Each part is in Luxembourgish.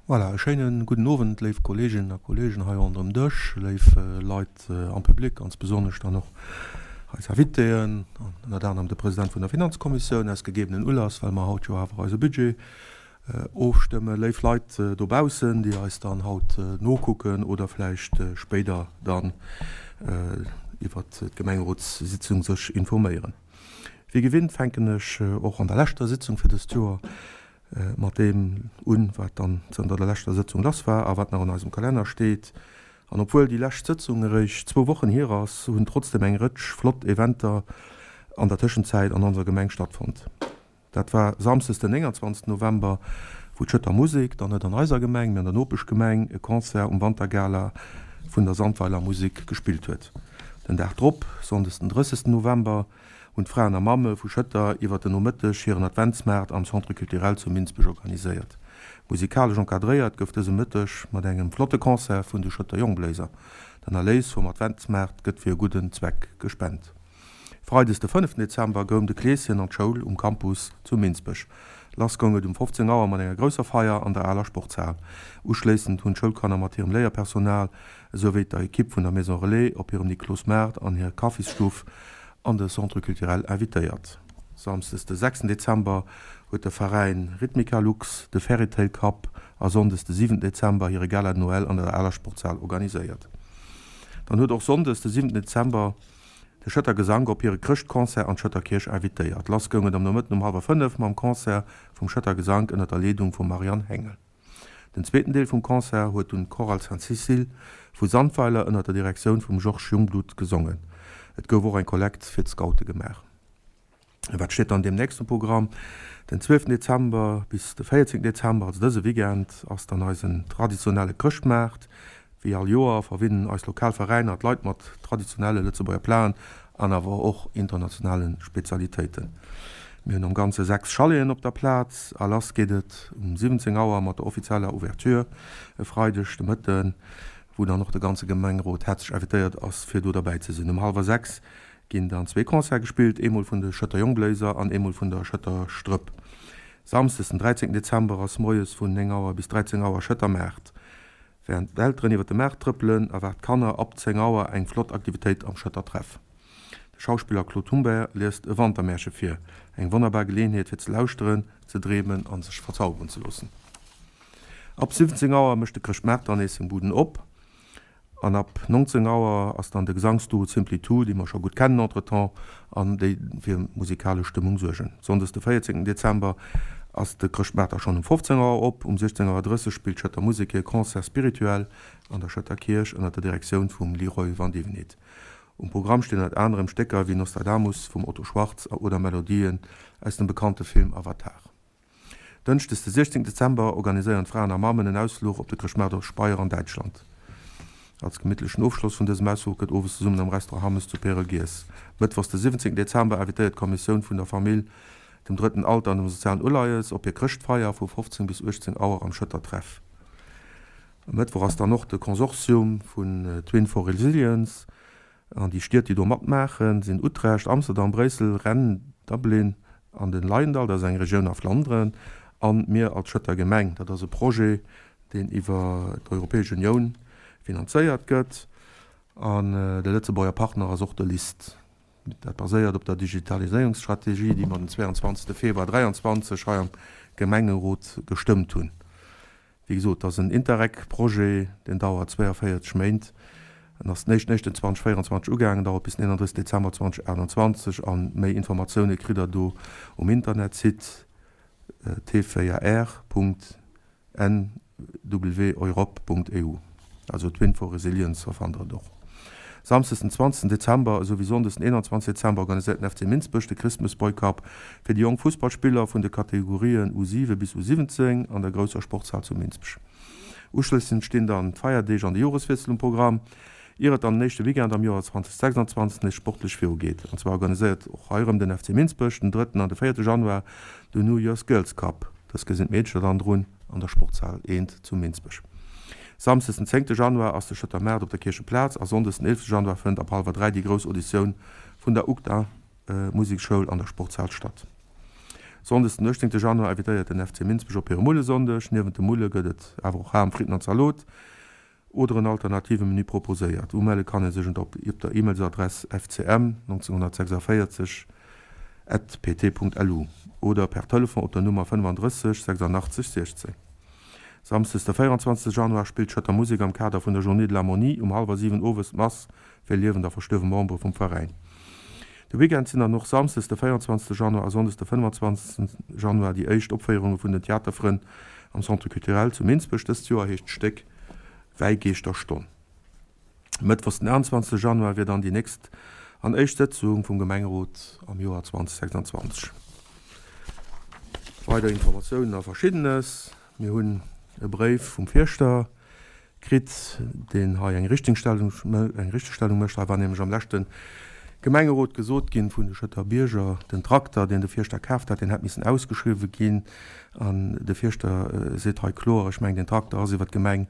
Voilà, e schéine gudden Owend, léif Kolleeginnen a Kolleegen hei ronderëm Dësch, léif Leit am Public, ganz besonnesch dann och eis Invitéen an ënnert anerem de President vun der Finanzkommissioun, aus gegebenen Ulass, well mer haut jo awer eise Budget ofstëmmen, léif Leit dobaussen, déi eis dann haut nokucken oder vläicht spéider dann iwwert d'Gemengerotssitzung sech informéieren. Wéi gewinnt fänken ech och an der leschter Sitzung fir dëst Joer mat deem un, wat dann zënter der leschter Sëtzung lass war a wat nach an eisem Kalenner steet. An obwuel déi lescht Sëtzung eréischt zwou Wochen hier ass, hunn trotzdeem eng Rëtsch flott Eventer an der Tëschenzäit an onser Gemeng stattfonnt. Dat war samsdes den 29 November, wou d'Schëtter Musek, dann net an eiser Gemeng, mee an der Nopeschgemeng, e Concert um Wantergala vun der Sandweiler Musek gespillt huet. Den Dag drop, sonndes den 30 November, hunn d'Fraen a Mamme vu Schëtter iwwer den Nomëtteg hiren Adventsmaart am Centre Culturel zu Minsbech organiséiert. Musikalesch encadréiert gouf dëse Mëtteg mat engem flotte Concert vun de Schëtter Jongbléiser. Den Erléis vum Adventsmaart gëtt fir e gudden Zweck gespent. Freides de fënneften Dezember goung de Kleeschen an d'Schoul um Campus zu Minsbech. Lass goung et um 15 Auer mat enger grousser Feier an der aler Sportshal. Uschléissend hunn d'Schoulkanner mat hirem Léierpersonal esou wéi der Ekipp vun der Maison Relais op hirem Niklosmaart an hir Kaffisstuff an de Centre Culturel invitéiert. Samsdes de sechsten Dezember huet de Veräin Rhythmica Lux de Fairytale Cup a Sonndes de siwenten Dezember hire Gala de Noël an der aler Sportshal organiséiert. Dann huet och Sonndes de siwenten Dezember de Schëtter Gesank op hire Chrëschtconcert an d'Schëtter Kierch invitéiert. Lass goung et am Nomëtten um hallwer 5 mam Concert vum Schëtter Gesank ënner der Leedung vum Marianne Hengel. Den zweeten Deel vum Concert huet dunn d'Chorale Sainte-Cécile vu Sandweiler ënner der Direktioun vum Georges Jungblut gesongen. Et gouf och eng Kollekt fir d'Scoute gemaach. Wat steet dann deemnächst um Programm? Den 12 Dezember bis de 14 Dezember, also dëse Weekend, ass dann eisen traditionelle Chrëschtmaart. Wéi all Joer verwinnen eis lokal Veräiner d'Leit mat traditionelle Lëtzebuerger Platen an awer och internationale Spezialitéiten. Mir hunn am Ganze 6 Chaleten op der Plaz a lass geet et um 17 Auer mat der offizieller Ouverture e Freideg de Mëtten, wou dann och de ganze Gemengerot häerzlech invitéiert ass fir do derbäi ze sinn. Um hallwer 6 ginn dann zwee Concerte gespillt, eemol vun de Schëtter Jongbléiser an eemol vun der Schëtter Strëpp. Samsdes den 13 Dezember ass moies vun 9 Auer bis 13 Auer Schëtter Maart. Wärend d'Elteren iwwer de Maart trëppelen, erwaart d'Kanner ab 10 Auer eng flott Aktivitéit am Schëtter Treff. De Schauspiller Claude Humbert liest e Wantermärche vir, eng wonnerbar Geleeënheet fir ze lauschteren, ze dreemen an sech verzauberen ze loossen. Ab 17 Auer mécht de Chrëschtmaart dann nees seng Buden op an ab 19 Auer ass dann de Gesangsduo Simply Two, déi mer scho gutt kennen entretemps, an déi fir musikalesch Stëmmung suergen. Sonndes de 14 Dezember ass de Chrëschtmaart da schonn um 15 Auer op. Um 16 Auer 30 spillt d'Schëtter Musek hir Concert spirituel an der Schëtter Kierch ënner der Direktioun vum Leroy Vandivenit. Um Programm stinn ënnert anerem Stécker wéi Nostradamus vum Otto Schwarz oder Melodien aus dem bekannte Film Avatar. Dënschdes de 16 Dezember organiséieren d'Fraen a Mammen en Ausfluch op de Chrëschtmaart op Speyer an Däitschland. Als gemittlechen Ofschloss vun dësem Ausfluch gëtt owes zesummen am Restaurant Hammes zu Pérel giess. Mëttwochs de 17 Dezember invitéiert d'Kommissioun vun der Famill, dem Drëtten Alter an dem sozialen Uleies op hir Chrëschtfeier vu 15 bis 18 Auer am Schëtter Treff. E Mëttwoch ass dann och de Konsortium vun Twin for Resilience An déi Stied, déi do matmaachen, sinn Utrecht, Amsterdam, Bréissel, Rennes, Dublin an den Leiendal, dat ass eng Regioun a Flanderen, an mir als Schëtter Gemeng. Dat ass e Projet, deen iwwer d'Europäesch Unioun finanzéiert gëtt. An de Lëtzebuerger Partner ass och de LIST. Dat baséiert op der Digitaliséierungsstrategie, déi mer den 22. Februar 2023 hei am Gemengerot gestëmmt hunn. Wéi gesot, et ass en Interreg-Projet, deen dauert 42 Méint. En ass den éischten éischten 2024 ugaangen, dauert bis den 31 Dezember 2028. A méi Informatioune kritt der do um Internetsite t4r.nweurope.eu, also Twin for Resilience, fannt der et och. Samsdes den 20 Dezember esou wéi Sonndes den 21 Dezember organiséiert den FC Minsbech de Christmas Boy Cup fir déi jonk Fussballspiller vun de Kategorien U7 bis U17 an der grousser Sportshal zu Minsbech. Uschléissend stinn dann d'Feierdeeg an de Joreswiessel um Programm, ier et dann den éischte Weekend am Joer 2026 nees sportlech viru geet. An zwar organiséiert och hei erëm den FC Minsbech den drëtten an de véierte Januar den New Year's Girls Cup. Dës Kéier sinn d'Meedcher dann drun an der Sportshal eent zu Minsbech. Samsdes den zéngte Januar ass de Schëtter Maart op der Kiercheplaz a Sonndes den eelefte Januar fënnt ab hallwer 3 déi grouss Auditioun vun der UGDA Musekschoul an der Sportshal statt. Sonndes den 18 Januar invitéiert den FC Minsbech op hire Mullesonndeg. Niewent de Mulle gëtt et awer och Ham, Fritten an Zalot oder en alternative Menü proposéiert. Umelle kann ee sech op der E-Mailsadress fcm 1946 at pt.lu oder per Telefon op der Nummer 35 86 16. Samsdes de 24 Januar spillt d'Schëtter Musek am Kader vun der Journée de l'Harmonie um hallwer 7 owes d'Mass fir liewend a verstuerwe Membere vum Veräin. De Weekend sinn dann och samsdes de 24 Januar a sonndes de 25 Januar déi éischt Opféierunge vun den Theaterfrënn am Centre Culturel zu Minsbech. Dëst Joer heescht d'Stéck Wäigeeschterstonn. Mëttwochs den 21 Januar wier dann déi nächst an éischt Sëtzung vum Gemengerot am Joer 2026. Weider Informatiounen a Verschiddenes, Mir hunn e Bréif vum Fierschter kritt, deen hei eng Richtingstellung eng Richtegstellung mécht. Hei war nämlech am leschte Gemengerot gesot ginn vun de Schëtter Bierger, den Trakter, deen de Fierschter kaaft hat, deen hätt missen ausgeschriwwe ginn. An de Fierschter seet hei kloer, ech mengen, deen Trakter ass iwwer d'Gemeng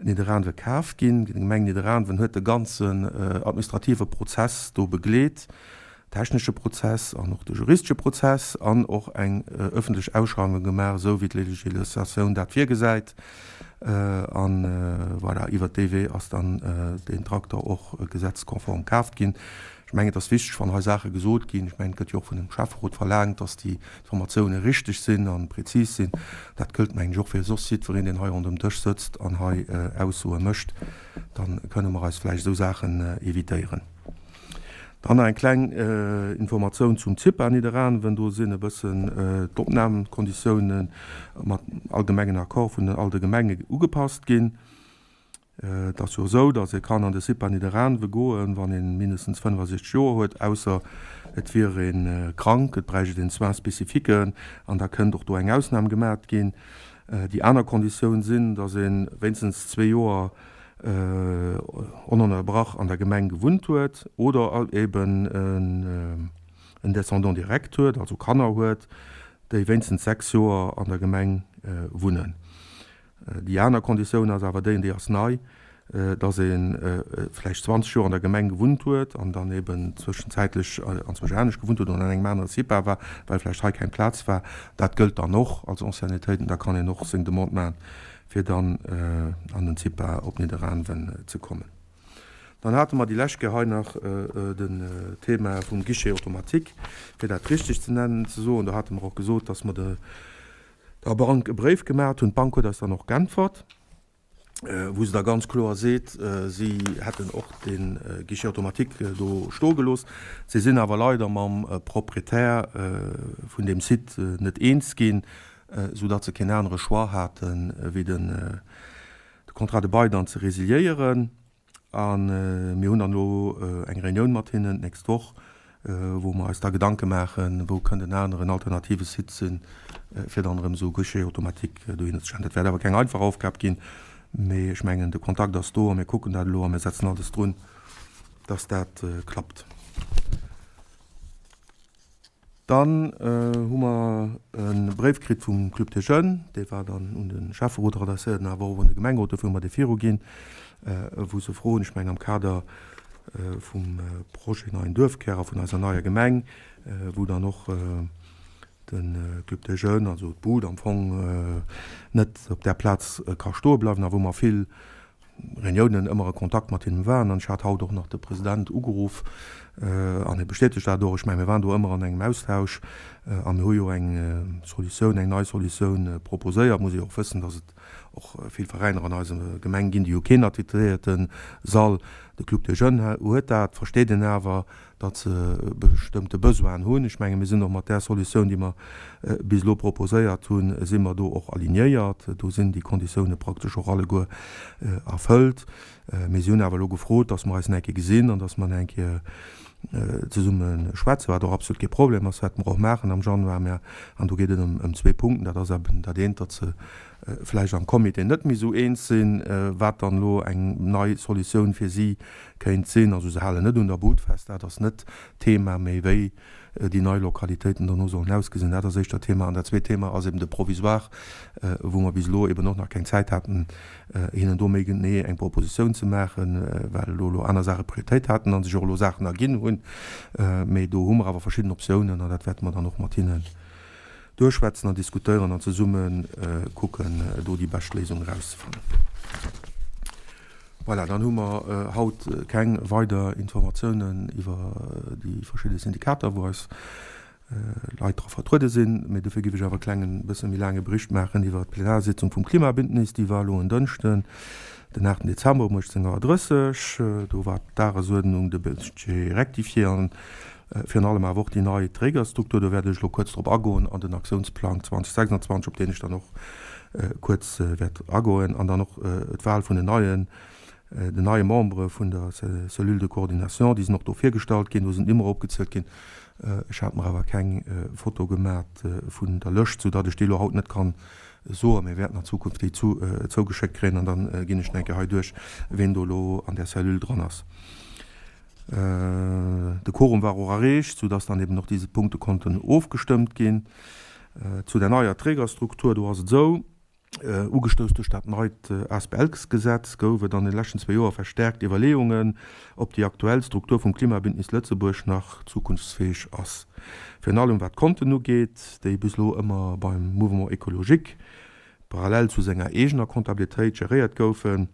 Nidderaanwe kaf ginn. D'Gemeng Nidderaanwen huet de ganzen administrative Prozess do begleet, technesche Prozess an och de juristesche Prozess an och eng öffentlech Ausschreiwung gemaach, esou wéi d'Législatioun dat virgesäit. A voilà, iwwert dee Wee ass dann deen Trakter och gesetzkonform kaaft ginn. Ech mengen, et ass wichteg, wann hei Saache gesot ginn, ech mengen, et gëtt jo och vun dem Schäfferot verlaangt, dass déi Informatioune richteg sinn a prezis sinn. Dat gëllt, mengen ech, och fir soss jiddwereen, deen hei ronderëm Dësch sëtzt an hei Aussoe mécht. Da kënne mer eis vläicht esou Saachen evitéieren. Dann nach eng kleng Informatioun zum CIPA Nidderaanwen. Do sinn e bëssen d'Opnamkonditioune mat allgemengen Accord vun all de Gemenge ugepasst ginn. Et ass jo esou, datt ee kann an de CIPA Nidderaanwe goen, wann ee mindestens 65 Joer huet, ausser et wier ee krank, et bräicht een Soins spécifiques an da kënnt och do eng Ausnam gemat ginn. Déi aner Konditioun sinn, datt ee wéinstens zwee Joer onënnerbrach an der Gemeng gewunnt huet oder eben en Descendant direct huet, also Kanner huet, déi wéinstens 6 Joer an der Gemeng wunnen. Déi aner Konditioun ass awer déi, an déi ass nei, dass ee vläicht 20 Joer an der Gemeng gewunnt huet an dann eben zwëschenzäitlech anzwousch anescht gewunnt huet oder an engem anere CIPA war, well vläicht hei keng Plaz war. Dat gëllt dann och als Anciennetéit an da kann een och seng Demande maachen, fir dann an den CIPA op Nidderaanwen ze kommen. Dann hate mer déi lescht Kéier hei nach den Thema vum Guichet automatique, fir dat richteg ze nennen, ze soen. Do hate mer och gesot, dass mer de der Bank e Bréif gemaacht hunn. D'Bank huet eis dann och geäntwert, wou se da ganz kloer seet, si hätten och de Guichet automatique do stoe gelooss. Si sinn awer leider mam Proprietär vun deem Site net eens ginn, soudatt se keen anere Choix haten, wéi de Contrat de bail dann ze resiliéieren. A mir hunn dann elo eng Reunioun mat hinnen d'nächst Woch, wou mer eis da Gedanke maachen, wou kënnt en aneren alternative Site sinn, fir dann erëm esou e Guichet automatique dohinner ze stellen. Dat wäert awer keng einfach Aufgab ginn, mee ech mengen, de Kontakt ass do a mir kucken dat elo a mir setzen alles drun, dass dat klappt. Dann hu mer e Bréif kritt vum Club des Jeunes, dee war dann un de Schäfferot adresséiert an awer och un de Gemengerot, dofir hu mer dee viruginn, wou se froen, ech mengen am Kader vum Projet Neien Duerfkär a vun eiser neier Gemeng, wou dann och de Club des Jeunes, also d'Bud am Fong, net op där Plaz ka stoe bleiwen a wou mer vill Reuniounen ëmmer a Kontakt mat hinnen waren an ech hat haut och nach de President ugeruff an hie bestätegt dat och. Ech mengen, mir waren do ëmmer an engem Austausch a mir hu jo eng Solutioun, eng nei Solutioun proposéiert. Muss ee och wëssen, datt et och vill Veräiner an eiser Gemeng ginn, déi hu keen attitrierte Sall. De Club des Jeunes huet dat, versteet een awer, datt se bestëmmte Besoinen hunn. Ech menge mir sinn och mat där Solutioun, déi mer bis elo proposéiert hunn, si mer do och alignéiert. Do sinn déi Konditioune praktesch och alleguer erfëllt. Mee si hunn awer elo gefrot, datt mer eis nach eng Kéier gesinn an datt mer nach eng Kéier zesumme schwätzen, wat och absolut kee Problem ass, wäerte mer och maachen am Januar. Mä an do geet et ëm zwee Punkten. Dat ass eben dat eent, datt se vläicht am Comité net méi esou eens sinn, wat dann elo eng nei Solutioun fir si kéint sinn. Also se halen net un der Bud fest, dat ass net d'Thema, mee wéi déi nei Lokalitéiten dono sollen ausgesinn, dat ass éischter d'Thema. An dat zweet Thema ass eben de Provisoire, wou mer bis elo eben och nach keng Zäit haten, hinnen do méi genee eng Propositioun ze maachen, well elo elo aner Saache Prioritéit haten a sech och elo Saachen erginn hunn. Mee do hu mer awer verschidden Optiounen an dat wäerte mer dann och mat hinnen. Duerchschwätzen an diskutéieren an zesumme kucken, do déi bescht Léisung erauszefannen. Voilà, dann hu mer haut keng weider Informatiounen iwwer déi verschidde Syndikater, wou eis Leit dra vertruede sinn. Mee dofir géif ech awer e klengen, bësse méi laange Bericht maachen iwwer d'Plenarsitzung vum Klimabündnis. Déi war elo en Dënschden, den 8 Dezember um 18 Auer 30. Do war d'Dagesuerdnung de Budget rectifié an Virun allem awer och déi nei Trägerstruktur, do wäert ech elo kuerz drop agoen, an den Aktiounsplang 2026, op deen ech dann och kuerz wäert agoen, an dann och d'Wahl vun den neien, den neie Membere vun der Cellule de coordination, déi sinn och do virgestallt ginn, do sinn d'Nummere opgezielt ginn. Ech hat mer awer keng Foto gemat vun der Lëscht, soudatt ech déi elo haut net kann soen. Mir wäerten an Zukunft déi zougeschéckt kréien an da ginn ech nach eng Kéier hei duerch, ween do elo an där Cellule dran ass. De Quorum war och erreecht, soudass dann eben och dise Punkte konnten ofgestëmmt ginn. Zu der neier Trägerstruktur, do ass et esou, Ugestouss duerch dat neit Asbl-Gesetz gouf et an de leschten zwee Joer verstärkt Iwwerleeungen, ob déi aktuell Struktur vum Klimabündnis Lëtzebuerg nach zukunftsfäeg ass. Virun allem wat d'Konten ugeet, déi bis elo ëmmer beim Mouvement Ecologique parallel zu senger eegener Comptabilitéit geréiert goufen.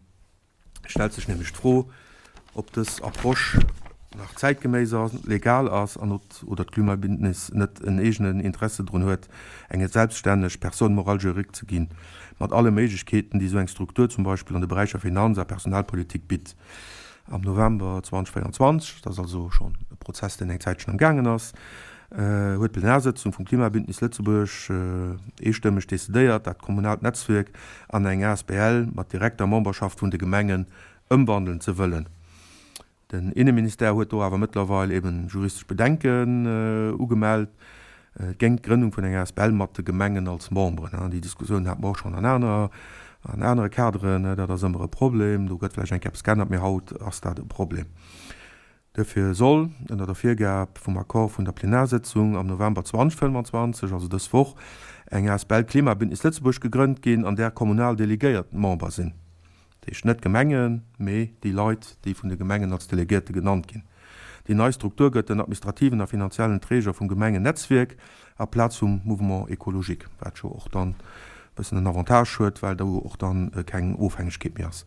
Stellt sech nämlech d'Fro, ob dës Approche nach zäitgeméiss ass, legal ass an ob oder d'Klimabündnis net en eegenen Interesse drun huet, eng selbststänneg Personne morale juridique ze ginn, mat alle Méiglechkeeten, déi esou eng Struktur zum Beispill an de Beräicher Finanz a Personalpolitik bitt. Am November 2024, dat ass also schonn e Prozess, deen eng Zäitchen am gaangen ass, huet d'Plenarsëtzung vum Klimabündnis Lëtzebuerg eestëmmeg decidéiert, dat kommunaalt Netzwierk an eng asbl mat direkter Memberschaft vun de Gemengen ëmwandelen ze wëllen. Den Inneministère huet do awer mëttlerweil eben juristesch Bedenken ugemellt géingt d'Grënnung vun enger asbl mat de Gemengen als Memberen. Déi Diskussioun hate mer och schonn an aner an anere Kaderen. Dat ass ëmmer e Problem. Do gëtt vläicht eng Kéier eppes geännert, mee haut ass dat e Problem. Duerfir soll, ënner der Virgab vum Accord vun der Plenarsëtzung am November 2025, also dës Woch, eng asbl Klimabündnis Lëtzebuerg gegrënnt ginn, an där kommunal Delegéiert Member sinn. Dat heescht net d'Gemengen, mee déi Leit, déi vun de Gemengen als Delegéierte genannt ginn. Déi nei Struktur gëtt den administrativen a finanziellen Träger vum Gemengennetzwierk aplaz vum Mouvement écologique, wat jo och dann e bëssen en Avantage huet, well do och dann keng Ofhängegkeet méi ass.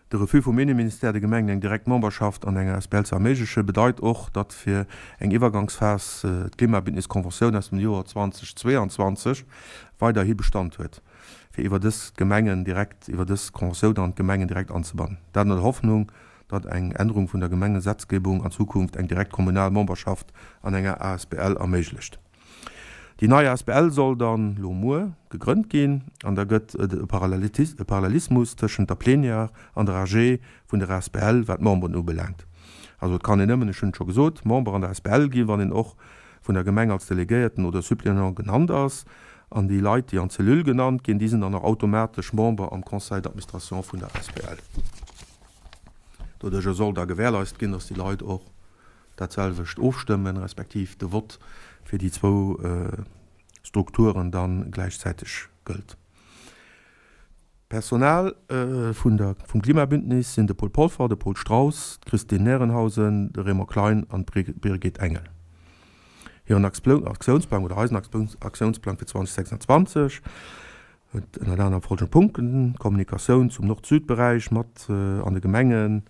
De Refus vum Inneministère, de Gemengen eng direkt Memberschaft an enger asbl ze erméiglechen, bedeit och, datt fir eng Iwwergangsphas d'Klimabündnis-Conventioun aus dem Joer 2022 weiderhi Bestand huet, fir iwwer dës d'Gemengen direkt iwwer dës Conventioun an d'Gemengen direkt anzebannen. Dat an der Hoffnung, datt eng Ännerung vun der Gemengesetzgebung an Zukunft eng direkt kommunal Memberschaft an enger asbl erméiglecht. Déi nei asbl soll dann lo muer gegrënnt ginn an da gëtt et e Parallelismus tëschent der Plenière an der AG vun der asbl wat d'Memberen ubelaangt. Also et kann een nëmmen, ech hunn et scho gesot, Member an der asbl ginn, wann een och vun der Gemeng als Delegéierten oder Suppléant genannt ass. An déi Leit, déi an d'Cellule genannt ginn, déi sinn dann och automatesch Member am Conseil d'administration vun der asbl. Doduercher soll da gewährleist ginn, dass déi Leit och dat selwecht ofstëmmen, respektiv de Vott fir déi zwou Strukturen da gläichzäiteg gëllt. D'Personal vun der vum Klimabündnis sinn de Paul Polfer, de Paul Strauss, d'Christine Nehrenhausen, de Raymond Klein an d'Birgit Engel. Hiren Aktiounsplang oder eisen Aktiounsplang fir 2026 huet ënnert anerem folgend Punkten, Kommunikatioun zum Nord-Süd-Beräich mat an de Gemengen,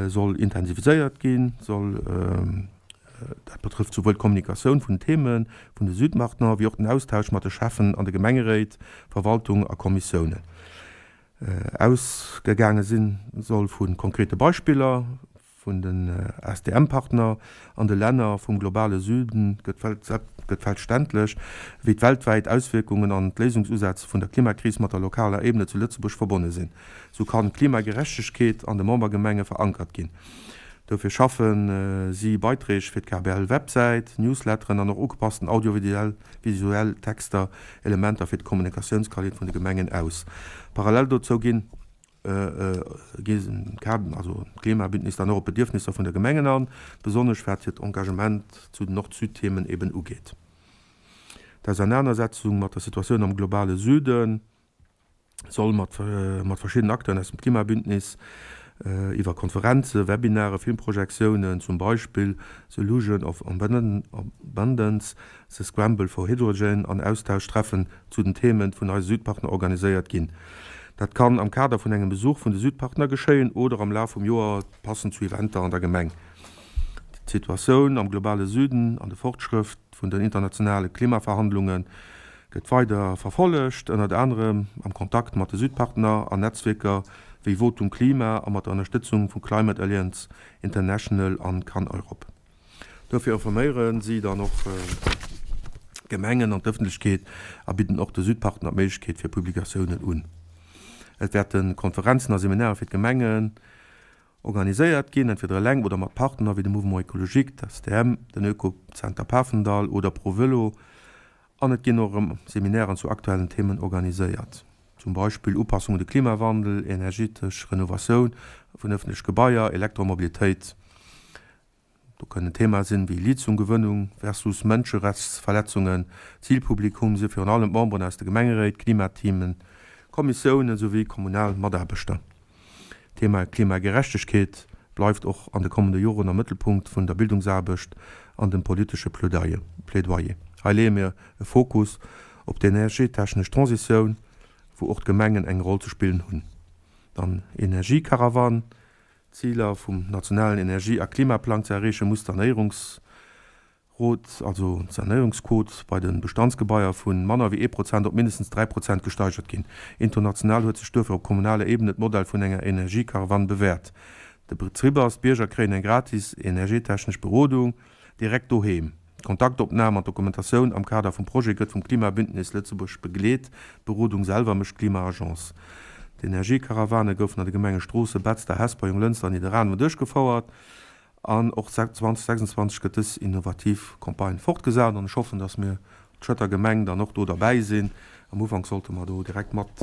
soll intensiviséiert ginn, soll, dat betrëfft souwuel d'Kommunikatioun vun den Theme vun de Südmartner wéi och den Austausch mat de Schäffen an de Gemengeréit, Verwaltung a Kommissiounen. Ausgegaange sinn soll vu konkrete Beispiller vun den SDM-Partner an de Länner vum globale Süden gëtt selbstverständlech, wéi d'weltwäit Auswierkungen an d'Léisungsusätz vun der Klimakris mat der lokaler Ebene zu Lëtzebuerg verbonne sinn. Sou kann d'Klimagerechtegkeet an de Membergemenge verankert ginn. Dofir schaffe si Beiträg fir d'KBL-Websäit, Newsletteren an och ugepassten audiovisuell Texter, Elementer fir d'Kommunikatiounsqualitéit vun de Gemengen aus. Parallel dozou ginn d'Klimabündnis dann och op d'Bedierfnisser vun de Gemengen an, besonnesch wat hiert Engagement zu den Nord-Süd-Themen eben ugeet. D'Ausernanersetzung mat der Situatioun am globale Süden soll mat mat verschiddenen Acteuren aus dem Klimabündnis. Iwwer Konferenzen, Webinare, Filmprojektiounen, zum Beispill The Illusion of Abundance, The Scramble for Hydrogen an Austauschtreffen zu den Themen vun eise Südpartner organiséiert ginn. Dat kann am Kader vun engem Besuch vun de Südpartner geschéien oder am Laf vum Joer passend zu Eventer an der Gemeng. D'Situatioun am globale Süden an de Fortschrëft vun den internationale Klimaverhandlunge gëtt weider verfollegt, ënnert anerem am Kontakt mat de Südpartner an Netzwierker wéi Votum Klima a mat der Ënnerstëtzung vu Climate Alliance International an CAN-Europe. Dofir informéiere si dann och d'Gemengen an d'Ëffentlechkeet a bidden och de Südpartner d'Méiglechkeet fir Publikatiounen un. Et wäerte Konferenzen a Seminare fir d'Gemengen organiséiert ginn, entweder eleng oder mat Partner wéi dem Mouvement Ecologique, der STM, den Oekozenter Pafendall oder ProVelo. An et ginn och erëm Seminairen zu aktuellen Themen organiséiert, zum Beispill Upassung un de Klimawandel, energetesch Renovatioun vun ëffentleche Gebaier, Elektromobilitéit. Do kënnen Themae sinn wéi Lithiumgewënnung versus Mënscherechtsverletzungen. Zilpublikum si virun allem d'Memberen aus de Gemengeréit, Klimateamen, Kommissiounen souwéi kommunal Mataarbechter. D'Thema Klimagerechtegkeet bleift och an de kommende Joren am Mëttelpunkt vun der Bildungsaarbecht an dem politesche Plädoyer. Hei leeë mir e Fokus op d'energietechnesch Transitioun, wou och d'Gemengen eng Roll ze spillen hunn. Dann Energiekarawann, D'Ziler vum nationalen Energie a Klimaplang ze erreechen, muss d'Sanéierungsrot, also d'Sanéierungsquot bei de Bestandsgebaier vu manner wéi ee Prozent op mindestens 3 Prozent gesteigert ginn. International huet sech duerfir op kommunaler Ebene d'Modell vun enger Energiekarawann bewäert. De Prinzip ass, d'Bierger kréien eng gratis energietechnesch Berodung direkt doheem. D'Kontaktopnam an d'Dokumentatioun am Kader vum Projet gëtt vum Klimabündnis Lëtzebuerg begleet, d'Berodung selwer mécht d'Klima-Agence. D'Energiekarawane goufen an de Gemenge Stroossen, Betzder, Hesper, Jonglënster an Nidderaanwen duerchgefouert an och 2026 gëtt dës innovativ Campagne fortgesat an ech hoffen, dass mir d'Schëtter Gemeng dann och do derbäi sinn. Am Ufank sollte mer do direkt mat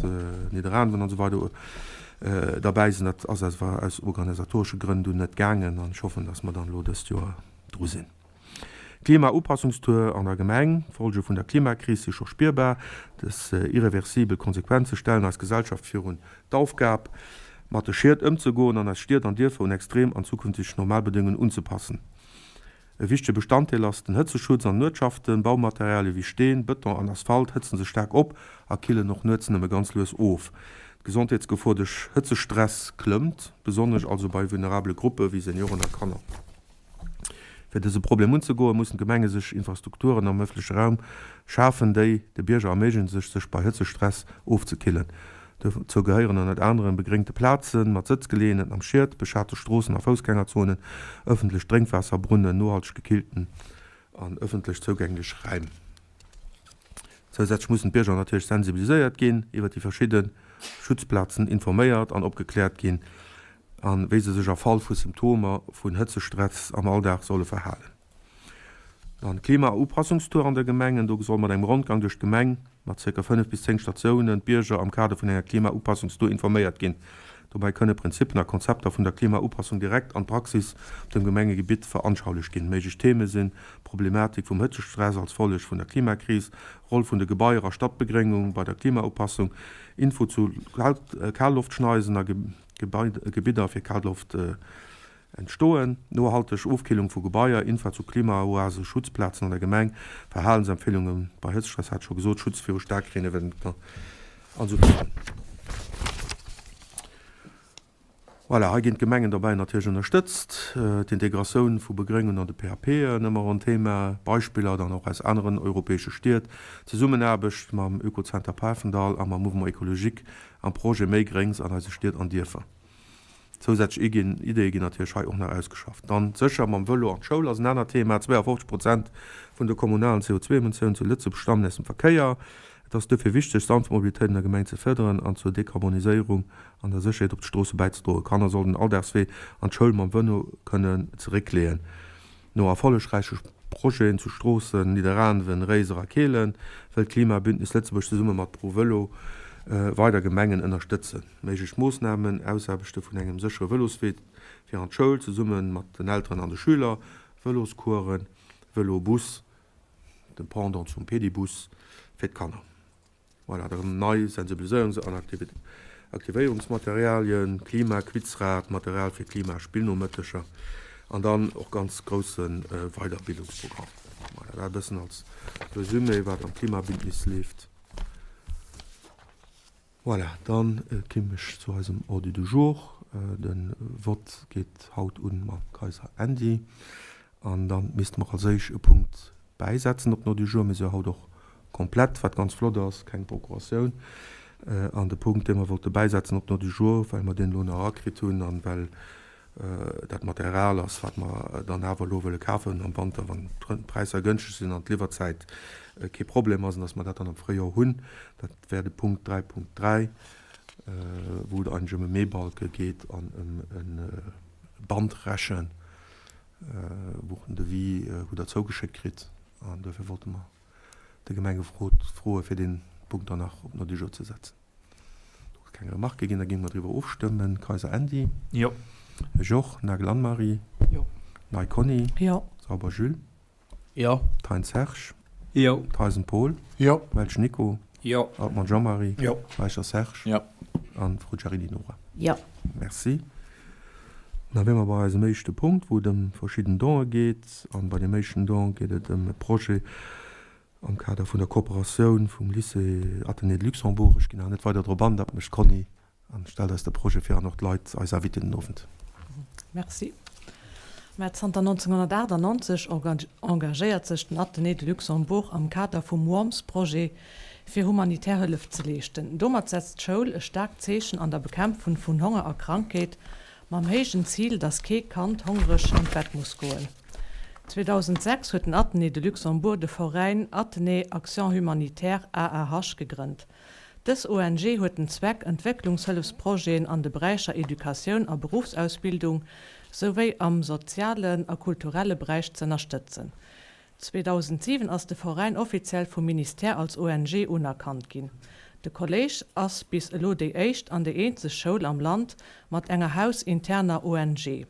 Nidderaanwen an esou weider derbäi sinn, dat ass awer aus organisatoresche Grënn dunn net gaangen an ech hoffen, dass mer dann elo dëst Joer dru sinn. Klima-Upassungstour an der Gemeng, D'Folge vun der Klimakris si scho spierbar. Dës irreversibel Konsequenze stellen eis Gesellschaft virun d'Aufgab, mat de Schied ëmzegoen an eis Stied an Dierfer un extrem an zukünfteg Normalbedéngungen unzepassen. E wichtege Bestanddeel ass den Hëtzeschutz an den Uertschaften. Baumaterialie wéi Steen, Bëton an Asphalt hëtzen sech staark op a killen och nuets nëmme ganz lues of. D'Gesondheetsgefor duerch Hëtzestress klëmmt, besonnesch also bei vulnerabele Gruppe wéi Senioren a Kanner. Fir dëse Problem unzegoen, mussen d'Gemenge sech Infrastrukturen am ëffentleche Raum schafen, déi de Bierger erméiglechen, sech sech bei Hëtzestress ofzekillen. Dozou gehéieren ënnert anerem begréngte Plazen mat Sëtzgeleeënheeten am Schiet, beschate Stroossen a Foussgängerzonen, ëffentlech Drénkwaasserbrunnen, nohalteg gekillten an ëffentlech zougänglech Räim. Zousätzlech mussen d'Bierger natierlech sensibiliséiert ginn, iwwer déi verschidde Schutzplazen informéiert an opgekläert ginn a wéi se sech a Fall vu Symptomer vun Hëtzestress am Alldag solle verhalen. Dann d'Klimaupassungstour an de Gemengen, Do soll mat engem Rondgang duerch d'Gemeng mat zirka 5 bis 10 Statiounen d'Bierger am Kader vun enger Klimaupassungstour informéiert ginn. Dobäi kënne Prinzippen a Konzepter vun der Klimaupassung direkt an d'Praxis op dem Gemengegebitt veranschaulicht ginn. Méiglech Theme sinn, Problematik vum Hëtzestress als Folleg vun der Klimakris, Roll vun de Gebaier a Stadtbegréngung bei der Klimaupassung, Info zu Kalloftschneisen a Gebidder fir Kalloft entstoen, nohalteg Ofkillung vu Gebaier, Info zu Klimaoase, Schutzplazen an der Gemeng, Verhalensempfehlunge bei Hëtztstress, hat ech scho gesot, Schutz viru Staarkreenevenementer an esou virun. Voilà, hei ginn d'Gemengen dobäi natierlech ënnerstëtzt. D'Integratioun vu Begréngung an de PAPen, ëmmer en Thema. Beispiller dann och aus aneren europäesche Stied. Zesummenaarbecht mam Oekozenter Pafendall a mam Mouvement Ecologique am Projet Méi Gréngs an eise Stied an Dierfer. Zousätzlech Ideeë ginn natierlech hei och nach ausgeschafft. Dann sécher mam Vëlo an d'Schoul ass en anert Thema. 52 Prozent vun de kommunalen CO2-Emissiounen zu Lëtzebuerg stammen aus dem Verkéier. Et ass duerfir wichteg, sanft Mobilitéit an der Gemeng ze férderen an zur Dekarboniséierung an der Sécherheet op de Stroosse bäizedroen. Kanner sollen den Alldagswee an d'Schoul mam Vëlo kënnen zeréckleeën. No erfollegräiche Projeten zu Stroossen, Nidderaanwen, Réiser a Keelen wëll d'Klimabündnis Lëtzebuerg zesumme mat ProVëlo weider Gemengen ënnerstëtzen. Méiglech Moossnamen, Ausaarbechte vun engem séchere Vëloswee fir an d'Schoul zesumme mat den Elteren an de Schüler, Vëloscoursen, Vëlobus, Den Pendant zum Pedibus fir d'Kanner. Voilà, erëm nei Sensibiliséierungs an. Aktivéierungsmaterialien, Klima-Quizrad, Material fir Klima-Spillnomëtteger an dann och ganz grousse Weiderbildungsprogramm. Voilà, dat e bëssen als Resumé, wat am Klimabündnis leeft. Voilà, dann kimm ech zu eisem Ordre du jour. De Vott geet haut un mam Kayser Andy. An dann misste mer als éischt e Punkt bäisetzen op den Ordre du jour. Mir si jo haut och komplett, wat ganz flott ass, keng Procuratioun. An de Punkt, dee mer wollte bäisetzen op den Ordre du jour, well mer deen elo nach erakritt hunn an well dat Material ass, wat mer dann awer elo wëlle kafen am Wanter, wann d'Präisser gënschteg sinn an d'Liwwerzäit kee Problem ass, an dass mer dat dann am Fréijoer hunn, dat wär de Punkt 3.3, wou et eigentlech ëm e Meebalke geet an ëm e Bandrechen, wou och den Devis hutt Der zougeschéckt kritt. An duerfir wollte mer de Gemengerot froen, fir dee Punkt dann nach op den Ordre du jour ze setzen. Do ass keng Remarque ginn, da géinge mer driwwer ofstëmmen. Kayser Andy. Jo. Ech och. Nagel Anne-Marie. Jo. Ney Conny. Jo. Sauber Jules. Jo. Thein Serge. Jo. Theisen Paul. Jo. Welsch Nico. Jo. Altmann Jean-Marie. Jo. Eicher Serge. Jo. An Fruggiarini Nora. Jo. Merci. Da wiere mer bei eisem éischte Punkt, wou et ëm verschidden Donë geet. An bei deem éischten Don geet et ëm e Projet am Kader vun der Kooperatioun vum Lycée Athénée de Luxembourg. Ech ginn awer net weider drop an, dat mécht d'Conny an stellt eis de Projet vir an och d'Leit, eis Invitéen den Owend. Merci. Mä zanter 1998 engagéiert sech den Athénée de Luxembourg am Kader vum WARMS-Projet fir humanitär Hëllef ze leeschten. Domat setzt d'Schoul e staarkt Zeechen an der Bekämpfung vun Honger a Krankheet, mam héijen Zil, datt kee Kand hongreg an d'Bett muss goen. 2006 huet den Athénée de Luxembourg de Veräin Athénée Action Humanitaire, AAH, gegrënnt. Dës ONG huet den Zweck, Entwécklungshëllefsprojeten an de Beräicher Educatioun a Beruffsausbildung souwéi am sozialen a kulturelle Beräich z'ënnerstëtzen. 2007 ass de Veräin offiziell vum Ministère als ONG unerkannt ginn. De Kolléisch ass bis elo déi éischt an déi eenzeg Schoul am Land mat enger hausinterner ONG.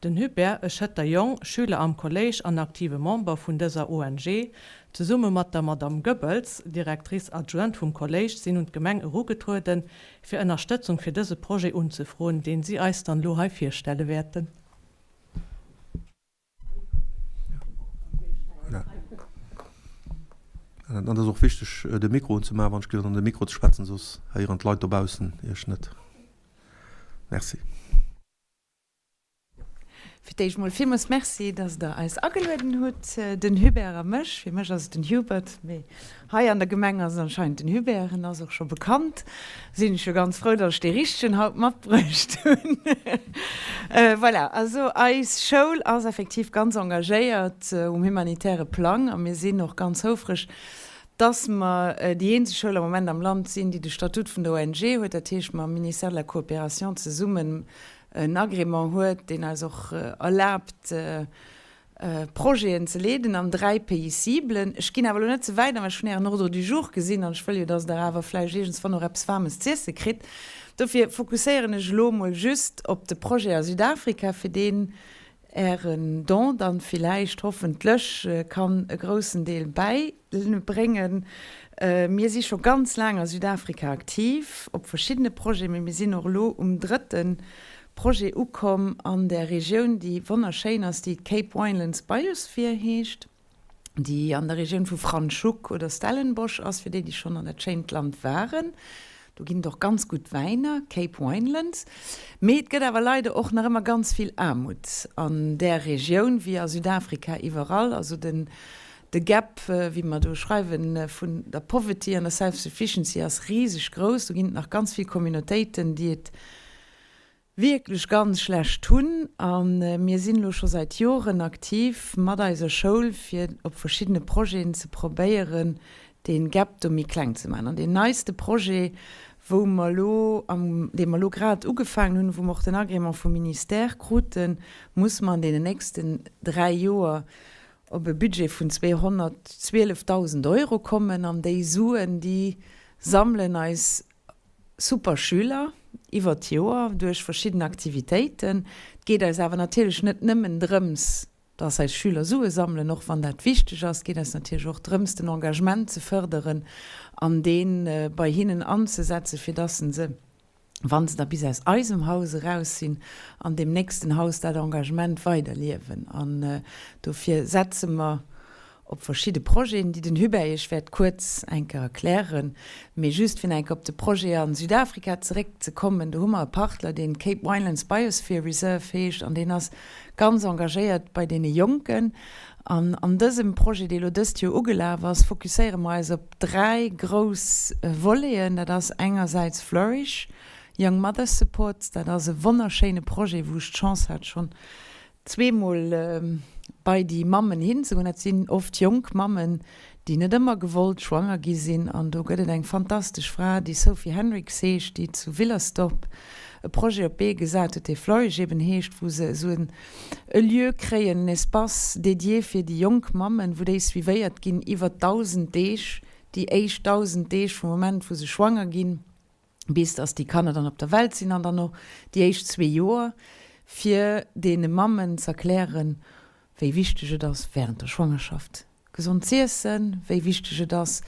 Den Hubert, e Schëtter Jong, Schüler am Kolléisch an aktive Member vun dëser ONG, zesumme mat der Madamm Goebbels, Directrice adjointe vum Kolléisch, sinn un d'Gemeng erugetrueden, fir Ënnerstëtzung fir dëse Projet unzefroen, deen si eis dann elo hei virstelle wäerten. An et ass och wichteg, de Mikro unzemaachen, wann ech gleef, an de Mikro ze schwätzen, soss héieren d'Leit dobaussen Iech net. Merci. Fir d'éischt mol villmools Merci, dass Der eis agelueden hutt, den Hubert a mech. Fir mech ass et den Hubert, mee hei an der Gemeng ass et anscheinend den Hubert. En ass och scho bekannt. Sinn ech jo ganz frou, dass ech dee richtegen haut matbruecht hunn. Voilà, also eis Schoul ass effektiv ganz engagéiert um humanitäre Plang a mir sinn och ganz houfreg, dass mer déi eenzeg Schoul am Moment am Land sinn, déi de Statut vun der ONG huet. Dat heescht, mam Ministère de la Coopération zesummen en Agrément huet, deen eis och erlaabt, Projeten ze leeden an 3 Pays cibles. Ech ginn awer elo net ze wäit an, well ech hunn Ären Ordre du jour gesinn an ech wëll jo, dass Der awer vläicht iergendswann och eppes Waarmes z'iesse kritt. Dofir fokusséieren ech elo emol just op de Projet a Südafrika, fir deen Ären Don dann villäicht hoffentlech kann e groussen Deel bäibréngen. Mir si scho ganz laang a Südafrika aktiv op verschiddene Projeten, mee mir sinn och elo um drëtte Projet ukomm an där Regioun, déi wonnerschéin ass, déi Cape Winelands Biosphere heescht, déi an der Regioun vu Franschhoek oder Stellenbosch ass, fir déi, déi schonn an dat schéint Land waren. Do ginn et och ganz gutt Wäiner, Cape Winelands. Mee et gëtt awer leider och nach ëmmer ganz vill Aarmut an där Regioun, wéi a Südafrika iwwerall. Also den, de Gap, wéi mer do schreiwen, vun der Poverty an der Self-sufficiency ass riseg grouss. Do ginn et nach ganz vill Communautéiten, déi et wierklech ganz schlecht hunn. A mir sinn elo scho säit Joren aktiv mat eiser Schoul, fir op verschiddene Projeten ze probéieren, dee Gap do méi kleng ze maachen. An deen neiste Projet, wou mer elo am, dee mer elo grad ugefaangen hunn, wou mer och den Agrément vum Ministère kruten, muss mer an deenen nächsten 3 Joer op e Budget vun 212.000 Euro kommen. An déi Suen, déi sammelen eis super Schüler iwwert d'Joer duerch verschidden Aktivitéiten. Et geet eis awer natierlech net nëmmen drëms, dass eis Schüler Sue sammelen, och wann dat wichteg ass. Et geet eis natierlech och drëms, den Engagement ze fërderen an dee bei hinnen anzesetzen, fir dass se se. Wa se da bis aus eisem Haus eraus sinn, an deem nächsten Haus dat Engagement weiderliewen. An dofir setze mer op verschidde Projeten, déi den Hubert Iech wäert kuerz eng Kéier erklären. Mee just fir nach eng Kéier op de Projet a Südafrika zeréckzekommen, do hu mer e Partler, deen Cape Winelands Biosphere Reserve heescht an deen ass ganz engagéiert bei deene Jonken. An an dësem Projet, dee elo dëst Joer ugelaf ass, fokusséiere mer eis op 3 grouss Voleten. Dat ass engersäits Flourish, Young Mothers Support. Dat ass e wonnerschéine Projet, wou ech d'Chance hat, schonn zweemol bei déi Mammen hinzegoen. Dat sinn oft jonk Mammen, déi net ëmmer gewollt schwanger gi sinn. An do gëtt et eng fantastesch Fra, déi Sophie Henriques heescht, déi zu Willersdorp e Projet op d'Bee gesat huet, dee Flourish eben heescht, wou se esou en e Lieu kréien, en Espace dédié fir déi jonk Mammen, wou déi suivéiert ginn iwwer 1.000 Deeg, déi éischt 1.000 Deeg vum Moment, wou se schwanger ginn, bis dass déi Kanner dann op der Welt sinn an dann och déi éischt zwee Joer, fir deene Mammen z'erklären, wéi wichteg et ass, während der Schwangerschaft gesond z'iessen, wéi wichteg et ass,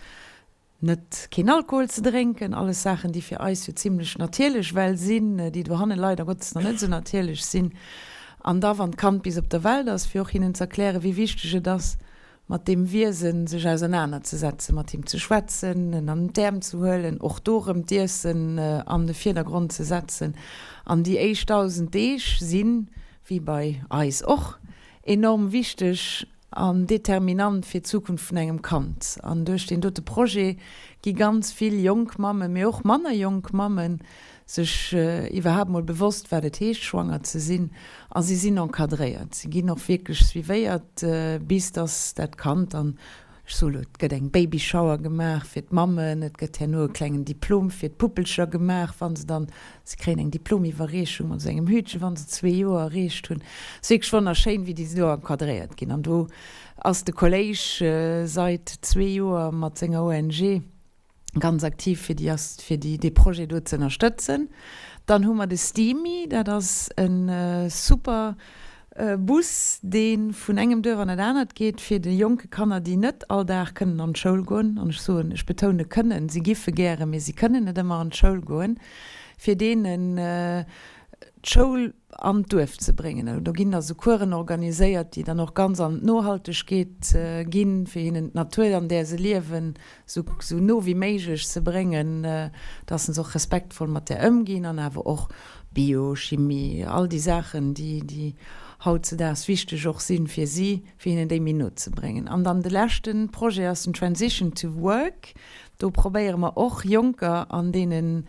net keen Alkohol ze drénken, alles Saachen, déi fir eis jo zimlech natierlech well sinn, déi dohanne leider Gottes nach net esou natierlech sinn. An da wann d'Kand bis op der Welt ass, fir och hinnen z'erklären, wéi wichteg et ass, mat deem Wiesen sech ausernaner ze setzen, mat him ze schwätzen, en an d'Äerm ze huelen, och do erëm d'Iessen an de Virdergrond ze setzen. An déi éischt 1.000 Deeg sinn, wéi bei eis och, enorm wichteg an determinant fir d'Zukunft vun engem Kand. An duerch deen dote Projet gi ganz vill jonk Mammen, mee och manner jonk Mammen, sech iwwerhaapt mol bewosst, wat et heescht, schwanger ze sinn. A si sinn encadréiert, si ginn och wierklech suivéiert, bis dass dat Kand dann, ech soe lo, et gëtt eng Babyshower gemaach fir d'Mammen, et gëtt herno e klengen Diplom fir d'Puppelcher gemaach, wa se dann, si kréien eng Diplomiwwerreechung mat esou engem Hütchen, wa se zwee Joer erreecht hunn. Et ass wierklech wonnerschéin, wéi déi do encadréiert ginn. An do ass de Kolléig sait zwee Joer mat senger ONG ganz aktiv fir déi ass fir déi dee Projet do ze ënnerstëtzen. Dann hu mer de Steamy, dat ass e super Bus, dee vun engem Duerf an dat anert geet, fir de jonke Kanner, déi net all Dag kënnen an d'Schoul goen, an ech soen, ech betoune kënnen, si giffe gären, mee si kënnen net ëmmer an d'Schoul goen, fir deenen d'Schoul an d'Duerf ze bréngen. Do ginn da sou Coursen organiséiert, déi dann och ganz an d'Nohaltegkeet ginn, fir hinnen d'Natur, an där se liewen, sou sou no wéi méiglech ze bréngen, dass se och respektvoll mat där ëmginn an awer och Bio, Chimie, all déi Saachen, déi déi hautzedaags wichteg och sinn fir si, fir hinnen déi méi no ze bréngen. An dann de leschte Projet ass den Transition to Work. Do probéiere mer och Jonker an deenen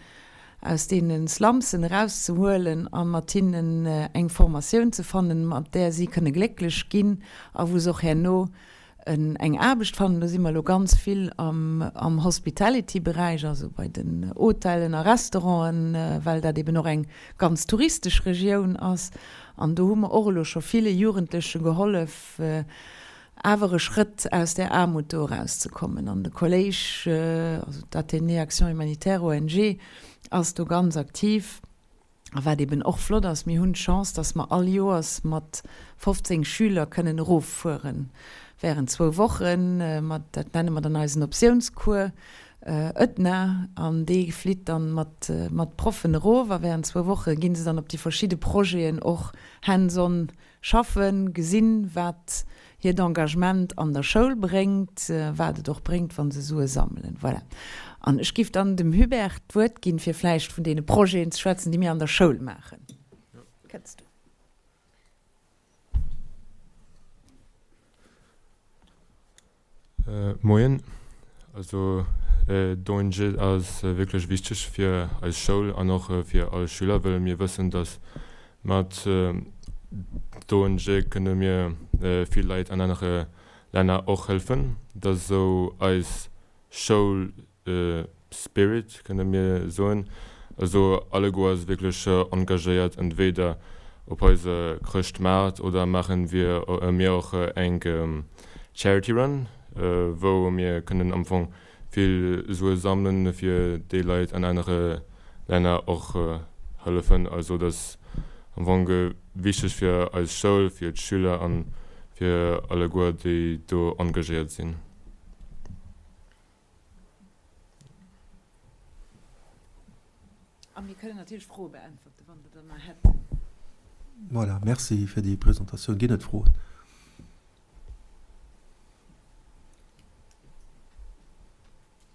aus deene Slumsen erauszehuelen a mat hinnen eng Formatioun ze fannen, mat där si kënne glécklech ginn a wou se och herno eng Aarbecht fannen. Do si mer elo ganz vill am Hospitality-Beräich, also bei den Hotellen a Restauranten, well dat eben och eng ganz touristesch Regioun ass. An do hu mer och elo scho ville Jugendleche gehollef, awer e Schrëtt aus där Aarmut do erauszekommen. An de Kolléisch, also d'Athénée Action Humanitaire ONG, ass do ganz aktiv. A wat eben och flott ass, mir hunn d'Chance, dass mer all Joers mat 15 Schüler kënnen eroffueren während zwou Wochen, mat, dat nenne mer dann eisen Optiounscours Ëtna, an dee flitt dann mat, mat Proffen erof a während zwou Woche gi se dann op déi verschidde Projeten och hands-on Schaffen, gesinn, wat hiert Engagement an der Schoul bréngt, wat et och bréngt, wa se Sue sammelen. Voilà. An ech giff dann dem Hubert d'Wuert ginn, fir vläicht vun deene Projeten ze schwätzen, déi mir an der Schoul maachen. Kënns du? Moien, also d'ONG ass wierklech wichteg fir eis Schoul an och fir all Schüler, wëll mir wëssen, dass mat d'ONG kënne mir vill Leit an anere Länner och hëlfen. Dat ass esou eis Schoul Spirit, kënne mir soen. Also alleguer ass wierklech engagéiert, entweder op eise Chrëschtmaart oder maachen wir mir och eng Charity Run, wou mir kënnen am Fong vill Sue sammelen fir déi Leit an anere Länner och hëllefen. Also dat ass am Fong wichteg fir eis Schoul, fir d'Schüler an fir alleguer déi do engagéiert sinn. A mir kënnen natierlech Froe beäntwerten, wann Der der nach hätt. Voilà, merci fir déi Presentatioun. Ginn et Froen?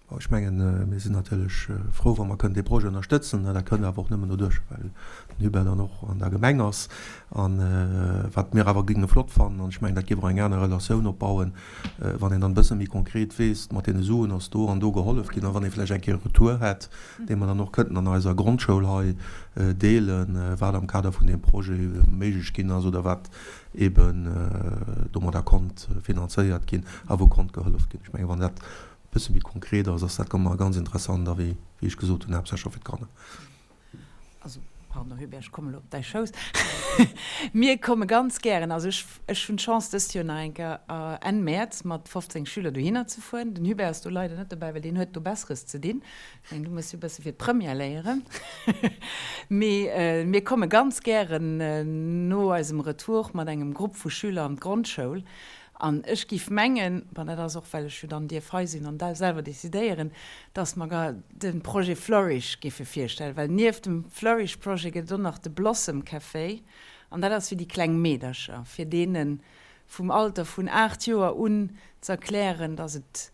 Bon, ech mengen, mir sinn natierlech frou, wa mer kënnen dee Projet ënnerstëtzen. Dat kënnt awer och nëmmen doduerch, well den Hubert dann och an der Gemeng ass. A wat mir awer géinge flott fannen, an ech mengen, dat géif och eng aner Relatioun opbauen, wann een dann e bësse méi konkret weess, mat deene Suen ass do an do gehollef ginn, a wann ee vläicht eng Kéier e Retour hätt, dee mer dann och kënnten an eiser Grondschoul hei deelen, wat am Kader vun deem Projet méiglech ginn ass oder wat eeben domadder konnt finanzéiert ginn a wou konnt gehollef ginn. Ech mengen, wann dat e bësse méi konkret ass, ass dat ëmmer ganz interessant a wéi ech gesot hunn, haaptsächlech och fir d'Kanner. Also, pardon Hubert, ech kommen elo op däi Schouss. Mir komme ganz gären, also ech, ech hunn d'Chance dëst Joer nach eng Kéier Enn Mäerz mat 15 Schüler dohinner ze fueren. Den Hubert ass do leider net dobäi, well deen huet do Besseres ze dinn. Ech mengen, du muss jo e bësse fir d'Première léieren. Mee mir komme ganz gären no eisem Retour mat engem Grupp vu Schüler an d'Grondschoul. An ech géif mengen, bon, dat ass och, well ech jo dann dierf hei sinn an da selwer decidéieren, dass mer gar de Projet Flourish géife virstellen. Well nieft dem Flourish-Projet gëtt et och nach de Blossom Café. An dat ass fir déi kleng Meedercher, fir deene vum Alter vun 8 Joer un ze erklären, dass et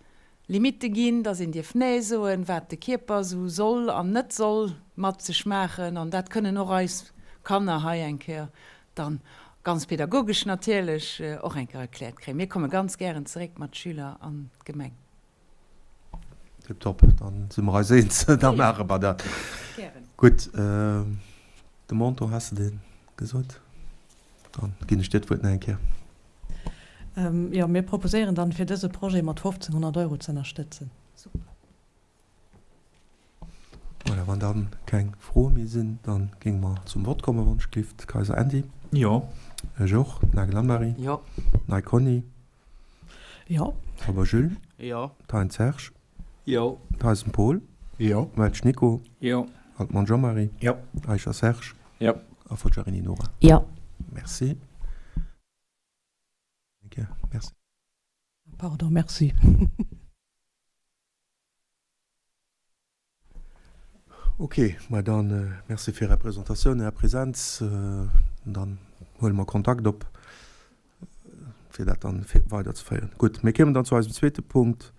Limitte ginn, dass een dierf Nee soen, wat de Kierper esou soll an net soll mat sech maachen. An dat kënnen och eis Kanner hei eng Kéier dann, ganz pedagogesch natierlech, och eng Kéier erkläert kréien. Mir komme ganz gären zeréck mat Schüler an d'Gemeng. Tiptop, dann si mer eis eens, da maache mer dat. Gären. Gutt, de Montant, has de dee gesot? Dann ginn ech dir d'Wuert nach eng Kéier. Jo, mir proposéieren dann, fir dëse Projet mat 1.500 Euro ze ënnerstëtzen. Super. Voilà, wann dann keng Froe méi sinn, dann géinge mer zum Vott kommen, wann ech gelift. Kayser Andy? Jo. Ech och. Nagel Anne-Marie? Jo. Ney Conny? Jo. Tauber Jules? Jo. Thein Serge? Jo. Theisen Paul? Jo. Welsch Nico? Jo. Altmann Jean-Marie? Jo. Eicher Serge? Jo. A Forgiarini Nora? Jo. Merci. Merci. Pardon, merci. Ok, ma dann merci fir Är Presentatioun, Är Präsenz. Dann huele mer Kontakt op, fir dat dann weiderzeféieren. Gutt, mir kéimen dann zu eisem zweete Punkt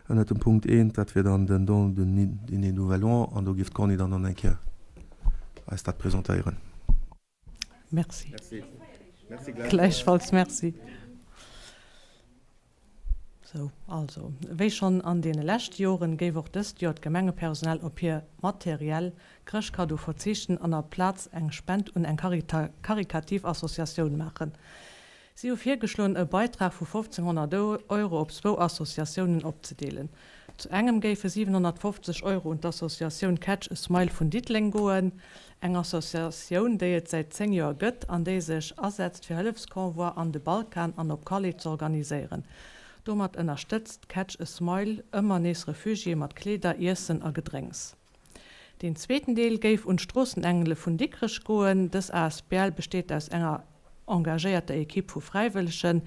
ënnert dem Punkt eent, dat wier dann den Don de dîner Nouvel An an do géif d'Conny dann dann eng Kéier eis dat presentéieren. Merci. Gläichfalls Merci. Sou, also, wéi schonn an deene leschte Joren, géif och dëst Joer d'Gemengepersonal op hir materiell Chrëschtkaddo verzichten an aplaz eng Spend un eng karikativ Associatioun maachen. Si hu virgeschloen, e Beitrag vu 1.500 Euro op zwou Associatiounen opzedeelen. Zu engem géife 750 Euro un d'Associatioun Catch a Smile vun Diddeleng goen, eng Associatioun, déi et säit 10 Joer gëtt an déi sech asetzt fir Hëllefsconvoi an de Balkan an op Calais z'organiséieren. Domat ënnerstëtzt Catch a Smile ëmmer nees Refugiéë mat Kleeder, Iessen a Gedrénks. Deen zweeten Deel géif un d'Stroossenengele vun Dikrech goen. Dës asbl besteet aus enger engagéierter Ekipp vu Fräiwëllegen,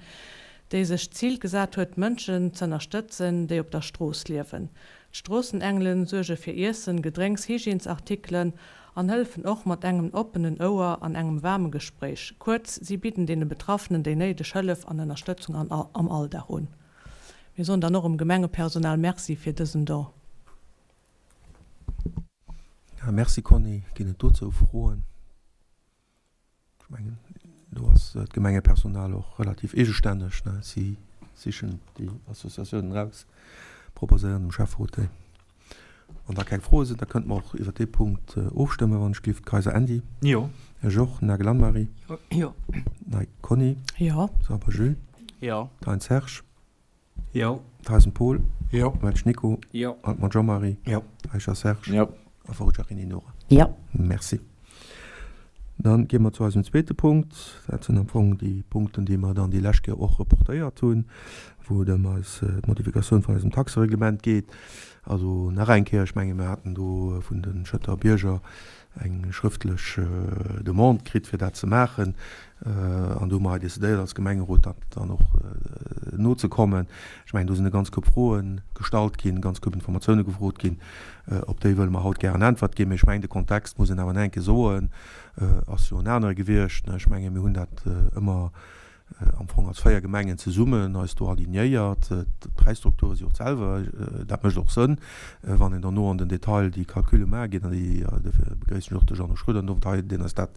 déi sech d'Zil gesat huet, Mënschen z'ënnerstëtzen, déi op der Strooss liewen. D'Stroossenengelen suerge fir Iessen, Gedrénks, Hygiènesartikelen an hëllefen och mat engem oppenen Ouer an engem waarme Gespréich. Kuerz, si bidden deene Betraffenen déi néideg Hëllef an Ënnerstëtzung am Alldag un. Mir soen dann och em Gemengepersonal Merci fir dësen Don. Ja, merci Conny. Ginn et dozou Froen? Ech mengen, do ass d'Gemengepersonal och relativ eegestänneg, ne? Si sichen déi Associatiounen eraus, proposéieren dem Schäfferot déi. Wann da keng Froe sinn, da kënnte mer och iwwer dee Punkt ofstëmmen, wann ech gelift. Kayser Andy? Jo. Ech och. Nagel Anne-Marie? Jo. Ney Conny? Jo. Sauber Jules? Jo. Thein Serge? Jo. Theisen Paul. Jo. Welsch Nico. Jo. Altmann Jean-Marie. Jo. Eicher Serge. Jo. A Forgiarini Nora. Jo. Merci. Dann gi mer zu eisem zweete Punkt. Dat sinn am Fong déi Punkten, déi mer dann déi lescht Kéier och reportéiert hunn, wou et ëm eis d'Modifikatioun vun eisem Taxereglement geet. Also nach eng Kéier, ech menge mir haten do vun de Schëtter Bierger. Eng schrëftlech Demande kritt, fir dat ze maachen. An do hu mer hei decidéiert als Gemengerot, dat dann och nozekommen. Ech mengen, do sinn e ganz Koup Froe gestallt ginn, e ganz Koup Informatioune gefrot ginn. Op déi wëlle mer haut gären Äntwert ginn. Mee ech mengen, de Kontext, muss een awer nach eng Kéier soen, ass jo en anere gewiescht. Ech menge mir hunn dat ëmmer am Fong als 4 Gemengen zesummen eis do alignéiert. D'Präisstrukture si och d'selwer. Dat mécht och Sënn, wann een derno an den Detail déi Calculle maacht geet. An déi, dofir begréissen ech och de Jeannot Schroeder den Owend hei, deen eis dat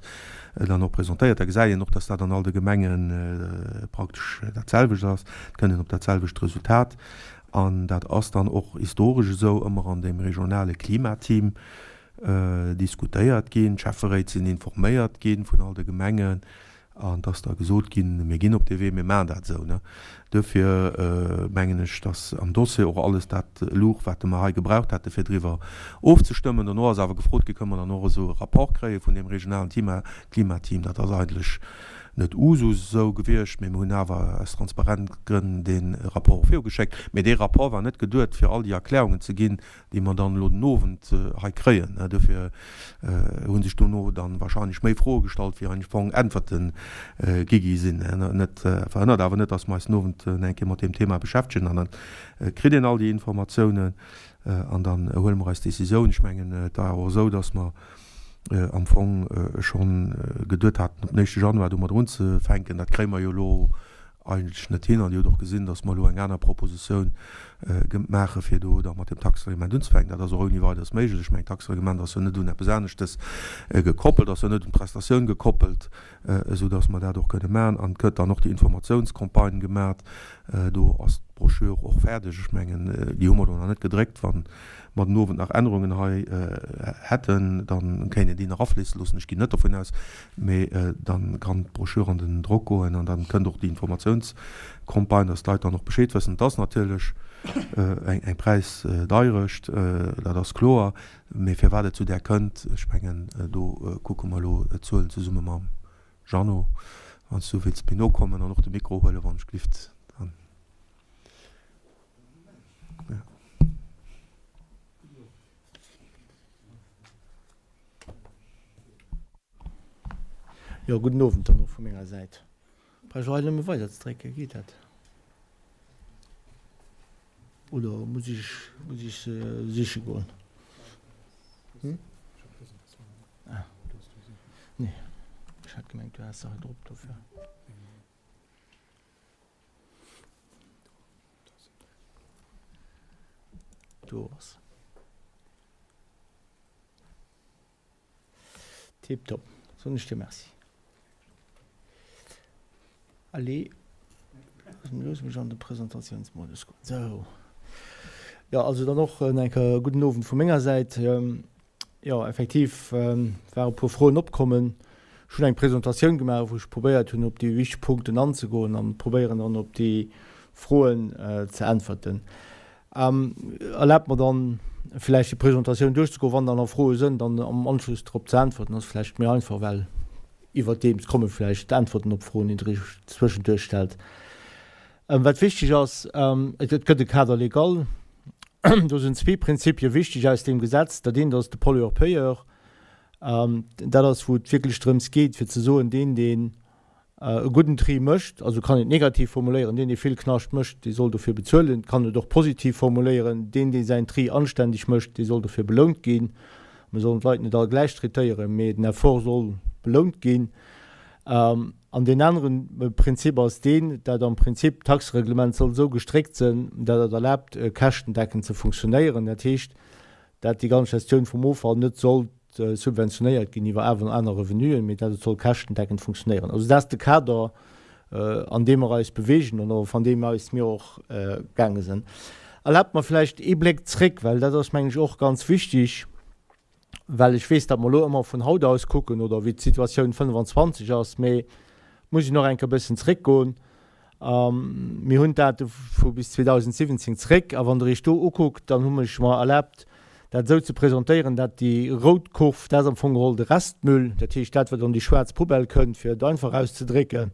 dann och presentéiert. Da gesäit een och, dass dat an all de Gemenge praktesch dat selwecht ass. Et kënnt een op dat selwecht Resultat. An dat ass dann och historesch esou ëmmer an deem regionale Klimateam diskutéiert ginn. D'Schäfferéit sinn informéiert gi vun all de Gemengen. An et ass da gesot ginn, mir ginn op dee Wee, mir maachen dat esou. Duerfir mengen ech, datt am Dossier och alles dat louch, wat mer hei gebraucht hätte fir driwwer ofzestëmmen. Dono ass awer gefrot ginn, Kënne mer dann och esou e Rapport kréie vun deem regionalen Klimateam? Dat ass eigentlech net Usus esou gewiescht, mee mir hunn awer aus Transparenzgrënn dee Rapport och virugeschéckt. Mee dee Rapport war net geduet, fir all déi Erklärungen ze ginn, déi mer dann elo den Owend hei kréien. Duerfir hu sech dono dann wahrscheinlech méi Froe gestallt, wéi am Fong Äntwerte gi gi sinn. Dat verhënnert awer net, dass mer eis den Owend nach eng Kéier mat deem Thema beschäftegen an da kritt een all déi Informatiounen an dann huele mer eis Décisioun. Ech mengen, et war och esou, dass mer am Fong scho geduet haten, op den éischte Januar domat unzefänken. Dat kréie mer jo elo eigentlech net hin. An Dir hutt och gesinn, datt mer elo eng aner Propositioun maachen, fir do da mat dem Taxereglement unzefänken. Dat ass och ouni Weideres méiglech. Ech mengen, d'Taxereglement ass jo net un eppes aneschtes gekoppelt, ass jo net un d'Prestatioun gekoppelt, esou datt mer dat och kënne maachen. An et gëtt dann och déi Informatiounscampagne gemaach. Do ass d'Broschür och fäerdeg. Ech mengen, déi hu mer do nach net gedréckt. Wa mer den Owend nach Ännerungen hei hätten, da kéint een déi nach afléisse loossen. Ech ginn net dovun aus, Mee dann kann d'Broschür an den Drock goen an dann kënnt och déi Informatiounscampagne, dass d'Leit dann och Bescheed wëssen. Et ass natierlech eng Präisdeierecht, dat ass kloer. Mee firwat et zu där kënnt, ech mengen, do kucke mer elo d'Zuelen zesumme mam Jeannot. Wann s du wéilts méi no kommen an och de Mikro huelen, wann ech glift, dann. Jo, gudden Owend dann och vu menger Säit. Brauch ech och hei nëmme weider ze drécken, geet dat? Oder muss ech, muss ech se siche goen? Hm? Ah. Nee, ech hat gemengt, du häss se hei drop dofir. Do ass. Tiptop, soen ech dir Merci. Allez, looss mech an de Presentatiounsmodus goen. Sou. Jo, also dann och eng Kéier gudden Owend vu menger Säit. Jo, effektiv ware e puer Froen opkommen. Ech hunn eng Presentatioun gemaach, wou ech probéiert hunn, op déi wichteg Punkten anzegoen an probéieren dann op déi Froen ze äntwerten. Erlaabt mer dann vläicht déi Presentatioun duerchzegoen, wann dann nach Froe sënn, dann am Anschluss drop ze äntwerten. Ass vläicht méi einfach, well iwwerdeems komme vläicht d'Äntwerten op Froen, déi Der Iech zwëschenduerch stellt. Wat wichteg ass, et gëtt e Cadre légal. Do sinn zwee Prinzipie wichteg aus deem Gesetz. Dat eent ass de Pollueur-payeur. Dat ass, wou et wierklech drëms geet, fir ze soen, deen, deen e gudden Tri mécht, also kann een et negativ formuléieren, deen, dee vill Knascht mécht, dee soll dofir bezuelen. Et kann et och positiv formuléieren, deen, dee säin Tri anständeg mécht, dee soll dofir belount ginn. Mir sollen d'Leit net all gläich traitéieren, mee den Effort soll belount ginn. An deen anere Prinzip ass deen, dat am Prinzip d'Taxereglement soll esou gestréckt sinn, dat et erlaabt, käschtendeckend ze funktionéieren. Dat heescht, dat déi ganz Gestioun vum Offall net sollt subventionéiert ginn iwwer awer aner Revenuen, mee dat et soll käschtendeckend funktionéieren. Also dat ass de Kader, an deem mer eis bewegen an och van deem aus mir och gaange sinn. Erlaabt mer vläicht ee Bléck zréck, well dat ass, mengen ech, och ganz wichtig, well ech weess, datt mer elo ëmmer vun haut aus kucken oder wéi d'Situatioun 25 ass, mee et muss een och eng Kéier e bëssen zréckgoen. Mir hunn d'Date vu bis 2017 zréck a wann Der Iech do ukuckt, dann hu ech mer erlaabt, dat esou ze presentéieren, dat déi rout Kurv, dat ass am Fong geholl de Restmüll, dat heescht dat, wat an déi schwaarz Poubelle kënnt, fir et einfach auszedrécken,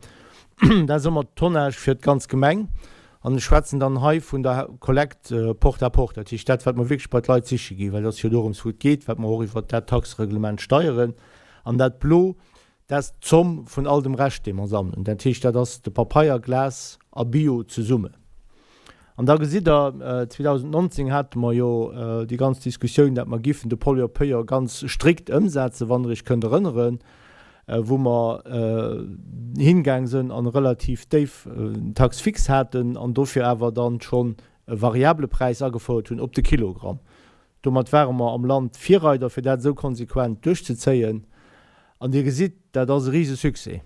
dat ass ëmmer d'Tonnage fir d'ganz Gemeng. An ech schwätzen dann hei vun der Kollekt porte à porte, dat heescht dat, wat mer wierklech bei d'Leit siche ginn, well et ass jo dorëms, wou et geet, wat mer och iwwert dat Taxereglement steieren. An dat Blo, dat ass d'Zomm vun all dem Rescht, dee mer sammelen. Dat heescht, dat ass de Papeier, Glas a Bio zesumme. An da gesitt Der, 2019 hate mer jo déi ganz Diskussioun, dat mer giffen de Pollueur-payeur ganz strikt ëmsetzen, wann Der Iech kënnt erënneren, wou mer hingaang sënn an e relativ déif Taxe fixe haten an dofir awer dann schonn e variable Präis agefouert hunn op de Kilogramm. Domat ware mer am Land Virreider, fir dat esou konsequent duerchzezéien. An Dir gesitt, dat ass e rise Succès.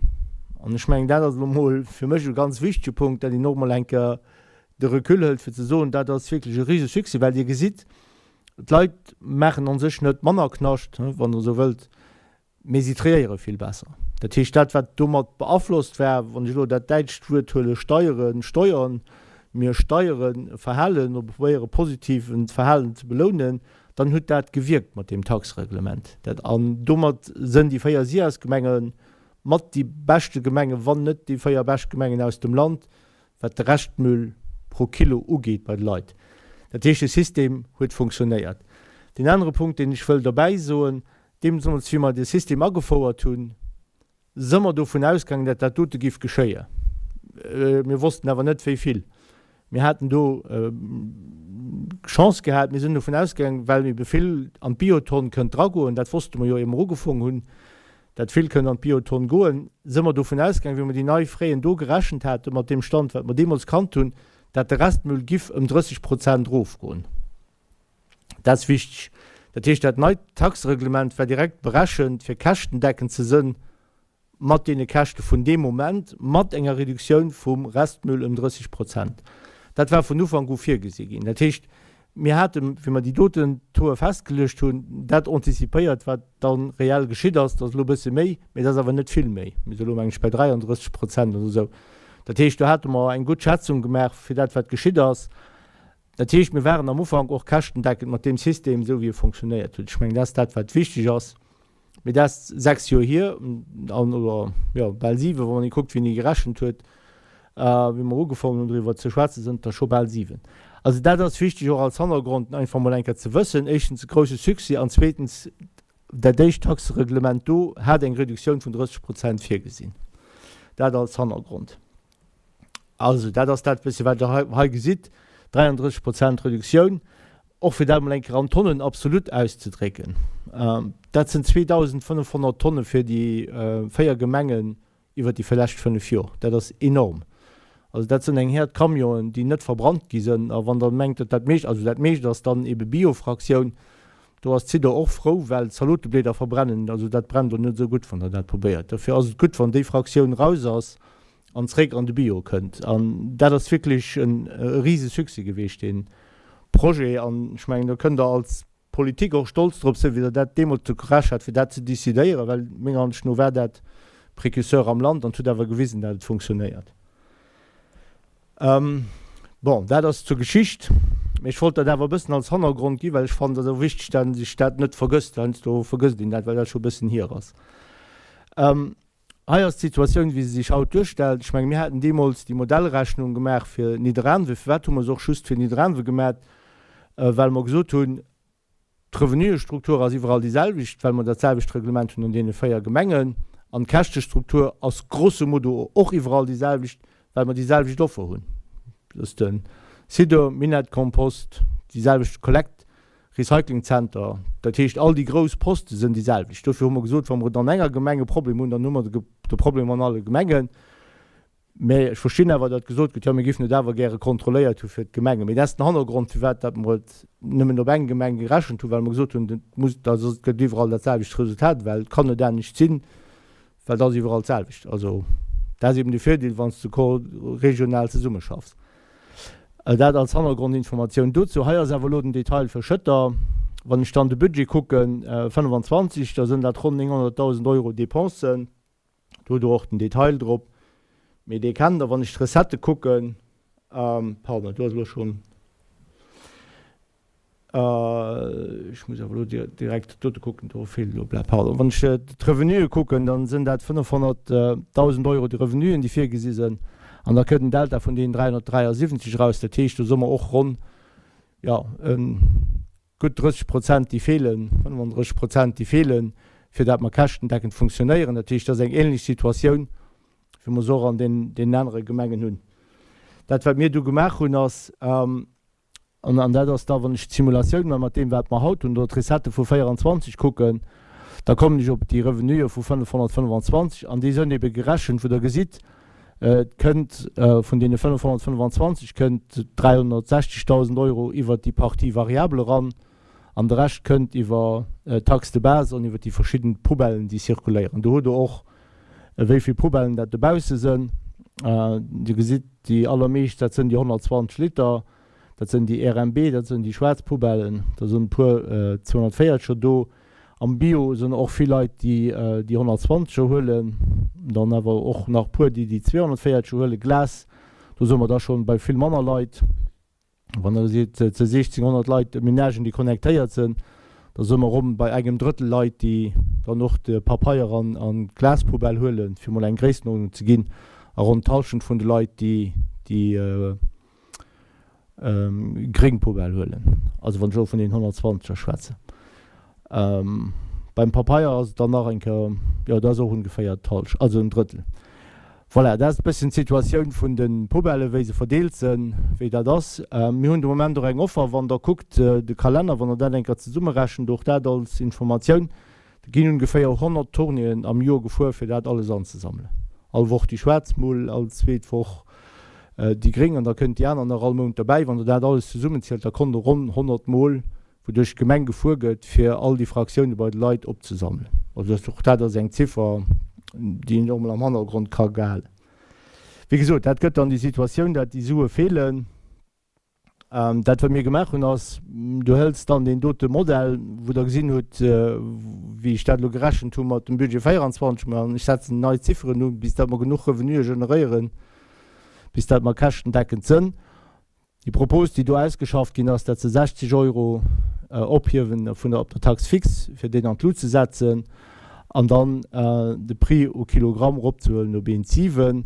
An ech mengen, dat ass elo emol fir mech e ganz wichtege Punkt, dat een och emol eng Kéier de Recul hëlt, fir ze soen, dat ass wierklech e rise Succès, well Dir gesitt, d'Leit maachen a sech net manner Knascht, wann Der esou wëllt, mee si triéiere vill besser. Dat heescht, dat wat domat beaflosst war, wann ech elo dat däitscht Wuert huele steieren, steuern, mir steiere Verhalen oder probéiere positiv en Verhalen ze belounen, dann huet dat gewierkt mat deem Taxereglement. Dat, an domat sënn déi 4 SIAS-Gemenge mat déi beschte Gemengen, wann net déi 4 bescht Gemengen aus dem Land, wat de Reschtmüll pro Kilo ugeet bei de Leit. Dat heescht, de System huet funktionéiert. Deen anere Punkt, deen ech wëll dobäi soen, Deemools, wéi mer dee System agefouert hunn, së mer dovun ausgaangen, dat dat dote giff geschéien. Mir wossten awer net, wéi vill. Mir haten do Chance gehat. Mir sinn dovun ausgaangen, well ebe vill an d'Biotonn kënnt dragoen, dat wosste mer jo, ier mer ugefoong hunn, dat vill kënnt an d'Biotonn goen, së mer dovun ausgaangen, wéi mer déi nei Fräen do gerechent haten, mat deem Stand, wat mer deemools kannt hunn, dat de Restmüll giff ëm 30 Prozent erofgoen. Dat ass wichteg. Dat heescht, dat neit Taxereglement war direkt berechent, fir käschtendeckend ze sënn mat deene Käschte vun deem Moment, mat enger Reduktioun vum Restmüll ëm 30 Prozent. Dat war vun Ufank u virgesi ginn. Dat heescht, mir haten, wéi mer déi doten Tauxe festgeluecht hunn, dat anticipéiert, wat da reell geschitt ass. Dat ass elo e bësse méi, mee dat ass awer net vill méi. Mir si elo, meng ech, bei 33 Prozent oder esou. Dat heescht, do hate mer eng gutt Schätzung gemaach fir dat, wat geschitt ass. Dat heescht, mir waren am Ufank och käschtendeckend mat deem System, esou wéi e fonctionnéiert huet. Ech mengen, dat ass dat, wat wichteg ass. Mee dat ass sechs Joer hier, an, oder jo, bal siwen, wann ee kuckt, wéini ee gerechent huet, wéi mer ugefaangen hunn driwwer ze schwätzen, sinn et der scho bal siwen. Also dat ass wichteg och als Hannergrond einfach emol eng Kéier ze wëssen. Éischtens e grouse Succès an zweetens, dat éischt Taxereglement do hat eng Reduktioun vun 30 Prozent virgesinn. Dat als Hannergrond. Also dat ass dat bësse wat Der hei gesitt, 33 Prozent Reduktioun, och fir dat emol eng Kéier an Tonnen absolut auszedrécken, dat sinn 2.500 Tonne fir déi 4 Gemengen iwwert déi lescht 5 Joer. Dat ass enorm. Also dat sinn eng Häerd Camionen, déi net verbrannt gi sinn. A wann Der mengt, datt dat meescht, also dat meescht ass dann ebe Biofraktioun, do ass d'Sidor och frou, well Zalotebläder verbrennen, also dat brennt och net esou gutt, wann Der dat probéiert. Dofir ass et gutt, wann déi Fraktioun raus ass an zréck an de Bio kënnt. An dat ass wierklech e rise Succès geweecht, dee Projet. An ech mengen, do kënnt Der als Politik och stolz drop sinn, wéi Der dat deemools de Courage hat, fir dat ze decidéieren, well menger Ansicht no war dat Précurseur am Land an et huet awer gewisen, dat et funktionéiert. Bon, dat ass zur Geschicht. Mee ech wollt dat awer e bëssen als Hannergrond ginn, well ech fannen, et ass och wichteg, dat ee sech dat net vergësst. Heiansdo vergësst een dat, well dat scho e bëssen hier ass. Hei ass d'Situatioun, wéi se sech haut duerstellt. Ech menge mir haten deemools déi Modellrechnung gemaach fir Nidderaanwe. Firwat hu mer se och just fir Nidderaanwe gemat? Well mer gesot hunn, d'Revenuestruktur ass iwwerall déi selwecht, well mer dat selwecht Reglement hunn an deene 4 Gemengen. An d'Käschtestruktur ass grosso modo och iwwerall déi selwecht, well mer déi selwecht Offer hunn. Dat ass de Sidor, Minett-Kompost, déi selwecht Kollekt Recycling Center, dat heescht all déi grouss Poste sënn déi selwecht. Dofir hu mer gesot, wa mer et an enger Gemeng e Problem hunn, dann hu mer de Problem an alle Gemengen. Mä ech verstinn awer, datt gesot gëtt, jo mir géifen et awer gäre kontrolléiert hu fir d'Gemengen. Mee dat ass den Hannergrond, firwat datt mer et nëmmen op eng Gemeng gerechent hunn, well mer gesot hunn, et muss, also et gëtt iwwerall dat selwecht Resultat, well et kann net anescht sinn, well et ass iwwerall d'selwecht. Also dat ass eben de Virdeel, wann s de regional zesummeschaffs. Dat als Hannergrondinformatioun dozou. Hei ass awer elo den Detail fir Schëtter. Wann ech dann de Budget kucken, 25, da sënn dat ronn 900.000 Euro Dépensen. Do hutt Der och den Detail drop. Mee dee kennt Der. Wann ech d'Recettë kucken, pardon, do ass elo schonn. Ech muss awer elo direkt dote kucken, do feelt elo, pardon. Wann ech d'Revenuë kucken, da sinn dat 500.000 Euro déi Revenuen, déi virgesi sinn. An da kënnt en Delta vun deenen 373 eraus. Dat heescht, do soe mer och ronn, jo, gutt 30 Prozent, déi feelen, 35 Prozent, déi feelen, fir dat mer käschtendeckend funktionéieren. Dat heescht, dat ass eng ähnlech Situatioun, wéi mer se och an deenen anere Gemengen hunn. Dat, wat mir du gemaach hunn, ass, An dat ass da, wann ech d'Simulatioun maache mat deem, wat mer haut hunn, oder d'Recettë vu 24 kucken, da kommen ech op déi Revenuë vu 525. An déi sënn ebe gerechent, wou Der gesitt, et kënnt vun deene 525 kënnt 360.000 Euro iwwert déi Partie variable eran an de Rescht kënnt iwwer d'Taxe de base an iwwer déi verschidden Poubellen, déi zirkuléieren. Do hutt Der och, wéi vill Poubellen dat dobausse sënn. Dir gesitt, déi allermeescht, dat sënn déi 120 Liter. Dat sënn déi RMB, dat sënn déi schwaarz Poubellen, da sënn e puer 240er do. Am Bio sënn och vill Leit, déi déi 120er huelen, dann awer och nach e puer, déi déi 240er huelen. Glas, do së mer da schonn bei vill manner Leit. Wann Der seet, et së 1.600 Leit, Menagen, déi connectéiert sënn, da së mer ronn bei engem Drëttel Leit, déi dann och de Papeier an d'Glaspoubelle huelen, fir mol eng Gréisstenordnung ze ginn, a ronn d'Hallschent vun de Leit, déi déi. Gréng Poubelle huelen, also wann ech elo vun den 120er schwätzen. Beim Papeier ass et dann nach eng Kéier, jo dat ass och ongeféier d'Hallsch, also en Drëttel. Voilà, dat ass e bësschen d'Situatioun vun de Poubellen, wéi se verdeelt sinn, wéi dat ass. Mir hunn de Moment och eng Offer, wann Der kuckt de Kalenner, wann Der dat eng Kéier zesummerechent, och dat als Informatioun, Et ginn ongeféier 100 Tournéeën am Joer gefuer, fir dat alles anzesammelen. All Woch déi schwaarz Mull, all zweet Woch déi gréng an da kënnt déi aner nach all Mount derbäi. Wann Der dat alles zesummenzielt, da kommt Der ronn 100 Mol, wou duerch d'Gemeng gefuer gëtt, fir all déi Fraktioune bei de Leit opzesammelen. Also och dat ass eng Ziffer, déi een och emol am Hannergrond ka gehalen. Wéi gesot, dat gëtt dann déi Situatioun, dat déi Sue feelen. Dat wat mir gemaach hunn ass, du hëls dann deen dote Modell, wou Der gesinn hutt, wéi ech dat elo gerechent hu mat dem Budget 24, mä ech setzen nei Zifferen u bis datt mer genuch Revenuë generéieren, bis datt mer käschtendeckend sënn. Déi Propos, déi do ausgeschafft ginn ass, dat se 60 Euro ophiewen vun der op der Taxe fixe, fir deen an d'Lut ze setzen an dann de Prix au Kilogramm eropzehuelen op 1,7.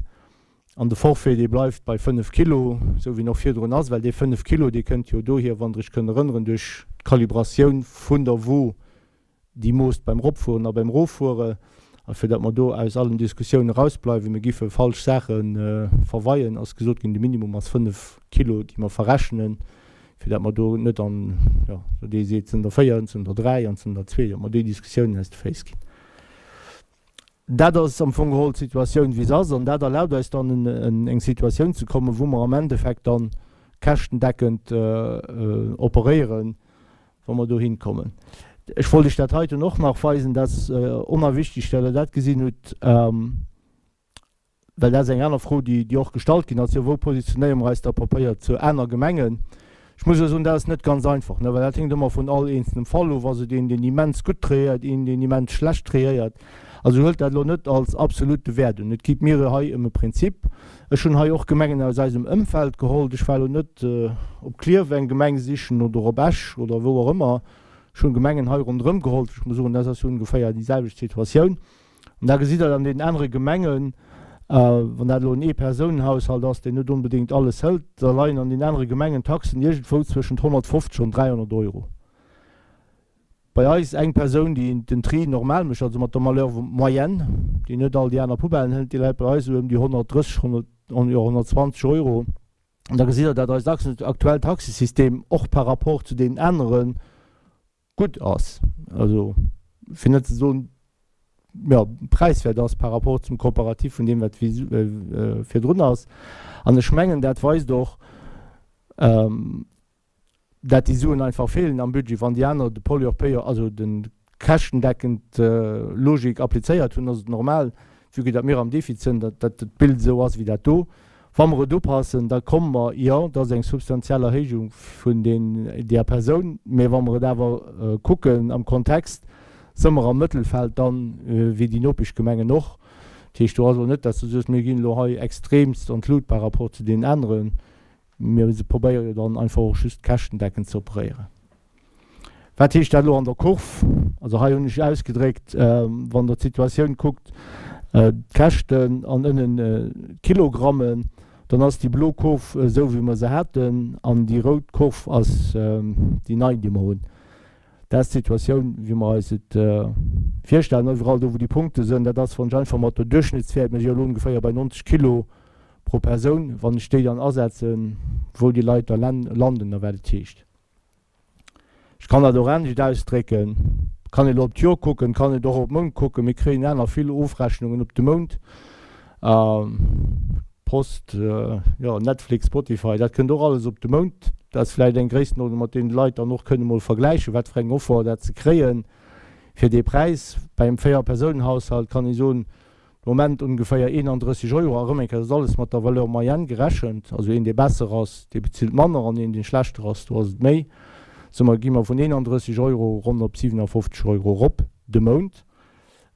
An de Forfait, dee bleift bei 5 Kilo, esou wéi en och virdrun ass, well dee 5 Kilo, dee kënnt jo dohier, wann Der Iech kënnt erënneren, duerch d'Kalibratioun vun der Wo, déi moosst beim Ropfueren a beim Roffuere. A fir datt mer do aus allen Diskussiounen erausbleiwen, mir giffe falsch Saache verweien, ass gesot ginn, de Minimum ass 5 Kilo, déi mer verrechnen, fir datt mer do net an, jo, dee seet, et sinn der 4, et sinn der 3 an et sinn der 2, datt mer déi Diskussiounen aus de Féiss ginn. Dat ass am Fong geholl d'Situatioun, wéi se ass, an dat erlaabt eis dann, en eng Situatioun ze kommen, wou mer am Endeffekt dann käschtendeckend operéieren, wa mer dohin kommen. Ech wollt Iech dat heiten och nach weisen, dat ass onerwichtig, datt Der dat gesinn hutt. Well dat ass eng aner Fro, déi och gestallt ginn ass, jo, wou positionéiere mer eis da Papéier zu aner Gemengen? Ech muss elo soen, dat ass net ganz einfach, ne, well dat héngt ëmmer vun all eenzelnem Fall of. Ass et een, deen immens gutt triéiert, een, deen immens schlecht triéiert? Also huelt dat elo net als absolute Wäert un. Et geet mir hei ëm e Prinzip. Ech hunn hei och Gemengen aus eisem Ëmfeld geholl. Ech war elo net op Klierf eng Gemeng sichen oder op Esch oder wou och ëmmer. Ech hunn Gemengen hei ronderëm geholl. Ech muss soen, dat ass jo ongeféier déi selwecht Situatioun. An da gesitt Der an deenen anere Gemengen, wann dat elo en Eepersonenhaushalt ass, deen net onbedéngt alles hëlt, da leien an deenen anere Gemengen d'Taxen iergendwou zwëschent 150 an 300 Euro. Bei eis eng Persoun, déi den Tri normal mécht, also mat der Malheur moyenne, déi net all déi aner Poubellen hëlt, déi läit bei eis esou ëm déi 130, 100, jo 120 Euro. An da gesitt Der, dat eist aktuellt Taxesystem och par rapport zu deenen anere gutt ass, also fir net ze soen, jo, präiswäert ass par rapport zum Comparatif vun deem, wat virdrun ass. An ech mengen, dat weist och, dat déi Suen einfach feelen am Budget. Wann déi aner de Pollueur-payeur, also de käschtendeckend Logik applizéiert hunn, ass et normal, vue que datt mir am Defizit sinn, datt d'Bild esou ass wéi dat do. Wa mer et upassen, da komme mer, jo, dat ass eng substantiell Erhéijung vun deer Persoun, mä wa mer et awer kucken am Kontext, si mer am Mëttelfeld dann, wéi déi Nopeschgemengen och. Dat heescht, do ass elo net, datt s du soos, mir ginn elo hei extremst an d'Lut par rapport zu deenen aneren. Mir probéiere jo dann einfach och just käschtendeckend ze operéieren. Wat heescht dat elo an der Kurv? Also hei hunn ech ausgedréckt, wann Der d'Situatioun kuckt, d'Käschten an ënnen d'Kilogrammen, dann ass déi blo Kurv esou wéi mer se haten an déi rout Kurv ass déi nei, déi mer hunn. Dat ass d'Situatioun, wéi mer eis et virstellen. Iwwerall do, wou déi Punkte sënn, dat ass, wann ech einfach mat der Duerchschnittswäert, mir si jo elo ongeféier bei 90 Kilo pro Persoun, wann ech déi dann asetzen, wou déi Leit da landen a wat et heescht. Ech kann dat och anescht ausdrécken, Kann een elo op d'Joer kucken, kann een et och op Mount kucken. Mir kréien aner vill Ofrechnungen op de Mount, Post, jo, Netflix, Spotify, dat kënnt och alles op de Mount. Dat ass vläicht eng Gréisstenordnung, mat deenen d'Leit dann och kënne mol vergläichen, wat fir eng Offer dat se kréie fir dee Präis. Bei engem Véierpersounen-Haushalt kann ee soen, De Moment ongeféier 31 Euro. A rëm eng Kéier, dat ass alles mat der Valeur moyenne gerechent. Also een, dee besser ass, dee bezilt manner, an een, dee schlechter ass, do ass et méi. Soumat gi mer vun 31 Euro ronn op 57 Euro erop de Mount.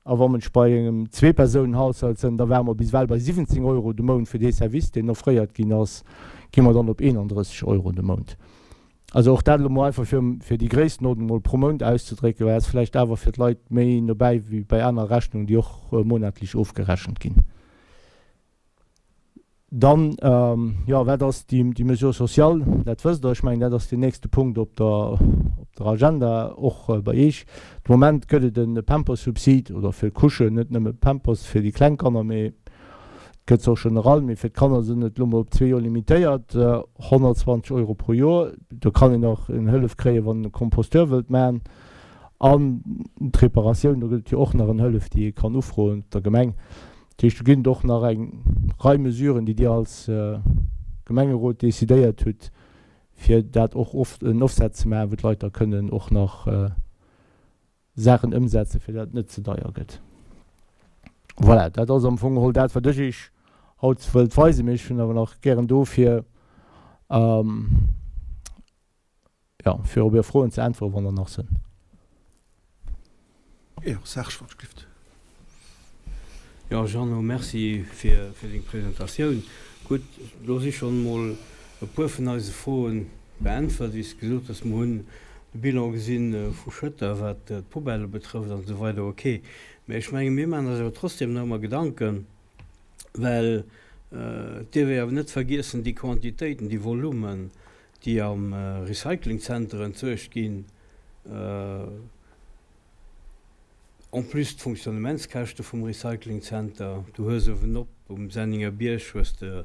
A wa mer bei engem Zweepersounenhaushalt sënn, da ware mer bis ewell bei 17 Euro de Mount fir dee Service, deen offréiert ginn ass, gi mer dann op 31 Euro de Mount. Also och dat elo mol einfach fir fir déi Gréisstenordnung mol pro Mount auszedrécken, well dat ass vläicht awer fir d'Leit méi nobäi wéi bei aner Rechnungen, déi och monatlech ofgerechent ginn. Dann, jo, wat ass déi déi Mesure sociale? Dat wësst Der. Ech mengen, dat ass deen nächste Punkt op der op der Agenda, och bei Iech. De Moment gëtt et e Pampers-Subsid, oder fir Couchen, net nëmme Pampers fir déi kleng Kanner, mee Gëtt se och generell, mee fir d'Kanner sinn et elo mol op zwee Joer limitéiert, 120 Euro pro Joer. Do kann een och en Hëllef kréien, wann een e Composteur wëllt maachen. An d'Reparatioun, do gëtt et jo och nach en Hëllef, déi ee kann ufroen op der Gemeng. Dat heescht, do ginn et och nach eng Rei Mesuren, déi Dir als Gemengerot decidéiert hutt, fir dat och en Offset ze maachen, wou d'Leit da kënnen och nach Saachen ëmsetzen, fir dat et net ze deier gëtt. Voilà, dat ass am Fong geholl dat, wat ech Iech haut wëllt weisen. Mee ech sinn awer nach gären do, fir, jo, fir op Är Froen ze äntweren, wann der nach sënn. Jo, Serge, wann ech gelift. Jo, Jeannot, merci fir deng Presentatioun. Gutt, do si schonn emol e puer vun eise Froe beäntwert, wéi s de gesot hues. Mer hunn de Bilan gesi vu Schëtter, wat d'Poubellë betrëfft an esou weider. Ok. Mä ech menge mir maachen eis awer trotzdem nach ëmmer Gedanken, well et dierf ee awer net vergiessen, déi Quantitéiten, déi Volumen, déi am Recyclingzenter entsuergt ginn, En plus d'Fonctionnementskäschte vum Recyclingzenter. Du hues uewenop um Senninger Bierg hues de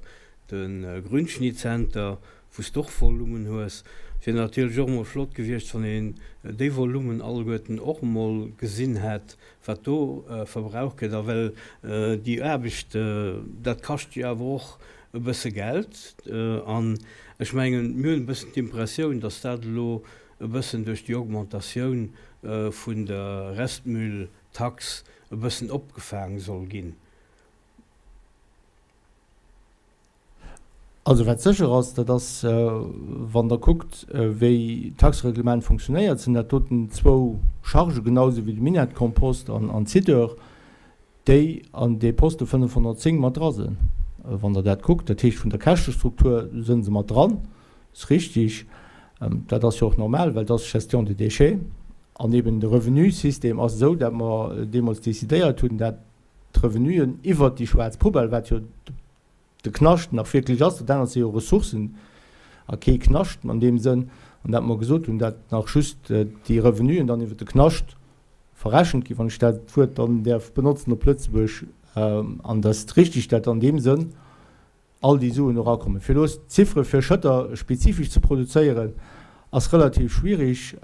de Grünschnitzenter, wou s de och Volumen hues. Et wier natierlech och emol flott gewiescht, wann een déi Volumen alleguerten och emol gesinn hätt, wat do verbraucht gëtt. A well déi Aarbecht, dat kascht jo awer och e bësse Geld. An ech mengen, mir hunn e bëssen d'Impressioun, datt dat elo e bëssen duerch déi Augmentatioun vun der Restmülltax e bëssen opgefaang soll ginn. Also wat sécher ass, dat ass, wann Der kuckt, wéi d'Taxereglement funktionéiert, sinn dat doten zwou Chargen, genau esou wéi de Minettkompost an d'Sidor, déi an dee Poste 510 mat dra sinn, wann Der dat kuckt. Dat heescht, vun der Käschtestruktur sënn se mat dran, ass richtig. Dat ass jo och normal, well et ass Gestion de déchets. An eben de Revenu-System ass esou, dat mer deemools decidéiert hunn, dat d'Revenuen iwwert déi schwaarz Poubelle, wat jo de Knascht nach wierklech ass, dat anert si jo Ressourcen a kee Knascht an deem Sënn, an dat mer gesot hunn, dat nach just déi Revenuen dann iwwert de Knascht verrechent ginn, wann ech dat Wuert dann däerf benotzen op Lëtzebuerg, an dat ass richtig, dat an deem Sënn all déi Suen erakommen. Fir elo Ziffere fir Schëtter spezifesch ze produzéieren, ass relativ schwierig.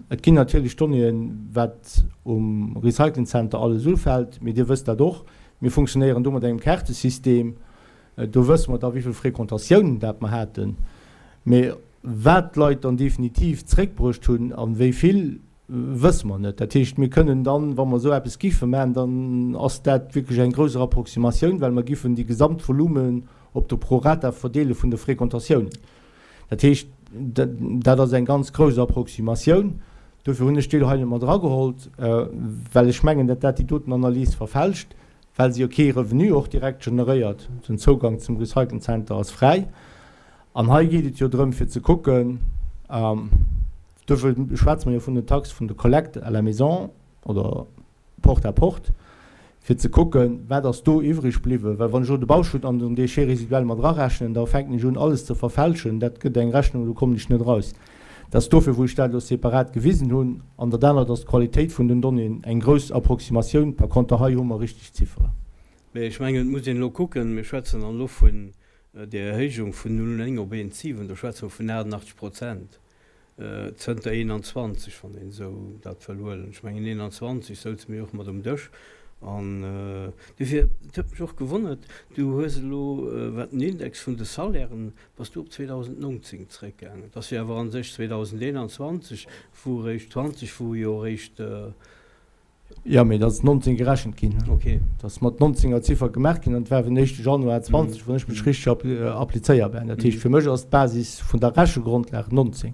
Et ginn natierlech Donnéeën, wat um Recyclingcenter alles ufält, mee Dir wësst dat och, mir funktionéieren do mat engem Kaartesystem. Do wësse mer da wéi vill Fréquentatiounen dat mer haten. Mee wat d'Leit dann definitiv zréckbruecht hunn a wéi vill, wësse mer net. Dat heescht, mir kënnen dann, wa mer esou eppes giffe maachen, dann ass dat wierklech eng grousser Approximatioun, well mer giffen déi gesamt Volumen op de Prorata verdeele vun de Fréquentatiounen. Dat heescht, dat ass eng ganz grouss Approximatioun. Dofir hunn ech déi elo hei net mat eragehollt, well ech mengen, datt dat déi doten Analys verfälscht, well se jo kee Revenu och direkt generéiert. Den Zougang zum Recyclingcenter ass fräi. An hei geet et jo drëm, fir ze kucken,. Duerfir schwätze mer jo vun den Taxe vun de Collecte à la maison oder porte à porte, fir ze kucken, wat ass do iwwreg bliwwen. Well wann ech elo de Bauschutt an den Déchets résiduels mat erarechnen, da fänken ech un alles ze verfälschen. Dat gëtt eng Rechnung, do kommen ech net eraus. Dat ass dofir, wou ech dat elo separat gewisen hunn. An dat anert ass d'Qualitéit vun den Donnéeën, eng grouss Approximatioun. Par conter hei hu mer richteg Zifferen. Mee ech mengen, et muss een elo kucken, mir schwätzen dann elo vun där Erhéijung vun 0,9 op 1,7, do schwätze mer vun 88 Prozent zënter 21, wann een esou dat wëll huelen. Ech mengen 21 souze mir och mat um Dësch. An dofir, et huet mech och gewonnert, du hues elo, wat den Index vun de Salairen, bass du op 2019 zréckgaangen. Et ass jo awer a sech 2021, wou eréischt 20, wou jo eréischt, Jo, mee dat ass 19 gerechent ginn. Okay. Dat ass mat 19 er Ziffer gemaach ginn an et war den éischte Januar 20, wann ech mech richteg applizéierbar. Dat heescht, fir mech ass d'Basis vun der Rechegrondlag 19.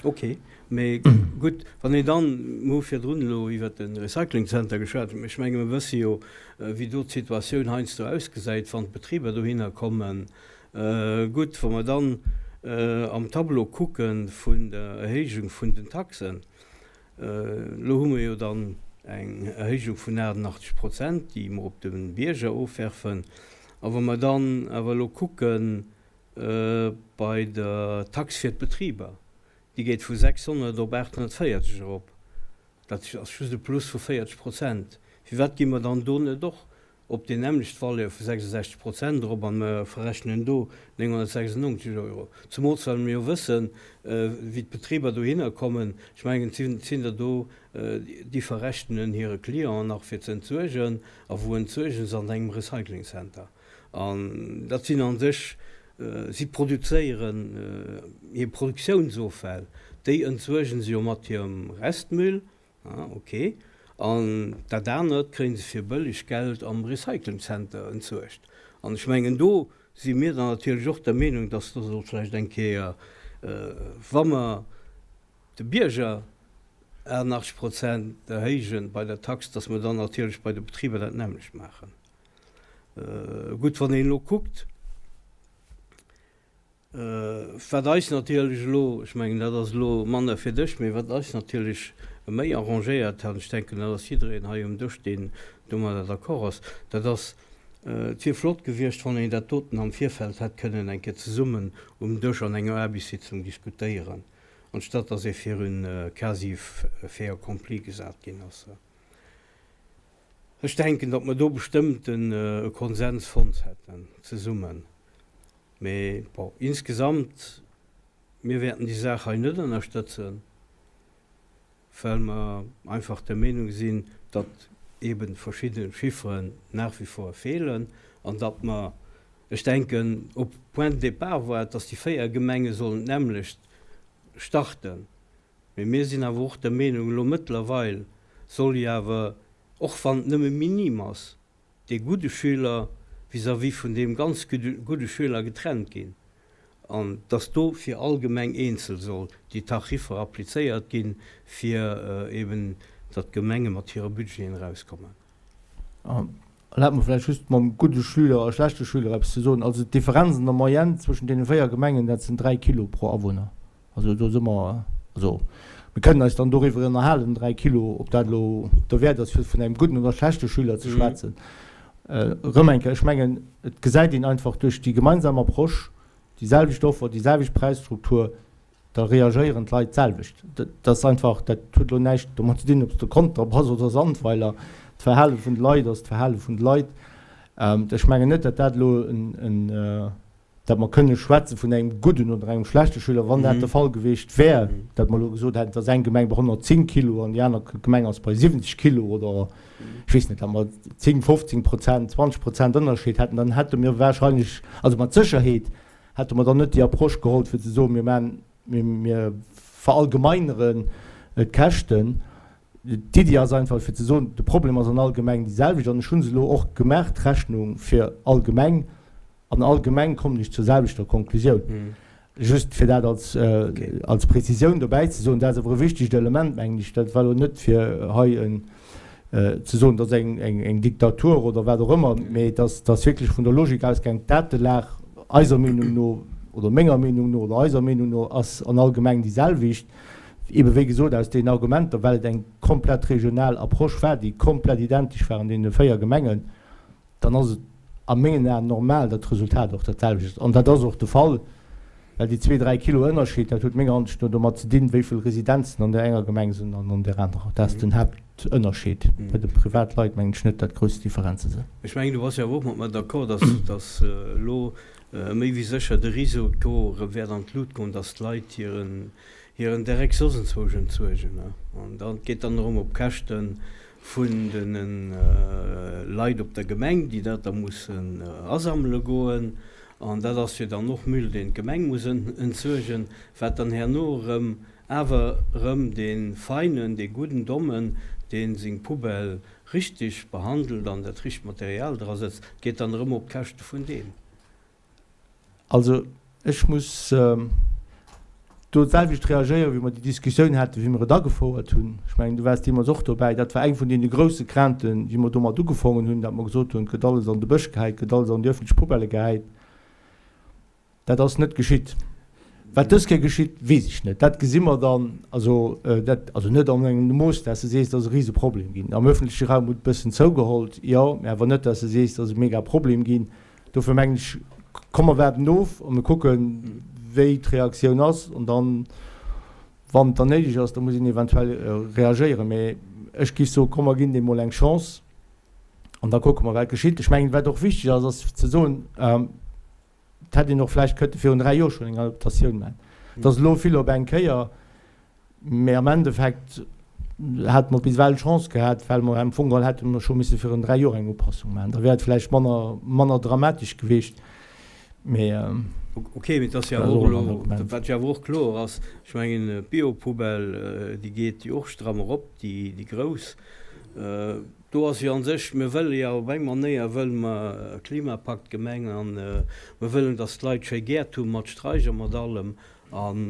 Okay. Mee gutt, wann een dann, mir hu virdrun elo iwwert de Recyclingzenter geschwat, ech menge mir wësse jo, wéi do d'Situatioun heiansdo ausgesäit, wann d'Betriber dohinner kommen. Gutt, wa mer dann am Tableau kucke vun der Erhéijung vun den Taxen, Elo hu mer jo dann eng Erhéijung vun 88 Prozent, déi mer op de Bierger ofwerfen. A wa mer dann awer elo kucke bei der Tax fir d'Betriber, déi geet vu 600 op 840 erop, dat ass just e Plus vu 40 Prozent. Firwat gi mer dann do net och op déi nämmlecht Valeur vu 66 Prozent erop an mer verrechnen do 996 Euro. Zemools well mer jo wëssen, wéi d'Betriber dohinner kommen. Ech mengen, et sinn der do, déi verrechnen hire Clienten nach fir ze entsuergen. A wou entsuergen se? An engem Recycling Center. An dat sinn a sech, si produzéieren hir Produktiounsoffäll, déi entsuergen se jo mat hirem Restmüll. Ah, ok. An dat anert kréie se fir bëlleg Geld am Recycling Center entsuergt. An ech mengen, do si mir dann natierlech och der Meenung, dass do sollt vläicht eng Kéier, wa mer de Bierger 88 Prozent erhéije bei der Tax, dass mer dann natierlech bei de Betriber dat nämmlecht maachen. Gutt, wann een elo kuckt, Wat eis natierlech elo, ech mengen, dat ass elo manner fir dech, mee wat eis natierlech méi arrangéiert hat, ech denken, dat ass jiddereen hei um Dësch, deen domadder d'accord ass, dat ass, et wier flott gewiescht, wann een dat doten am Virfeld hätt kënnen eng Kéier zesummen um Dësch an enger Aarbechtssitzung diskutéieren, anstatt dass ee virun quasi fait accompli gesat ginn ass. Ech denken, datt mer do bestëmmt e Konsens fonnt hätten zesummen. Mee bon, insgesamt, mir wäerten déi Saach hei net ënnerstëtzen, well mer einfach der Meenung sinn, datt eebe verschidde Chifferen nach wie vor feelen an datt mer, ech denken, au point de départ war et, datt déi 4 Gemenge sollen d'nämmlecht starten. Mee mir sinn awer och der Meenung, elo mëttlerweil soll jo awer, och wann et nëmme minim ass, dee gudde Schüler vis-à-vis vun deem ganz gudde Schüler getrennt ginn an dass do fir all Gemeng eenzel soll déi Tariffer applizéiert ginn, fir eben datt d'Gemenge mat hire Budgeten erauskommen. Erlaabt mer vläicht just mam gudde Schüler a schlechte Schüler eppes ze soen. Also d'Differenz an der Moyenne zwëschen deene 4 Gemengen, dat sinn 3 Kilo pro Awunner. Also do si mer, also mir kënnen eis dann doriwwer ënnerhalen, 3 Kilo, ob dat elo derwäert ass, fir vun engem gudden oder schlechte Schüler ze schwätzen. Erëm eng Kéier, ech mengen, et gesäit een einfach duerch déi gemeinsam Approche, déi selwecht Offer, déi selwecht Präisstruktur, da reagéieren d'Leit d'selwecht. Dat ass einfach, dat huet elo näischt domat ze dinn, ob s de Conter bass oder Sandweiler. D'Verhale vun de Leit ass d'Verhale vun de Leit. Ech mengen net, datt dat elo en, datt mer kënne schwätze vun engem gudden oder engem schlechte Schüler, wann dat de Fall gewiescht wär, datt mer elo gesot hätten, et ass eng Gemeng bei 110 Kilo an déi aner Gemeng ass bei 70 Kilo oder ech weess net, datt mer 10, 15 Prozent, 20 Prozent Ënnerscheed hätten, dann hätte mir wahrscheinlech, also mat Sécherheet hätte mer dann net déi Approche geholl, fir ze soen, mir maachen, mir verallgemeineren d'Käschten. D'Iddi ass einfach, fir ze soen, de Problem ass an all Gemeng déi selwecht an ech hu se elo och gemaach, d'Rechnung fir all Gemeng. An all Gemeng kommen ech zur selwechter Konklusioun. Just fir dat als, als Präzisioun dobäi ze soen. Dat ass awer e wichtegt Element, mengen ech. Dat war elo net fir hei en ze soen, dat ass eng, eng, eng Diktatur oder wat och ëmmer, mä et ass, et ass wierklech vun der Logik ausgaang, d'Datelag eiser Meenung no oder menger Meenung no oder eiser Meenung no ass an all Gemeng déi selwecht. Eebe wéi gesot aus deenen Argumenter, well et eng komplett regional Approche war, déi komplett identesch war an deene 4 Gemengen, dann ass et a mengen Aen normal, datt d'Resultat och dat selwecht ass. An dat ass och de Fall, well déi zwee, dräi Kilo Ënnerscheed, dat huet menger Ansicht no domat ze dinn, wéi vill Residenzen an där enger Gemeng sinn an an där anerer. Dat ass den Haaptënnerscheed. Bei de Privatleit mengen ech net, datt grouss Differenze sinn. Ech mengen, du bass jo awer och mat mer d'accord, datt datt elo méi wéi sécher de Risiko erëm wäert an d'Lut goen, datt d'Leit hiren hiren Dreck soss enzwousch entsuergen. An dat geet dann erëm op Käschte vun de Leit op der Gemeng, déi dat da mussen asammele goen. An dat ass jo dann och Müll, deen d'Gemeng muss entsuergen, wat dann herno erëm awer erëm dee Feinen, dee gudden Dommen, dee seng Poubelle richteg behandelt an dat richtegt Material drasetzt, geet dann erëm op d'Käschte vun deem. Also ech muss do d'selwecht reagéieren, wéi mer déi Diskussioun haten, wéi mer et agefouert hunn. Ech mengen, du waars deemools och dobäi. Dat war eng vun deene grousse Crainten, wéi mer domat ugefongen hunn, datt mer gesot hunn, et gëtt alles an de Bësch gehäit, et gëtt alles an déi öffentlech Poubelle gehäit. Dat ass net geschitt. Wat dës Kéier geschitt, weess ech net. Dat gesi mer dann. Also dat, also net an engem Mooss, dass de sees, et ass e Riseproblem ginn. Am öffentleche Raum huet e bëssen zougeholl, jo, mä awer net, dass de sees, et ass e Megaproblem ginn. Dofir mengen ech, komm mer waarden of a mir kucken, wéi d'Reaktioun ass. An dann, wann et dann néideg ass, da muss een eventuell reagéieren. Mä ech géif soen, komm mer ginn deem mol eng Chance an da kucke mer, wat geschitt. Ech mengen, wat och wichteg ass, ass ze soen, Et hätt een och vläicht kënnte virun 3 Joer schonn eng Adaptatioun maachen. Et ass elo vill op eng Kéier, mä am Endeffekt hate mer bis ewell Chance gehat, well mer am Fong geholl hätte mer scho misse virun 3 Joer eng Upassung maachen. Da wär et vläicht manner, manner dramatesch gewiescht, mä Ok, mee et ass jo dat ass awer och och en elo, Argument. wat jo awer och kloer ass, ech mengen d'Biopoubelle, déi geet jo och stramm erop, déi, déi grouss. Do ass jo an sech, mir wëlle jo op eng Manéier wëlle mer e Klimapakt-Gemeng an mir wëllen, datt d'Leit schéi Gäert hu mat Straich a mat allem. An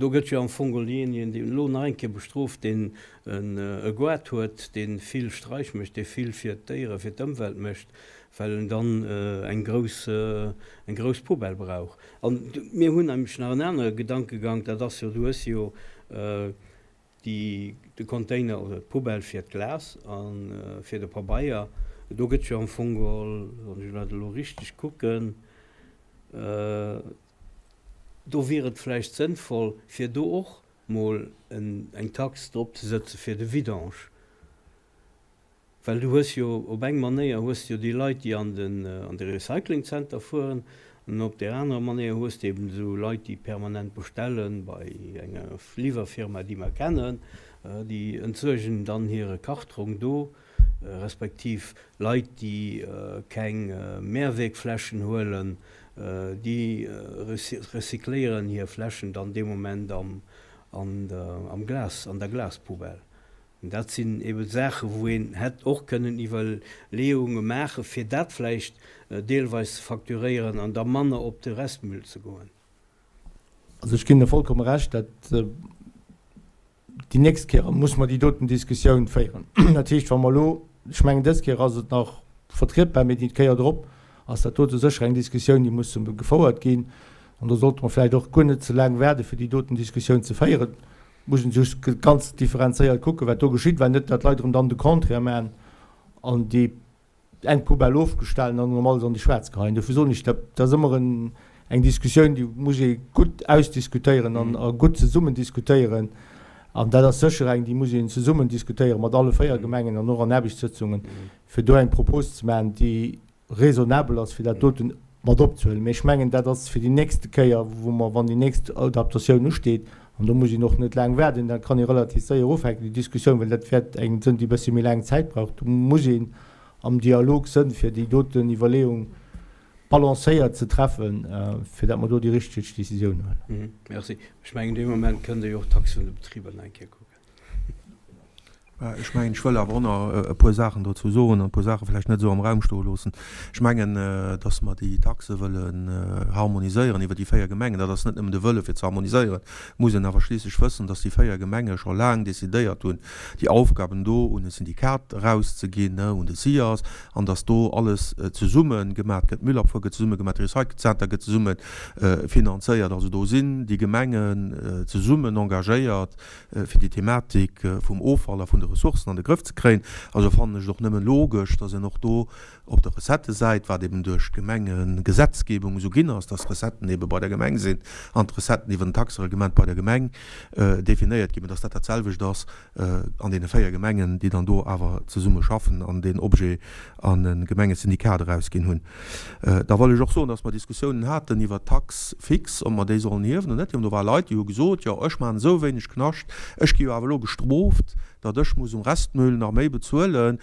do gëtt jo am Fong geholl deejéinegen, deen elo nach eng Kéier bestrooft, deen e Goart huet, dee vill Straich mécht, dee vill fir d'Déieren, fir d'Ëmwelt mécht, well en dann eng grouss, eng grouss Poubelle brauch. An mir hunn nämlech nach en anere Gedankegang, dat ass jo, du hues jo, Déi, de Container oder d'Poubelle fir d'Glas a fir de Pabeier, do gëtt jo am Fong geholl, wann ech dat elo richteg kucken, do wier et vläicht sënnvoll, fir do och mol eng Tax drop ze sëtze fir de Vidange. Well du hues jo op eng Manéier hues de jo déi Leit, déi an den an de Recyclingzenter fueren, an op där anerer Manéier hues de eben esou Leit, déi permanent bestelle bei enger Liwwerfirma, déi mer kennen, déi entsuergen dann hire Kartrong do, respektiv Leit, déi keng Mehrwegfläschen huelen, déi recycléieren hir Fläschen dann dee Moment am an der am Glas an der Glaspoubelle. Dat sinn ebe Saachen, wou een hätt och kënnen Iwwerleeunge maachen, fir dat vläicht deelweis ze facturéieren an da manner op de Restmüll ze goen. Also ech ginn der vollkomme Recht, dat déi nächst Kéier muss mer déi doten Diskussioun féieren. Dat heescht, wa mer elo, ech mengen dës Kéier ass et nach vertrietbar, mee déi Kéier drop ass dat dote sécher eng Diskussioun, déi muss gefouert ginn. An do sollte mer vläicht och guer net ze laang waarde fir déi doten Diskussioun ze féieren. Muss een just ganz differenzéiert kucken, wat do geschitt, well net dat d'Leit erëm dann de Contraire maachen an déi eng Poubelle ofgestellen an erëm alles an déi schwaarz geheien. Dofir soen ech, dat ass ëmmer eng Diskussioun, déi muss ee gutt ausdiskutéieren an a gutt zesummen diskutéieren. An dat ass sécher eng, déi muss een zesummen diskutéiere mat alle 4 Gemengen an och an Aarbechtssëtzungen, fir do eng Propos ze maachen, déi raisonnabel ass, fir dat doten mat opzehuelen. Mee ech mengen, dat ass fir déi nächste Kéier, wou mer, wann déi nächst Adaptatioun usteet, an do muss een och net laang waarden, dat kann ee relativ séier ufänken, déi Diskussioun, well dat wäert eng sënn, déi e bëssi méi laang Zäit brauch. Do muss een am Dialog sënn, fir déi doten Iwwerleeung balancéiert ze treffen, fir dat mer do déi richteg Décisioun huelen. Merci. Ech mengen, dee Moment kënnt Der jo och d'Taxe vun de Betriber nach eng Kéier kucken. Ech mengen, ech wëll awer och nach e puer Saachen dozou soen an e puer Saache vläicht net esou am Raum stoe loossen. Ech mengen, datt mer déi Taxe wëllen harmoniséieren iwwer déi 4 Gemengen, dat ass net nëmmen de Wëlle fir ze harmoniséieren. Et muss een awer schliisslech wëssen, datt déi 4 Gemenge scho laang decidéiert hunn, déi Aufgaben do un e Syndikat erauszeginn, un de SIAS, an datt do alles zesumme gemat gëtt. D'Müllabfuhr gëtt zesumme gemat, de Recyclingzenter gëtt zesumme finanzéiert. Also do sinn déi Gemengen zesummen engagéiert, fir déi Thematik vum Offall a vun de Ressourcen an de Grëff ze kréien. Also fannen ech et och nëmmen logesch, dass een och do op der Recettësäit, wat eben duerch d'Gemengegesetzgebung esou ginn ass, dass d'Recetten ebe bei der Gemeng sinn an d'Recetten iwwer den Taxereglement bei der Gemeng definéiert ginn, mä dass dat dat selwecht ass an deene 4 Gemengen, déi dann do awer zesumme schaffen an deen Objet an e Gemengesyndikat erausginn hunn. Da wëll ech och soen, dass mer Diskussiounen haten iwwert d'Taxe fixe, ob mer déi sollen hiewen oder net hiewen. Do ware Leit, déi hu gesot, Jo, ech maachen esou wéineg Knascht, ech gi jo awer elo gestrooft, datt ech muss um Restmüll nach méi bezuelen.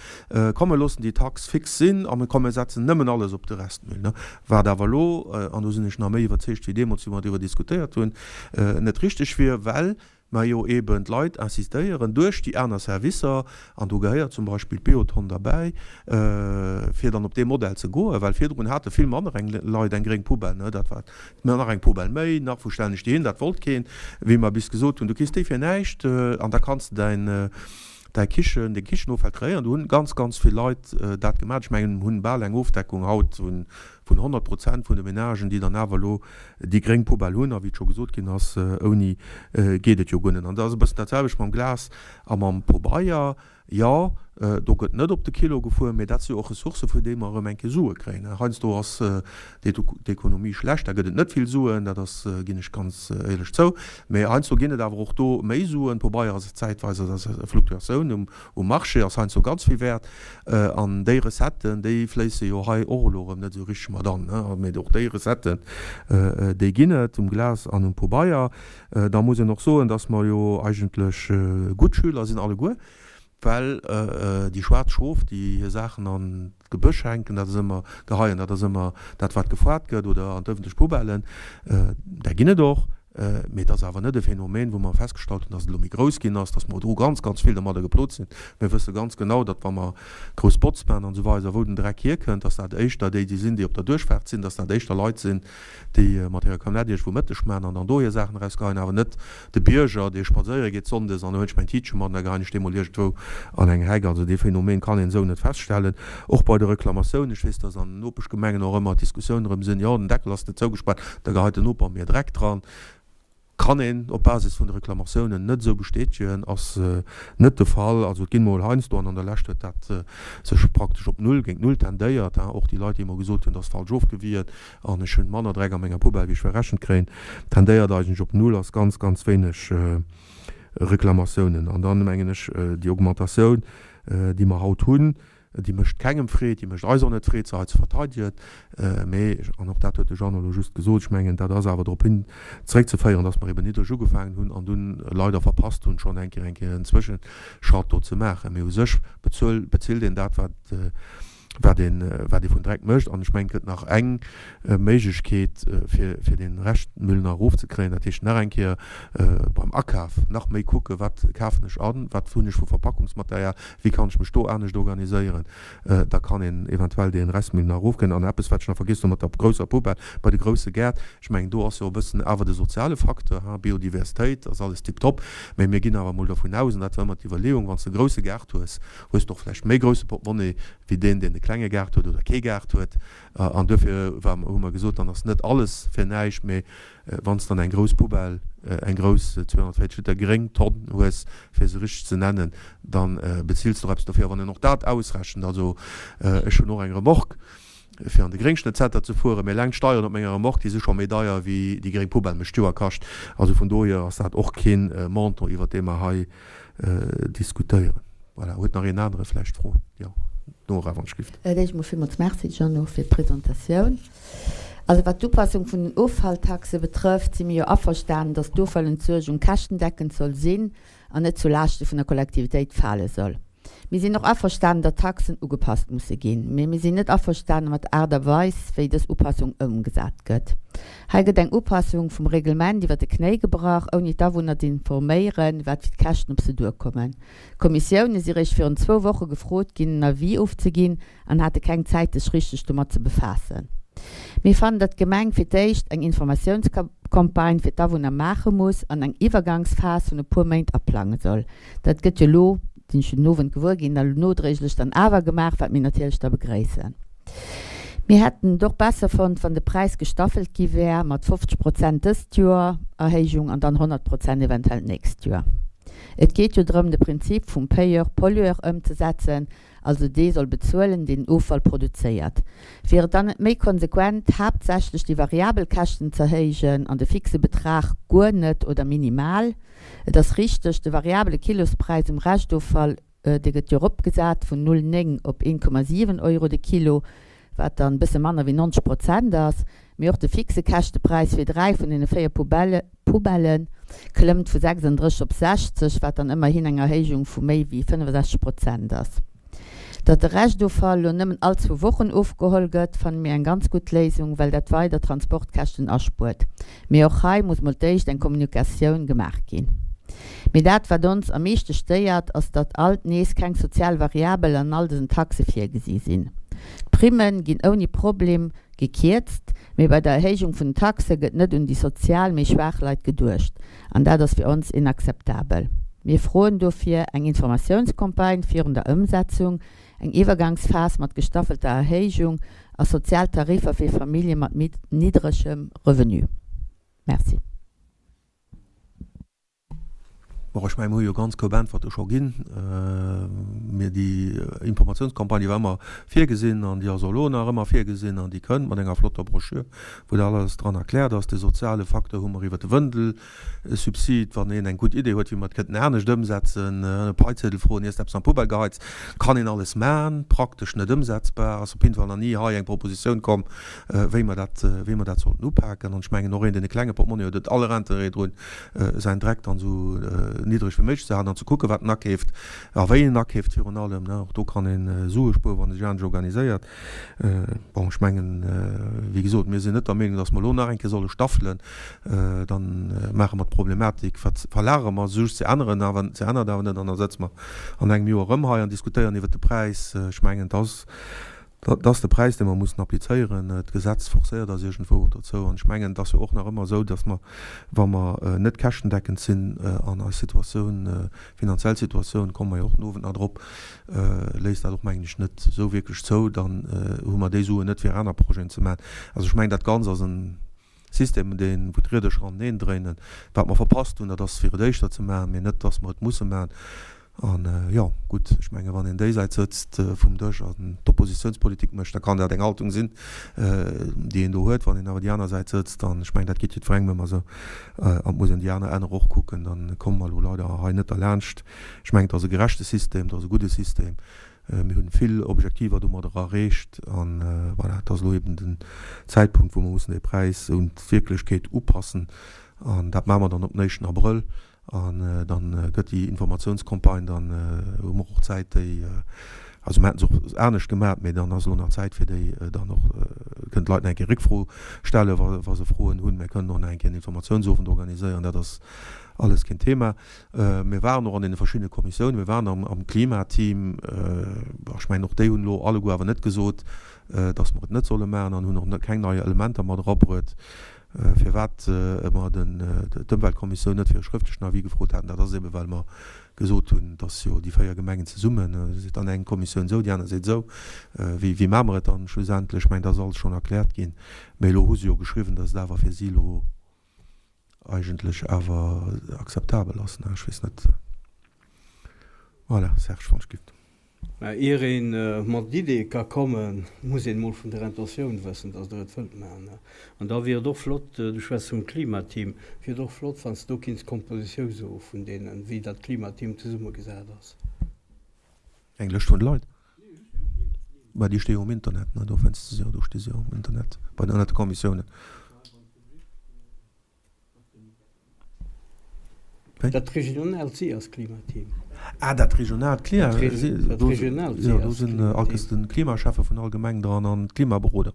Komm, mir loossen déi Taxe fixe sinn a mir, komm, mir setzen nëmmen alles op de Restmüll. Wat awer elo, an do sinn ech nach méi iwwerzeegt wéi deemools, wéi mer driwwer diskutéiert hunn, net richteg wier, well Mä jo eben d'Leit insistéieren duerch déi aner Servicer, an do gehéiert zum Beispill d'Biotonn derbäi, fir dann op dee Modell ze goen, well virdrun hate vill manner eng Leit eng gréng Poubelle, ne, dat war nach eng Poubelle méi, nach wou stellen ech déi hin, dat wollt keen, wéi mer bis gesot hunn, du kriss déi fir näischt an da kanns de däin, däi Kichen, deng Kichenoffäll kreéieren. Do hunn ganz, ganz vill Leit dat gemaach. Ech mengen, hunn bal eng Ofdeckung haut vun vun 100 Prozent vun de Menagen, déi dann awer elo déi gréng Poubelle hunn. A wéi et scho gesot ginn ass, ouni geet et jo guer net. An dat ass e bëssen dat selwecht mam Glas a mam Pobeier. Jo, do gëtt net op de Kilo gefuer, mee dat si jo och Ressourcë vun deene mer erëm eng Kéier Sue kréien. Heiansdo ass d'Ekonomie schlecht, da gëtt et net vill Suen, dat ass, ginn ech ganz éierlech zou. Mee heiansdo ginn et awer och do méi Suen. Pobeier ass zäitweis, dat ass e Fluktuatioun um Um Marché ass heiansdo ganz vill wäert an déi Recetten, déi fléisse jo hei och elo erëm net esou richteg mat an. Mee och déi Recetten, déi ginn et um Glas an um Pobeier. Da muss een och soen, dass mer jo eigentlech gutt Schüler sinn alleguer, well déi schwaarz Schof, déi hir Saachen an d'Gebësch hänken, dat ass ëmmer geheien, dat ass ëmmer dat, wat gefoart gëtt, oder an d'ëffentlech Poubellen, där ginn et och. Mee et ass awer net e Phänomen, wou mer festgestallt hunn, datt et elo méi grouss ginn ass, datt mer do ganz, ganz vill domadder geplot sinn. Mir wësse ganz genau, datt wa mer grouss Botz maachen an esou weider, wou den Dreck hierkënnt, datt dat éischter déi, déi sinn, déi op der Duerchfaart sinn, datt dat éischter Leit sinn, déi mat hirer Camionnette iergendwou Mëtteg maachen an dann do hir Saachen erausgeheien, awer net de Bierger, dee spadséiere geet sonndes an da huelen ech mäin Tiitche mat an da geheien ech dee mol iergendwou an eng Heck. Also dee Phänomen kann een esou net feststellen. Och bei de Reklamatiounen, ech weess, datt an den Nopeschgemengen och ëmmer d'Diskussioun erëm sinn, jo den Deckel ass net zougespaart, da geheit den Noper mir Dreck dran. Kann een op Basis vun de Reklamatiounen net esou bestätegen, ass net de Fall. Also et ginn mol heiansdo, an an der Lescht huet dat sech praktesch op Null, géint Null tendéiert, och déi Leit, déi emol gesot hunn, et ass falsch ofgewiet an ech hunn manner Dreck a menger Poubelle wéi ech verrechent kréien, tendéiert eigentlech op Null, ass ganz, ganz wéineg Reklamatiounen. An dann mengen ech, déi Augmentatioun, déi mer haut hunn, déi mécht kengem Freed, déi mécht eis och net Freed, se hei ze verteidegen, mee, an och dat huet de Jeannot elo just gesot, ech mengen, dat ass awer drop hin zeréckzeféieren, dass mer eben niddreg ugefaangen hunn an dunn leider verpasst hunn, schonn eng Kéier eng Kéier en Zwëscheschratt do ze maachen. Mee u sech bezilt een dat, wat wat een, wat ee vun Dreck mécht. An ech mengen, et gëtt nach eng Méiglechkeet, fir, fir dee Reschtmüll nach erofzekréien, dat heescht nach eng Kéier beim Akaf nach méi kucken, wat kafen ech an, wat hunn ech vu Verpackungsmaterial, wéi kann ech mech do anescht organiséieren. Da kann een eventuell dee Restmüll nach erofkréien. An eppes, wat ech nach vergiess hunn, mat der grousser Poubelle bei de grousse Gäert, ech mengen, do ass jo e bëssen awer de soziale Facteur, ha, Biodiversitéit ass alles tiptop, mä mir ginn awer emol dervun aus, an dat war ëmmer d'Iwwerleeung, wann s de e grousse Gaart hues, hues de och vläicht méi grousse Portemonnaie wéi deen, deen e klenge Gaart huet oder kee Gaart huet. An duerfir war, hu mer gesot, dann ass net alles fir näischt, mee wann s de dann eng grouss Poubelle, eng grouss 240 Liter gréng Tonn hues, fir se richteg ze nennen, da bezills de och eppes dofir. A wann een och dat ausrechent, also ech hunn och eng Remorque, fir an de Gréngschnëttcenter ze fueren, mee eleng d'Steieren op menger Remorque, déi si scho méi deier wéi déi gréng Poubelle mech d'Joer kascht. Also vun dohier ass dat och kee Montant, iwwert dee mer hei diskutéieren. Voilà, huet nach een anere vläicht Froen? Jo, d'Nora, wann ech gift. Éischt emol villmools Merci, Jeannot, fir d'Presentatioun. Also wat d'Upassung vun den Offalltaxe betrëfft, si mir jo averstanen, dass d'Offallentsuergung käschtendeckend soll sinn an net zu Laaschte vun der Kollektivitéit fale soll. Mir sinn och averstanen, datt d'Taxen ugepasst musse ginn, mee mir sinn net averstane mat der Aart a Weis, wéi dës Upassung ëmgesat gëtt. Hei gëtt eng Upassung vum Reglement iwwer de Knéi gebrach, ouni d'Awunner z'informéieren, wat fir d'Käschten op se duerkommen. D'Kommissioune si réischt virun zwou Woche gefrot ginn, en Avis ofzeginn an hate keng Zäit, sech richteg domat ze befaassen. Mir fannen, datt d'Gemeng fir d'éischt eng Informatiounscampagne fir d'Awunner maache muss an eng Iwwergangsphas vun e puer Méint aplange soll. Dat gëtt jo elo, sinn ech den Owend gewuer ginn, da nodréiglech dann awer gemaach, wat mir natierlech da begréissen. Mir hätten et och besser fonnt, wann de Präis gestaffelt gi wär, mat 50 Prozent dëst Joer Erhéijung an dann 100 Prozent eventuell d'nächst Joer. Et geet jo drëm, de Prinzip vum Payeur-pollueur ëmzesetzen, also dee soll bezuelen, deen den Offall produzéiert. Wier et dann net méi konsequent, haaptsächlech déi variabel Käschten z'erhéijen an de fixe Betrag guer net oder minimal? Et ass richteg, de variabele Kilospräis um Reschtoffall Dee gëtt jo eropgesat vun 0,9 op 1,7 Euro de Kilo, wat dann e bësse manner wéi 90 Prozent ass. Mee och de fixe Käschtepräis fir 3 vun deene 4 Poubellë klëmmt vu 36 op 60, wat dann ëmmerhin eng Erhéijung vu méi wéi 65 Prozent ass. Datt de Reschtoffall lo nëmmen all zwou Wochen ofgeholl gëtt, fanne mir eng ganz gutt Léisung, well dat weider Transportkäschten aspuert. Mee och hei muss mol d'éischt eng Kommunikatioun gemaach ginn. Mee dat wat ons am meeschte stéiert, ass datt alt nees keng sozial Variabel an all dësen Taxe virgesi sinn. D'Primme ginn ouni Problem gekierzt, mee bei der Erhéijung vun den Taxe gëtt net un déi sozial méi schwaach Leit geduecht. An dat ass fir ons inakzeptabel. Mir froen dofir eng Informatiounscampagne virun der Ëmsetzung, eng Iwwergangsphas mat gestaffelter Erhéijung a sozial Tariffer fir Famillje mat niddregem Revenu. Merci. Bon, ech mengen, mir hu jo ganz koup Äntwerte scho ginn. Mir, déi Informatiounscampagne, déi war ëmmer virgesinn an déi ass och elo nach ëmmer virgesinn an déi kënnt mat enger flotter Broschür, wou dat alles dran erkläert ass. De soziale Facteur hu mer iwwert de Wëndelsubsid, wann een eng gutt Idee huet, wéi mer et kënnten anescht ëmsetzen, e Paiziedel froen, ier s de eppes an d'Poubelle geheits, kann een alles maachen, praktesch net ëmsetzbar, ass op jidde Fall nach ni hei eng Propositioun komm, wéi mer dat, wéi mer dat sollten upaken. An ech mengen, och een, deen e klenge Portmonni huet, huet aller Interêt drun, säin Dreck dann esou niddreg wéi méiglech ze halen an ze kucken, wat en akeeft a wéi en akeeft virun allem. Och do kann ee Sue spueren, wann e sech anescht organiséiert. Bon, ech mengen, wéi gesot, mir sinn net der Meenung, datt mer elo nach eng Kéier solle staffelen. Da maache mer d'Problematik, verlagere mer se just, se änneren awer, se ännert awer net an da sëtze mer an engem Joer erëm hei an diskutéieren iwwert de Präis. Ech mengen, et ass Dat ass de Präis, dee mer mussen applizéieren. D'Gesetz forcéiert eis iergendwou och dozou. An ech mengen, et ass jo och nach ëmmer esou, datt mer, wa mer net käschtendeckend sinn an eis Situatioun, finanziell Situatioun, komme mer jo och den Owend nach drop, léisst dat och, mengen ech, net esou wierklech zou, dann hu mer déi Suen net, fir aner Projeten ze maachen. Also ech mengen, dat Ganzt ass en System, deen, wou d'Riedercher aneneen dréinen. Wat mer verpasst hunn, dat ass fir et éischter ze maachen, mee net, dass mer et musse maachen. An, jo, gutt, ech menge wann een déisäit sëtzt vum Dësch an d'Oppositionspolitik mécht, da kann dat eng Haltung sinn, déi een do huet. Wann een awer déi aner Säit sëtzt, an ech mengen, dat geet jiddwerengem ëmmer esou, an et muss een déi aner Enner och kucken, da komme mer elo leider hei net derlaanscht. Ech mengen, et ass e gerechte System, et ass e gudde System. Mir hunn vill Objektiver domadder erreecht an voilà, et ass elo eben den Zäitpunkt, wou mer mussen dee Präis un d'Wierklechkeet upassen an dat maache mer dann op den éischten Abrëll an dann gëtt déi Informatiounscampagne, dann hu mer och Zäit déi, also mer hätten se och anescht gemaach, mee dann ass elo nach Zäit fir déi dann och, kënnen d'Leit nach eng Kéier Réckfro stellen, wa se Froen hunn. Mir kënnen och nach eng Kéier en Informatiounsowend organiséieren, dat ass alles keen Thema. Mir waren och an deene verschiddene Kommissiounen, mir waren am Klimateam. Ech mengen, och déi hunn elo alleguer awer net gesot, datt mer et net solle maachen an hunn och keng nei Elementer mat erabruet. Firwat mer d'Ëmweltkommissioun net fir e schrëftlechen Avis gefrot haten, dat ass eebe well mer gesot hunn, datt jo déi 4 Gemengen zesummen, seet dann eng Kommissioun esou, déi aner seet esou, wéi maache mer et dann schlussendlech? Ech mengen, dat ass alles schonn erkläert ginn. Mee elo hu se jo geschriwwen, datt et awer fir si elo eigentlech awer akzeptabel ass, ne? Ech weess net. Voilà, Serge, wann ech giff. Mä ier ee mat Ideeë ka kommen, muss een emol vun der Intentioun wëssen, dass Der et wëllt maachen. An da wier et och flott, du schwätz vum Klimateam, wier et och flott, wann s de do kinns d'Kompositioun soe vun deenen, wéi dat Klimateam zesummegesat ass. Eng Lëscht vun de Leit? Mä déi sti jo um Internet, ne? Do fënns de se jo, do sti se jo um Internet bei den Ënnerkommissiounen. Wéi? Dat regionaalt SIAS-Klimateam. Ah, dat regionaalt Klima, dat regionaalt SIAS-Klimateam. Jo, do sinn all de Klimascheffe vun all Gemeng dran an d'Klimaberoder.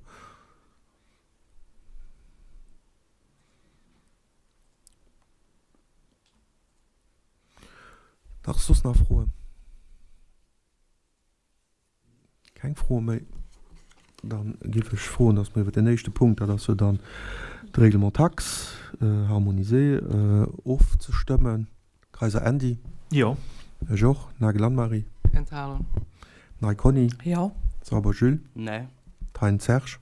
Nach soss nach Froen? Keng Froe méi. Dann géif ech froen, dass mer iwwert den éischte Punkt, dat ass jo dann de Règlement taxe harmonisé, ofzestëmmen. Kayser Andy? Jo. Ech och. Nagel Anne-Marie? Enthalung. Ney Conny? Jo. Sauber Jules? Nee. Thein Serge?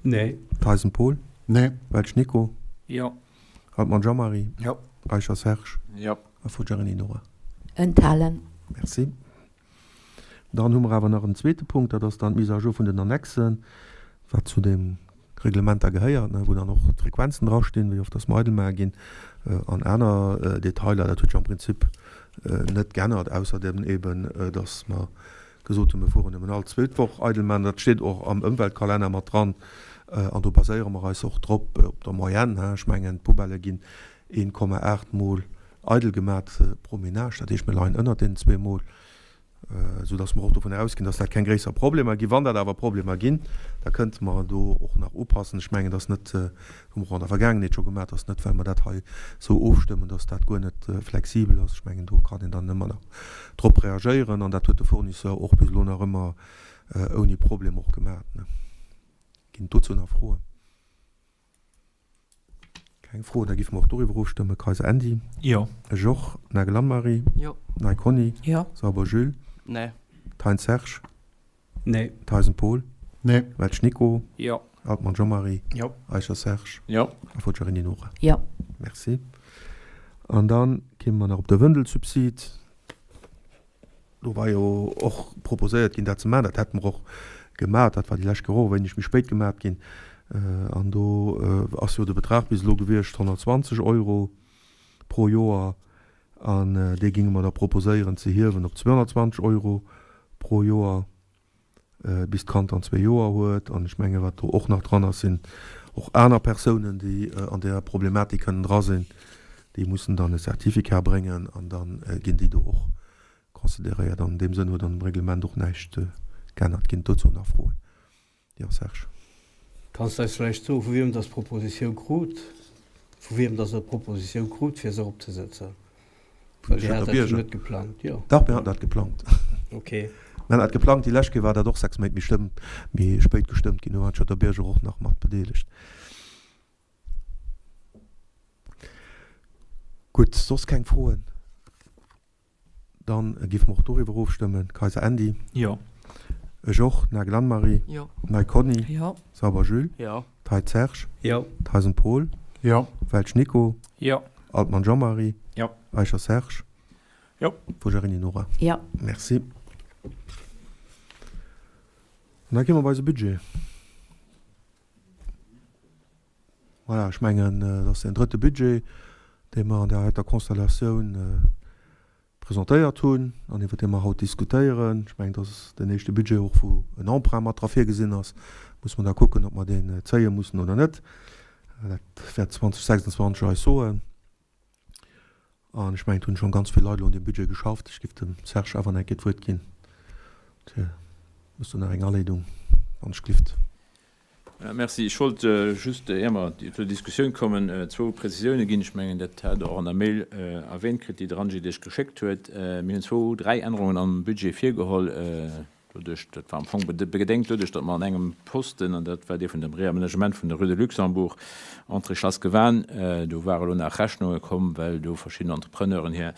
Nee. Theisen Paul? Nee. Welsch Nico? Jo. Altmann Jean-Marie? Jo. Eicher Serge? Jo. A Forgiarini Nora? Enthalen. Merci. Dann hu mer awer nach en zweete Punkt, dat ass dann d'Mise à jour vun den Annexen, wat zu deem Reglement da gehéiert, wou dann och d'Frequenzen drastinn, wéi oft dass mer eidel maache ginn an aner Detailer. Dat huet sech am Prinzip net geännert, ausser dem eben, dass mer gesot hunn, mir fueren nëmmen all zweet Woch eidel maachen. Dat steet och am Ëmweltkalenner mat dran an do baséiere mer eis och drop, op der Moyenne. Ech mengen, d'Poubellë ginn 1,8 Mol eidel gemat pro Ménage, dat heescht mir leien ënnert deenen zwee Mol, esou dass mer och dovun ausginn, dass dat keng gréisser Problemer ginn. Wann dat awer Problemer ginn, da kënnte mer do och nach upassen. Ech mengen, dass net, dat hu mer och an der Vergaangenheet scho gemat, dass net, well mer dat hei esou ofstëmmen, dass dat guer net flexibel ass. Ech mengen, do kann een dann ëmmer nach drop reagéieren an dat huet de Fournisseur och bis elo nach ëmmer ouni Problem och gemat. Ginn et dozou nach Froen? Keng Fro, da giffe mer och doriwwer ofstëmmen. Kayser Andy. Jo. Ech och. Nagel Anne-Marie. Jo. Ney Conny. Jo. Sauber Jules. Nee. Thein Serge. Nee. Theisen Paul. Nee. Welsch Nico. Jo. Altmann Jean-Marie. Jo. Eicher Serge. Jo. A Forgiarini Nora. Jo. Merci. An dann kéime mer nach op de Wëndelsubsid. Do war jo och proposéiert ginn, dat ze maachen. Dat hätte mer och gemaach. Dat war déi lescht Kéier och e wéineg méi spéit gemaach ginn. An do ass jo de Betrag bis elo gewiescht 120 Euro pro Joer. An dee géinge mer da proposéieren ze hiewen op 220 Euro pro Joer. bis d'Kand dann zwee Joer huet. An ech menge wat do och nach dran ass, sinn och aner Persounen, déi an där Problematik kënnen dra sinn. Déi mussen dann e Certificat bréngen an da ginn déi do och consideréiert. An deem Sënn huet an dem Reglement och näischt geännert. Ginn et dozou nach Froen? Jo, Serge. Kanns de eis vläicht soen, vu wiem dass d'Propositioun krut, vu wiem dass Der d'Propositioun krut, fir se eropzesetzen? Well Dir hat dat jo net geplangt, jo? Dach, mir haten dat geplangt. Okay. Mir haten dat geplangt. Déi lescht Kéier war dat och 6 Méint méi stëmmt, méi spéit gestëmmt ginn. Do waren d'Schëtter Bierger och nach mat bedeelegt. Gutt, soss keng Froen? Dann géife mer och doriwwer ofstëmmen. Kayser Andy. Jo. Ech och. Nagel Anne-Marie. Jo. Ney Conny. Jo. Sauber Jules. Jo. Thein Serge. Jo. Theisen Paul. Jo. Welsch Nico. Jo. Altmann Jean-Marie. Jo. Eicher Serge. Jo. Fogerini Nora. Jo. Merci. An da gi mer op eise Budget. Voilà, ech mengen, et ass deen drëtte Budget, dee mer an där heiter Konstellatioun presentéiert hunn an iwwert dee mer haut diskutéieren. Ech mengen, et ass den éischte Budget och, wou en Emprunt mat dra virgesinn ass. Muss mer da kucken, ob mer deen zéie mussen oder net. Dat wäert 2026 eis soen. An ech mengen, et hunn schonn ganz vill Leit elo un deem Budget geschafft. Ech géif dem Serge awer nach eng Kéier d'Wuert ginn. Fir hues du nach eng Aleedung, wann ech glift? Merci. Ech wollt just, ier mer zur Diskussioun kommen, zwou Prezisioune ginn. Ech mengen, dat hat Der och an der Mail erwähnt kritt, déi de Ranjit Iech geschéckt huet. Mir hunn zwou, dräi Ännerungen am Budget virgeholl. Doduerch, dat war am Fong bedéngt doduerch, datt mer an engem Posten, an dat war dee vun dem Réaménagement vun der Rue de Luxembourg, Entrée Schlass Gewan, do ware lo nach Rechnunge komm, well do verschidden Entrepreneuren hir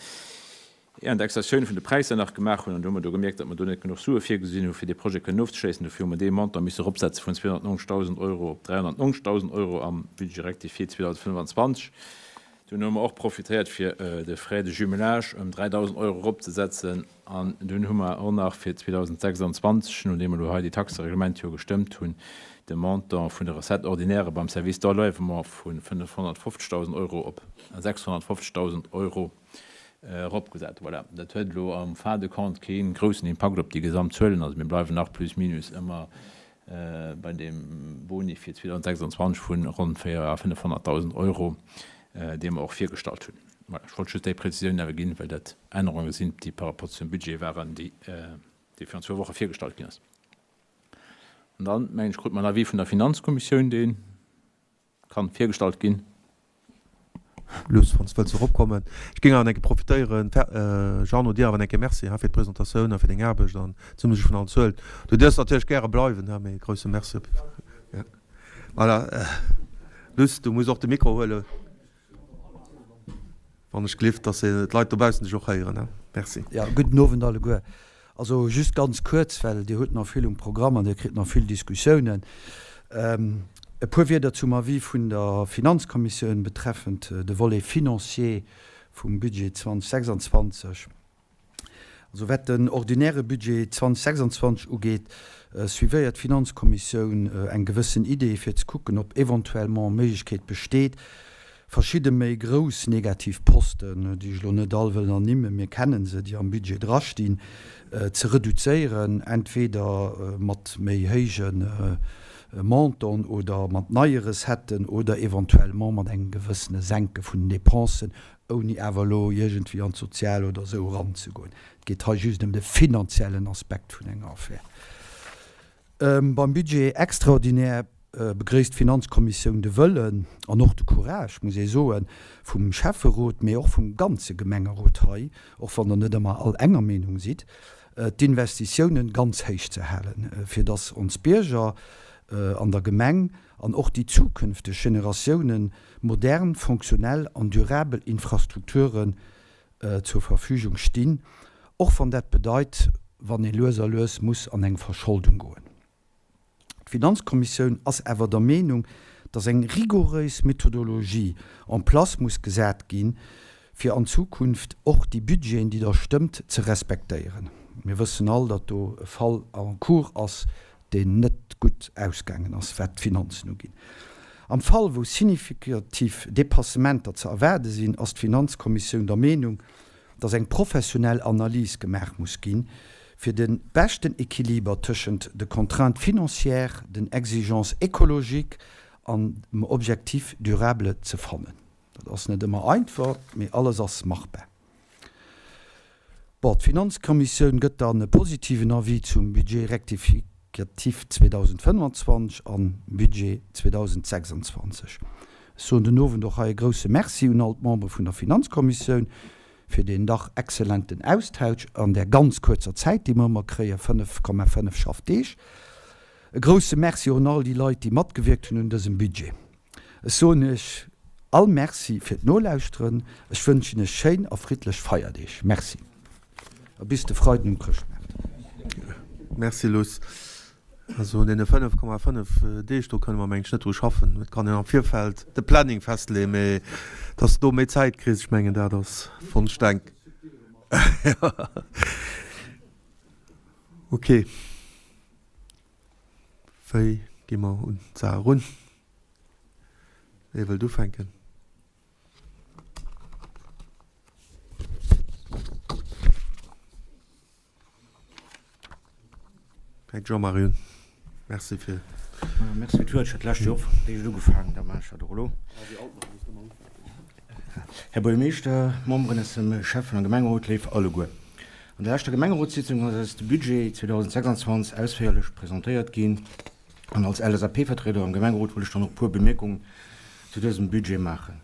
Indexatioun vun de Präisser nach gemaach hunn. An do hu mer do gemierkt, datt mer do net genuch Sue virgesinn hu fir dee Projet kënnen ofzeschléissen. Dofir hu mer dee Montant misse eropsetze vun 290.000 Euro op 390.000 Euro am Budget rectifié 2025. Dunn hu mer och profitéiert fir de Frais de jumelage ëm 3.000 Euro eropzesetzen. An dunn hu mer och nach fir 2026, nodeem mer elo hei déi Taxereglement jo gestëmmt hunn, de Montant vun de Recettes ordinaires beim Service d'enlèvement vu 550.000 Euro op 650.000 Euro eropgesat. Voilà, dat huet elo en fin de compte kee groussen Impakt op déi gesamt Zuelen. Also mir bleiwen nach plus minus ëmmer bei deem Boni fir 2026 vu ronn 500.000 Euro, dee mer och virgestallt hunn. Voilà, ech wollt just déi Prezisioun awer ginn, well dat Ännerunge sinn, déi par rapport zum Budget waren, déi virun zwou Woche virgestallt ginn ass. An dann, mengen ech, krute mer en Avis vun der Finanzkommissioun, dee kann virgestallt ginn. Luss, wann s de wëlls eropkommen. Ech géing awer enke profitéieren, Jeannot, dir awer enke Merci, hein, fir d'Presentatioun a fir deng Aarbecht an d'Zesummesetzung vun allen Zuelen. Du dierfs natierlech gäre bleiwen, hein, mee e grousse Merci op, ja. Voilà. Luss, du muss och de Mikro huelen, wann ech gelift, dass d'Leit dobaussen dech och héieren, hein. Merci. Jo, gudden Owend alleguer. Also just ganz kuerz, well Dir hutt nach vill um Programm an Dir kritt nach vill Diskussiounen. E puer Wierder zum Avis vun der Finanzkommissioun betreffend de Volet financier vum Budget 2026. Also wat den ordinäre Budget 2026 ugeet, suivéiert d'Finanzkommissioun eng gewëssen Idee, fir ze kucken, ob éventuellement Méiglechkeet besteet, Verschidde méi grouss negativ Posten, déi ech elo net all wëll ernimmen, mir kennen se, déi am Budget drastinn, ze reduzéieren, entweder mat méi héije Montanten oder mat neie Recetten oder éventuellement mat engem gewëssene Senke vun den Dépensen, ouni awer elo iergendwéi an d'Sozial oder esou eranzegoen. Et geet hei just ëm de finanziellen Aspekt vun enger Affär. Beim Budget extraordinaire begréisst d'Finanzkommissioun de Wëllen an och de Courage, muss ee soen, vum Schäfferot, mee och vum ganze Gemengerot hei, och wann Der net ëmmer all enger Meenung sidd, d'Investitiounen ganz héich ze halen, fir dass ons Bierger an der Gemeng an och déi zukünfteg Generatiounen modern, fonctionnel an durabel Infrastrukturen zur Verfügung stinn, och wann dat bedeit, wann ee lues a lues muss an eng Verscholdung goen. D'Finanzkommissioun ass awer der Meenung, dass eng rigouréis Methodologie en place muss gesat ginn, fir an Zukunft och déi Budgeten, déi Der stëmmt, ze respektéieren. Mir wëssen all, datt do e Fall en cours ass, deen net gutt ausgaangen ass, wat d'Finanzen uginn. Am Fall wou signifikativ Dépassementer ze erwaarde sinn, ass d'Finanzkommissioun der Meenung, dass eng professionell Analys gemaach muss ginn, fir de beschten Equiliber tëschent de Contraintes financières, den Exigences écologiques an dem Objectif durable ze fannen. Dat ass net ëmmer einfach, mee alles ass machbar. Bon, d'Finanzkommissioun gëtt dann e positiven Avis zum Budget rectificatif 2025 an Budget 2026. Ech soen den Owend och hei e grouse Merci un all d'Membere vun der Finanzkommissioun fir deen dach exzellenten Austautsch an där ganz kuerzer Zäit, déi mer ëmmer kréien, 5,5 Schaffdeeg. E grouse Merci och un all déi Leit, déi matgewierkt hunn un dësem Budget. Ech soen iech all Merci fir d'Nolauschteren. Ech wënschen iech schéin a friddlech Feierdeeg. Merci a bis de Freiden um Chrëschtmaart. Merci Luss. Also un deene 5,5 Deeg, do kënne mer mengen ech net dru schaffen. Et kann een am Virfeld de Planning festleeën, mee dass de do méi Zäit kriss, ech mengen dat ass Wonschdenken. Ok, wéi gi mer un d'Saach erun? Wie wëllt ufänken? Fänkt Jean-Marie un. Merci fir. Merci fir d'Wuert. Ech hat d'lescht Joer och eréischt ugefaangen, da maache ech dat och elo. Här Buergermeeschter, Memberen aus dem Schäffen a Gemengerot, léif alleguer. An der leschter Gemengerotssitzung ass eis de Budget 2026 ausféierlech presentéiert ginn. An als LSAP-Vertrieder am Gemengerot wëll ech dann och e puer Bemierkungen zu dësem Budget maachen.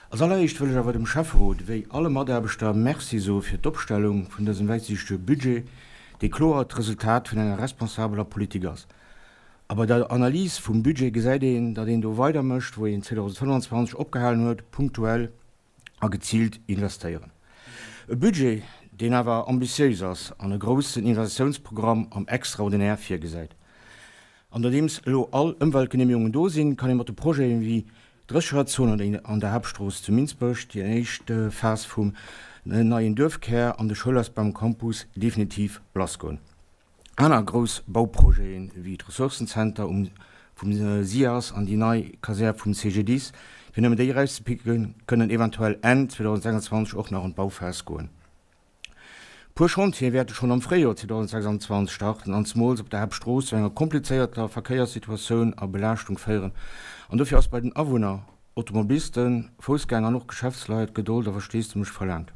Als alleréischt wëll ech awer dem Schäfferot ewéi alle Mataarbechter Merci soe fir d'Opstellung vun dësem wäitsiichtege Budget, dee kloer d'Resultat vun enger responsabeler Politik ass. A bei der Analys vum Budget gesäit een, datt een do weidermécht, wou een 2025 opgehalen huet, punktuell a geziilt investéieren. E Budget, deen awer ambitiéis ass an e groussen Investitiounsprogramm am Extraordinaire virgesäit. An nodeems elo all Ëmweltgenehmigungen do sinn, kann ee mat de Projeten ewéi d'Dréchererzon an der Haaptstrooss zu Minsbech, déi éischt Phas vum neien Duerfkär an de Schoulausbau um Campus definitiv lassgoen. Aner grouss Bauprojeten, wéi d'Ressourcenzenter um vum SIAS an déi nei Kasär vum CGDIS, fir nëmmen déi erauszepicken, kënnen eventuell Enn 2026 och nach an d'Bauphas goen. Puer Chantiere wäerte schonn am Fréijoer 2026 starten an zemools op der Haaptstrooss zu enger komplizéierter Verkéierssituatioun a Belaaschtung féieren an dofir ass bei den Awunner, Automobilisten, Foussgänger an och Geschäftsleit Gedold a Versteesdemech verlaangt.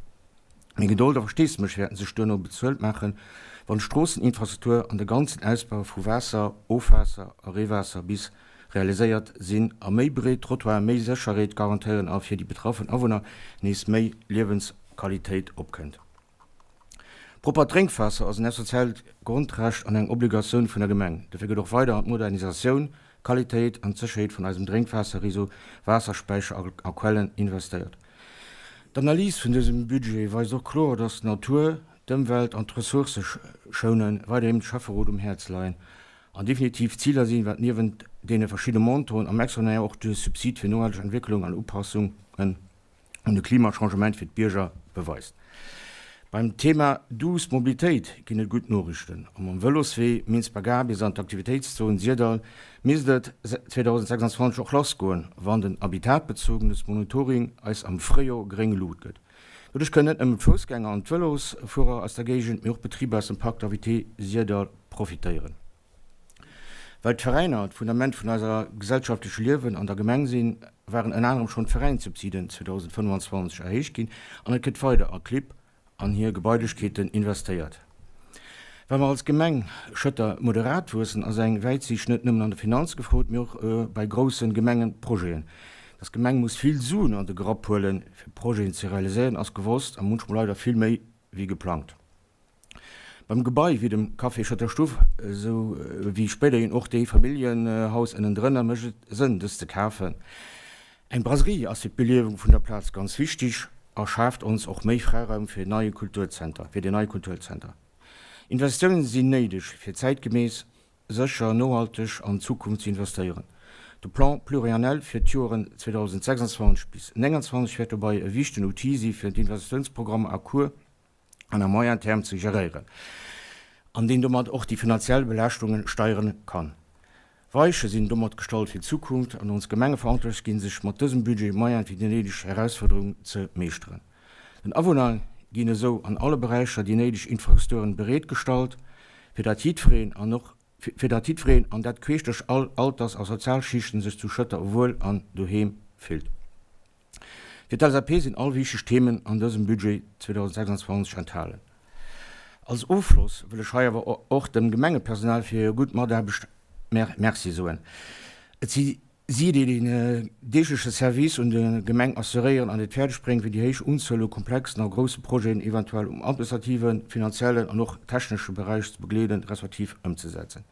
Mee Gedold a Versteesdemech wäerten sech duerno bezuelt maachen, wann d'Stroosseninfrastruktur an de ganzen Ausbau vu Waasser, Ofwaasser a Reewaasser bis realiséiert sinn a méi breet Trottoiren méi Sécherheet garantéieren a fir déi betraffen Awunner nees méi Liewensqualitéit opkënnt. Proppert Drénkwaasser ass en essentiellt Grondrecht an eng Obligatioun vun der Gemeng. Dofir gëtt och weider an d'Modernisatioun, d'Qualitéit an d'Sécherheet vun eisem Drénkwaasserreseau, Waasserspäicher a Quellen investéiert. D'Analys vun dësem Budget weist och kloer, dass d'Natur, d'Ëmwelt an d'Ressourcë schoune weiderhin dem Schäfferot um Häerz leien an definitiv Ziler sinn, wat niewent deene verschidde Montanten am Extraordinaire och de Subsid fir nohalteg Entwécklung an Upassungen un de Klimachangement fir d'Bierger beweist. Beim Thema douce Mobilitéit ginn et gutt Noriichten. A mam Vëloswee Minsber-Gare bis an d'Aktivitéitszon Syrdall misst et 2026 och lassgoen, wann den habitatbezogenes Monitoring eis am Fréijor gréng Lut gëtt. Doduerch kënnen net nëmmen d'Foussgänger an d'Vëlosfuerer aus der Géigend, mee och Betriber aus dem Parc d'activités Syrdall profitéieren. Well d'Veräiner d'Fundament vun eiser gesellschaftleche Liewen an der Gemeng sinn, waren ënner anerem schonn d'Veräinssubsiden 2025 erhéicht ginn an et gëtt weider a Clibb an hir Gebailechkeeten investéiert. Well mer als Gemeng Schëtter moderat wuessen, ass eng Wäitsiicht net nëmmen an der Finanz gefrot, mee och bei grousse Gemengeprojeten. Dass d'Gemeng muss vill Suen an de Grapp huelen, fir Projeten ze realiséieren, ass gewosst a munchmol leider vill méi wéi geplangt. Beim Gebai wéi dem Café Schëtter Stuff, esou wéi spéiderhin och dee Familljenhaus ënnendrënner, mécht et Sënn, dës ze kafen. Eng Brasserie ass fir d'Beliewung vun der Plaz ganz wichtig a schaaft ons och méi Fräiraum fir neie Kulturzenter, fir den neie Kulturzenter. Investitiounen sinn néideg, fir zäitgemäss, sécher, nohalteg an d'Zukunft ze investéieren. De Plan pluriannel fir d'Joeren 2026 bis 29 wäert dobei e wichtegen Outil si fir d'Investitiounsprogrammer à court an à moyen terme ze geréieren an deen domat och déi finanziell Belaaschtungen steieren kann. Weiche sinn domat gestallt fir d'Zukunft an ons Gemengeverantwortlech ginn sech mat dësem Budget Moyen fir déi néideg Herausforderungen ze meeschteren. Den Awunner ginn esou an alle Beräicher déi néideg Infrastrukturen bereet gestallt, fir dat jiddwereen an och fir dat jiddwereen an dat queesch duerch all Alters a Sozialschichten sech zu Schëtter wuel an doheem fillt. Fir d'LSAP sinn all wichteg Themen an dësem Budget 2026 enthalen. Als Ofschloss wëll ech hei awer och dem Gemengepersonal fir hir gutt Mataarbecht Merci soen. Et si si, déi den deegleche Service un der Gemeng assuréieren an et fäerdeg bréngen, fir déi héich Unzuel u komplexen a grousse Projeten eventuell um administrativen, finanziellen an och technesche Beräich ze begleeden, respektiv ëmzesetzen.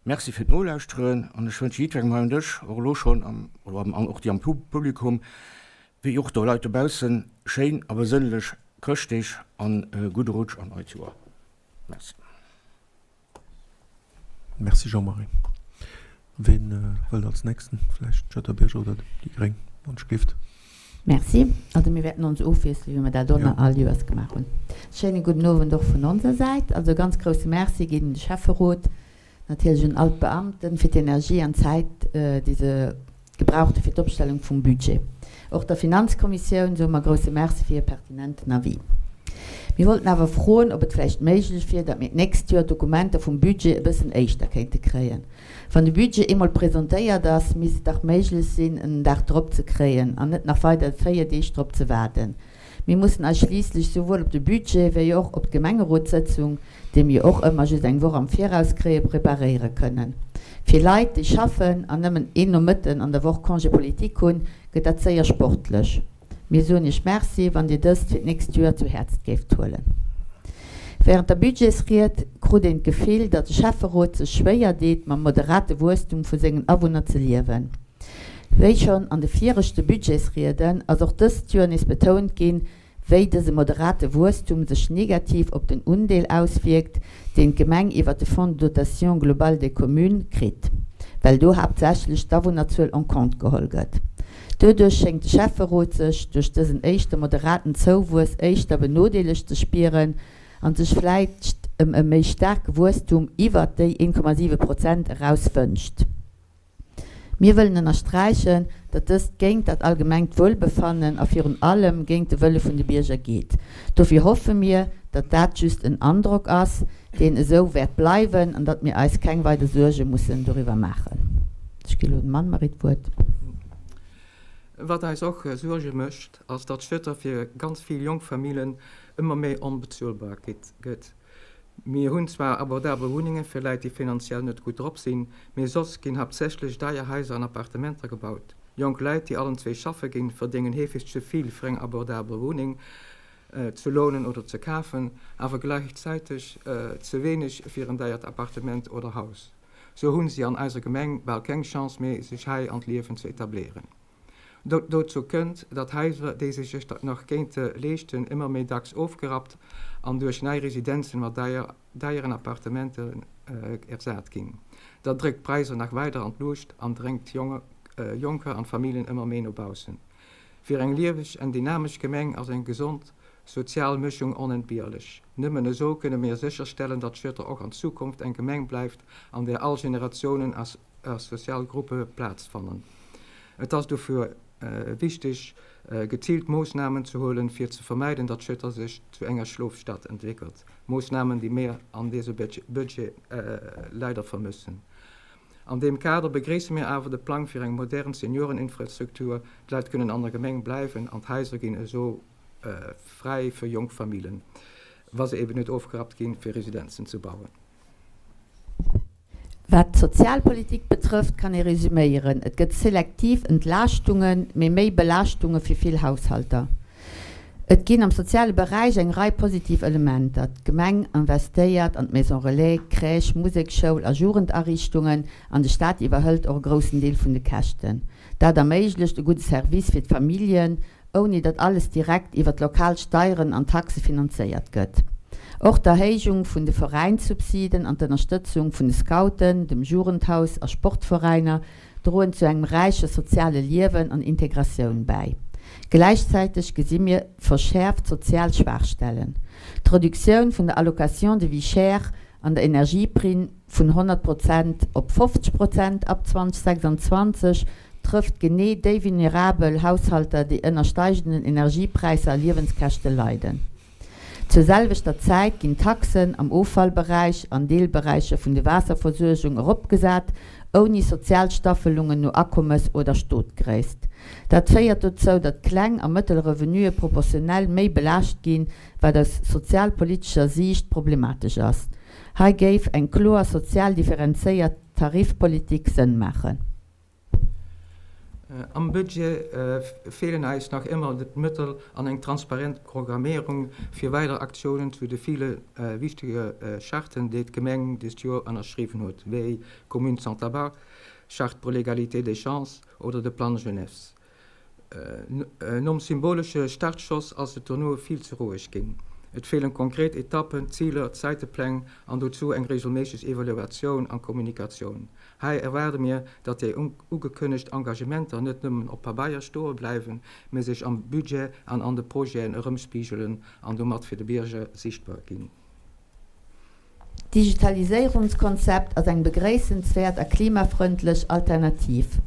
Merci fir d'Nolauschteren an ech wënsche jiddwerengem hei um Dësch, och elo schonn am, oder an och déi am Publikum, wéi och de Leit dobaussen, schéin a besënnlech Chrëschtdeeg an e gudde Rutsch an neit Joer. Merci. Merci Jean-Marie. Ween wëllt als nächsten? Vläicht d'Schëtter Bierger oder déi Gréng, wann ech gift. Merci. Also mir wäerten ons ofwiesselen, wéi mer dat och all Joers gemaach hunn. Schéine gudden Owend och vun onser Säit. Also e ganz grousse Merci geet un de Schäfferot, natierlech un all d'Beamten fir d'Energie an d'Zäit, déi se gebraucht hu fir d'Opstellung vum Budget. Och der Finanzkommissioun soe mer grousse Merci fir hir pertinenten Avis. Mir wollten awer froen, ob et vläicht méiglech wier, datt mir d'nächst Joer d'Dokumenter vum Budget e bëssen éischter kéinte kréien. Wann de Budget eemol presentéiert ass, misst et dach méiglech sinn, en den Dag drop ze kréien an net nach weider 4 Deeg drop ze waarden. Mir mussen eis schliisslech souwuel op de Budget wéi och op d'Gemengerotssëtzung, déi mir och ëmmer just eng Woch am Viraus kréien, preparéiere kënnen. Fir Leit, déi schaffen an nëmmen een Nomëtten an der Woch Congé politique hunn, gëtt dat séier sportlech. Mir soen Iech Merci, wann Dir dëst fir d'nächst Joer zu Häerz géift huelen. Während der Budgetsried krut een d'Gefill, datt de Schäfferot sech schwéier deet, mam moderate Wuesstum vu sengen Awunner ze liewen. Wéi schonn an de viregte Budgetsrieden ass och dëst Joer nees betount ginn, wéi dëse moderate Wuesstum sech negativ op den Undeel auswierkt, deen d'Gemeng iwwert de Fonds de dotation globale des communes kritt, well do haaptsächlech d'Awunnerzuel en compte geholl gëtt. Doduerch schéngt de Schäfferot sech duerch dësen éischter moderaten Zouwuess éischter benodeelegt ze spieren an sech vläicht ëm e méi staarke Wuesstum iwwert déi 1,7 Prozent eraus wënscht. Mir wëllen ënnersträichen, datt dëst géint dat allgemengt Wuelbefannen a virun allem géint de Wëlle vun de Bierger geet. Dofir hoffe mir, datt dat just en Androck ass, deen esou wäert bleiwen an datt mir eis keng weider Suerge mussen doriwwer maachen. Ech gi elo dem Anne-Marie d'Wuert. Wat eis och Suerge mécht, ass, datt Schëtter fir ganz vill jonk Famillen ëmmer méi onbezuelbar gëtt. Mir hunn zwar abordabel Wunnenge fir Leit, déi finanziell net gutt drop sinn, mee soss ginn haaptsächlech deier Haiser an Appartementer gebaut. Jonk Leit, déi allen zwee schaffe ginn, verdéngen heefeg ze vill fir eng abordabel Wunneng ze lounen oder ze kafen, awer gläichzäiteg ze wéineg fir en deiert Appartement oder Haus. Sou hunn si an eiser Gemeng bal keng Chance méi, sech hei an d'Liewen ze etabléieren. Dozou kënnt, datt Haiser, déi sech ech nach kéinte leeschten, ëmmer méi dacks ofgerappt an duerch nei Residenzen mat deieren Appartementen ersat ginn. Dat dréckt d'Präisser nach weider an d'Luucht an drängt Jonker an Familljen ëmmer méi no baussen. Fir eng lieweg an dynamesch Gemeng ass eng gesond sozial Mëschung onentbierlech. Nëmmen esou kënne mir sécherstellen, datt Schëtter och an Zukunft eng Gemeng bleift, an där all Generatiounen a sozial Gruppe Plaz fannen. Et ass dofir wichteg, geziilt Moossnamen ze huelen, fir ze vermeiden, datt Schëtter sech zu enger Schlofstad entwéckelt. Moossnamen, déi mir an dësem Budget leider vermëssen. An deem Kader begréisse mir awer de Plang fir eng modern Senioreninfrastruktur. D'Leit kënnen an der Gemeng bleiwen an d'Haiser ginn esou fräi fir jonk Famillen, wa se eben net ofgerappt ginn, fir Residenzen ze bauen. Wat d'Sozialpolitik betrëfft, kann ee resüméieren, Et gëtt selektiv Entlaaschtungen, mee méi Belaaschtunge fir vill Haushalter. Et ginn am soziale Beräich eng Rei positiv Elementer. D'Gemeng investéiert an d'Maison Relais, Crèche, Museksschoul a Jugendariichtungen an de Staat iwwerhëlt och e groussen Deel vun de Käschten. Dat erméiglecht e gudde Service fir d'Familljen, ouni datt alles direkt iwwer d'lokal Steieren an Taxe finanzéiert gëtt. Och d'Erhéijung vun de Veräinssubsiden an d'Ënnerstëtzung vun de Scouten, dem Jugendhaus a Sportveräiner droen zu engem räiche soziale Liewen an Integratioun bäi. Gläichzäiteg gesi mir verschäerft sozial Schwaachstellen. D'Reduktioun vun der Allocation de vie chère an der Energieprime vun 100 Prozent op 50 Prozent ab 2026 trëfft genee déi vulnerabel Haushalter, déi ënner steigenden Energiepräisser a Liewenskäschte leiden. Zur selwechter Zäit ginn d'Taxen am Offallberäich an Deelberäicher vun de Waasserversuergung eropgesat, ouni sozial Staffelungen no Akommes oder Stotgréisst. Dat féiert dozou, datt kleng a mëttel Revenuë proportionell méi belaascht ginn, wat aus sozialpolitescher Siicht problematesch ass. Hei géif eng kloer sozial differenzéiert Tarifpolitik Sënn maachen. Am Budget feelen eis nach ëmmer d'Mëttel an eng transparent Programméierung fir weider Aktiounen zu de ville wichtege Charten, déi d'Gemeng dëst Joer ënnerschriwwen huet, wéi Communes sans tabac, Charte pour l'égalité des chances oder de Plan jeunesse. Nom symbolesche Startschoss ass et dono vill ze roueg ginn. Et feelen konkret Etappen, Ziler, Zäitepläng an dozou eng regelméisseg Evaluatioun an Kommunikatioun. Hei erwaarde mir, datt déi ugekënnegt Engagementer net nëmmen op Pabeier stoe bleiwen, mee sech am Budget an an de Projeten erëmspigelen an domat fir de Bierger sichtbar ginn. D'Digitaliséierungskonzept ass eng begréissenswäert a klimafrëndlech Alternativ.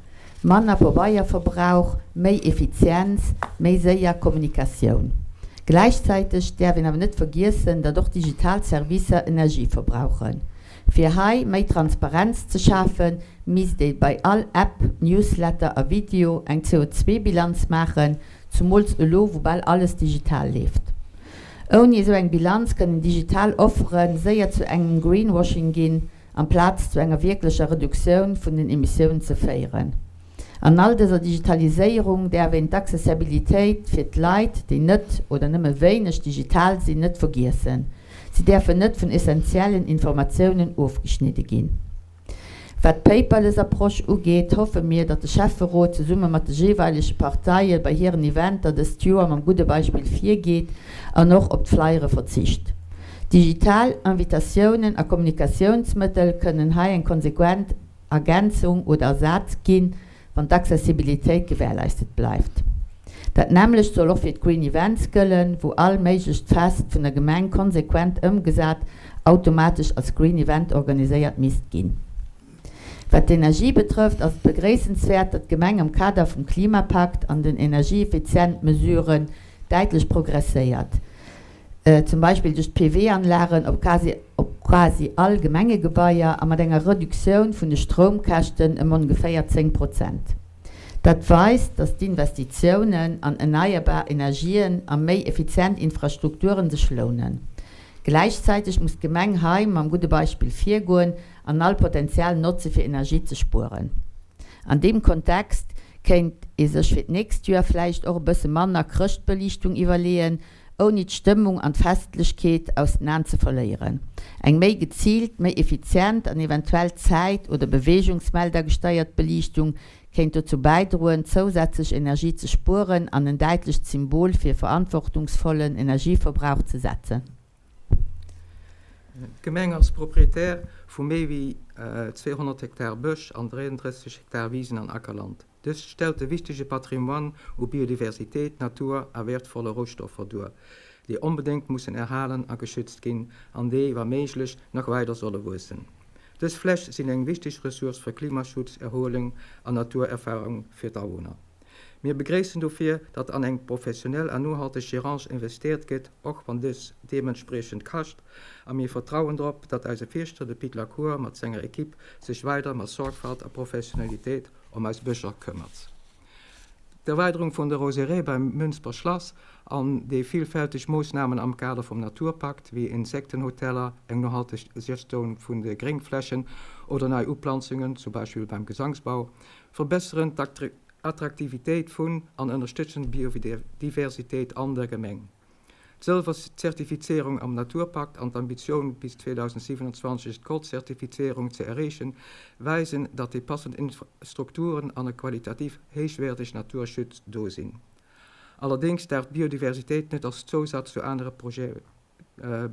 Manner Pabeierverbrauch, méi Effizienz, méi séier Kommunikatioun. Gläichzäiteg däerf een awer net vergiessen, datt och digital Servicer Energie verbrauchen. Fir hei méi Transparenz ze schafen, misst ee bei all App, Newsletter a Video eng CO2-Bilanz maachen, Zumools elo, wou bal alles digital leeft. Ouni esou eng Bilanz kënnen digital Offere séier zu engem Greenwashing ginn, amplaz zu enger wierklecher Reduktioun vun den Emissiounen ze féieren. An all dëser Digitaliséierung däerf een d'Accessibilitéit fir d'Leit, déi net oder nëmme wéineg digital sinn, net vergiessen. Si däerfen net vun essentiellen Informatiounen ofgeschnidde ginn. Wat d'Paperless Approche ugeet, hoffe mir, datt de Schäfferot zesumme mat de jeeweilege Parteie bei hiren Eventer dëst Joer mam gudde Beispill virgeet an och op d'Flyere verzicht. Digital Invitatiounen a Kommunikatiounsmëttel kënnen hei eng konsequent Ergänzung oder Ersaz ginn, wann d'Accessibilitéit gewährleistet bleift. Dat nämmlecht soll och fir d'Green Events gëllen, wou all méiglecht Fest vun der Gemeng konsequent ëmgesat automatesch als Green Event organiséiert misst ginn. Wat d'Energie betrëfft, ass et begréissenswäert, datt d'Gemeng am Kader vum Klimapakt an den Energieeffizientmesuren däitlech progresséiert. zum Beispill duerch d'PV-Anlagen op quasi op quasi all Gemengegebaier a mat enger Reduktioun vun de Stroumkäschten ëm ongeféier 10 Prozent. Dat weist, datt d'Investitiounen an erneierbar Energien a méi effizient Infrastrukturen sech lounen. Gläichzäiteg muss d'Gemeng hei mam gudde Beispill virgoen an all Potenzial notze fir Energie ze spueren. An deem Kontext kéint ee sech fir d'nächst Joer vläicht och e bësse manner Chrëschtbeliichtung iwwerleeën, ouni d'Stëmmung an d'Festlechkeet aus den Aen ze verléieren. Eng méi geziilt, méi effizient an eventuell zäit oder bewegungsmeldergesteiert Beliichtung kéint dozou bäidroen, zousätzlech Energie ze spueren an en däitlecht Symbol fir verantwortungsvollen Energieverbrauch ze setzen. D'Gemeng ass Proprietär vu méi wéi 200 Hektar Bësch an 33 Hektar Wisen an Ackerland. Dëst stellt e wichtege Patrimoine u Biodiversitéit, Natur a wäertvolle Roustoffer duer, déi onbedéngt mussen erhalen a geschützt ginn an déi, wa méiglech, nach weider solle wuessen. Dës Fläch sinn eng wichteg Ressource fir Klimaschutz, Erhuelung an Naturerfarung fir d'Awunner. Mir begréissen dofir, datt an eng professionell a nohalteg Gerance investéiert gëtt, och wann dës deementspriechend kascht, a mir vertrauen drop, datt eise Fierschter, de Pit Lacour, mat senger Equipe sech weider mat Sorgfalt a Professionalitéit ëm eis Bëscher këmmert. D'Erweiderung vun der Roseraie beim Münster Schlass an déi villfälteg Moossnamen am Kader vum Naturpakt, wéi Insektenhoteller, eng nohalteg Gestioun vun de Gréngflächen oder nei Uplanzungen, zum Beispill beim Gesangsbau, verbesseren d'Attraktivitéit vun an ënnerstëtzen d'Biodiversitéit an der Gemeng. D'Sëlwer-Zertifizierung am Naturpakt an d'Ambitioun, bis 2027 d'Gold-Zertifizierung ze erreechen, weisen, datt déi passend Infrastrukturen an e qualitativ héichwäerteg Naturschutz do sinn. Allerdéngs darf d'Biodiversitéit net als Zousaz zu anere Projete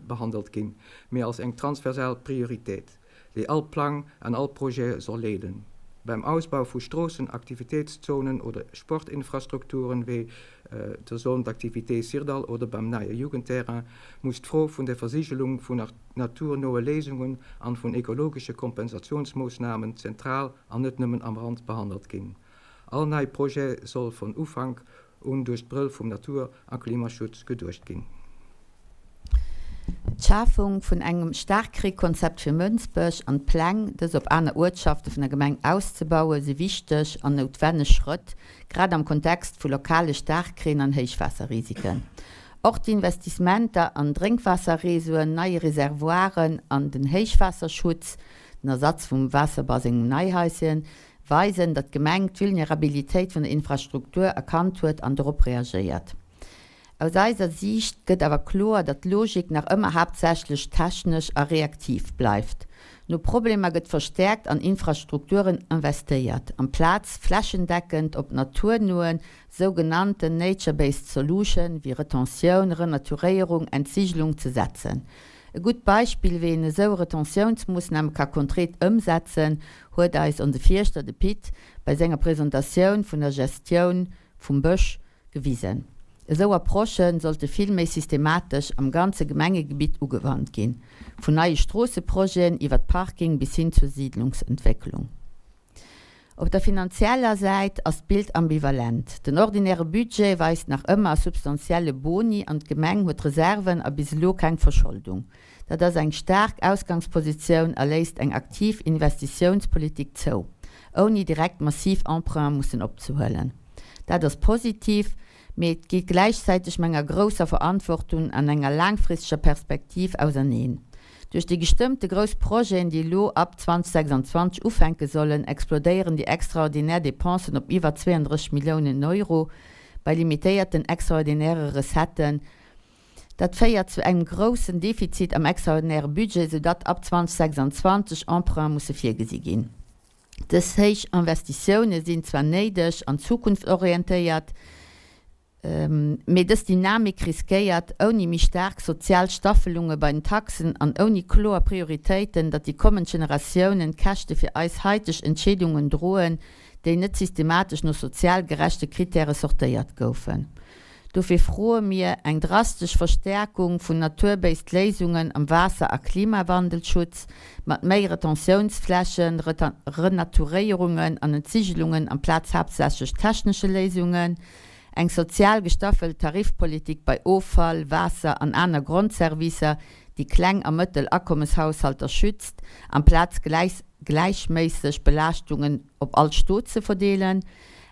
behandelt ginn, mee als eng transversal Prioritéit, déi all Plang an all Projet soll leeden. Beim Ausbau vu Stroossen, Aktivitéitszonen oder Sportinfrastrukturen, wéi der Zone d'activité Syrdall oder beim neie Jugendterrain, muss d'Fro vun der Versigelung vun naturnoe Léisungen an vun ekologesche Kompensatiounsmoossnamen zentral an net nëmmen am Rand behandelt ginn. All nei Projet soll von Ufank un duerch d'Brëll vum Natur a Klimaschutz geduecht ginn. D'Schafung vun engem Staarkreekonzept fir Mënsbech an d'Pläng, dës op aner Uertschafte vun der Gemeng auszebauen, si wichteg an noutwenneg Schrëtt, grad am Kontext vu lokale Staarkreen an Héichwaasserrisiken. Och d'Investissementer an Drénkwaasserreseauen, neie Reservoiren an den Héichwaasserschutz, den Ersatz vum Waasserbaseng um Neihaischen, weisen, datt d'Gemeng d'Vulnerabilitéit vun der Infrastruktur erkannt huet an dorop reagéiert. Aus eiser Siicht gëtt awer kloer, datt d'Logik nach ëmmer haaptsächlech technesch a reaktiv bleift. No Problemer gëtt verstäerkt an Infrastrukturen investéiert, amplaz flächendeckend op naturnoe sougenannten nature-based solution wéi Retentioun, Renaturéierung, Entsigelung ze setzen. E gutt Beispill, wéi een esou Retentiounsmoossname ka konkret ëmsetzen, huet eis onse Fierschter, de Pit, bei senger Presentatioun vun der Gestioun vum Bësch gewisen. Esou Approchë sollte vill méi systematesch am ganze Gemengegebitt ugewannt ginn, vun neie Stroosseprojeten iwwert Parking bis hin zur Siidlungsentwécklung. Op der finanzieller Säit ass d'Bild ambivalent. Den ordinäre Budget weist nach ëmmer e substantielle Boni an d'Gemeng huet Reserven a bis elo keng Verscholdung. Dat ass eng staark Ausgangspositioun a léisst eng aktiv Investitiounspolitik zou, ouni direkt massiv Emprunte mussen opzehuelen. Dat ass positiv, mee et geet gläichzäiteg mat enger grousser Verantwortung an enger laangfristeger Perspektiv auserneen. Duerch déi gestëmmte grouss Projeten, déi elo ab 2026 ufänke sollen, explodéieren déi extraordinär Dépensen op iwwer 32 Milliounen Euro bei limitéierten extraordinäre Recetten. Dat féiert zu engem groussen Defizit am extraordinäre Budget, soudatt ab 2026 Emprunte musse virgesi ginn. Dës héich Investitioune sinn zwar néideg an zukunftsorientéiert, mee dës Dynamik riskéiert, ouni méi staark sozial Staffelunge bei den Taxen an ouni kloer Prioritéiten, datt déi kommend Generatiounen d'Käschte fir eis haiteg Entscheedungen droen, déi net systematesch no sozial gerechte Krittäre sortéiert goufen. Dofir froe mir eng drastesch Verstäerkung vun naturbased Léisungen am Waasser a Klimawandelschutz, mat méi Retentiounsflächen, Renaturéierungen an Entsigelungen amplaz haaptsächlech technesche Léisungen, eng sozial gestaffelt Tarifpolitik bei Offall, Waasser an aner Grondservicer, déi kleng a mëttel Akommeshaushalter schützt, amplaz gläichméisseg Belaaschtungen op all Stot ze verdeelen.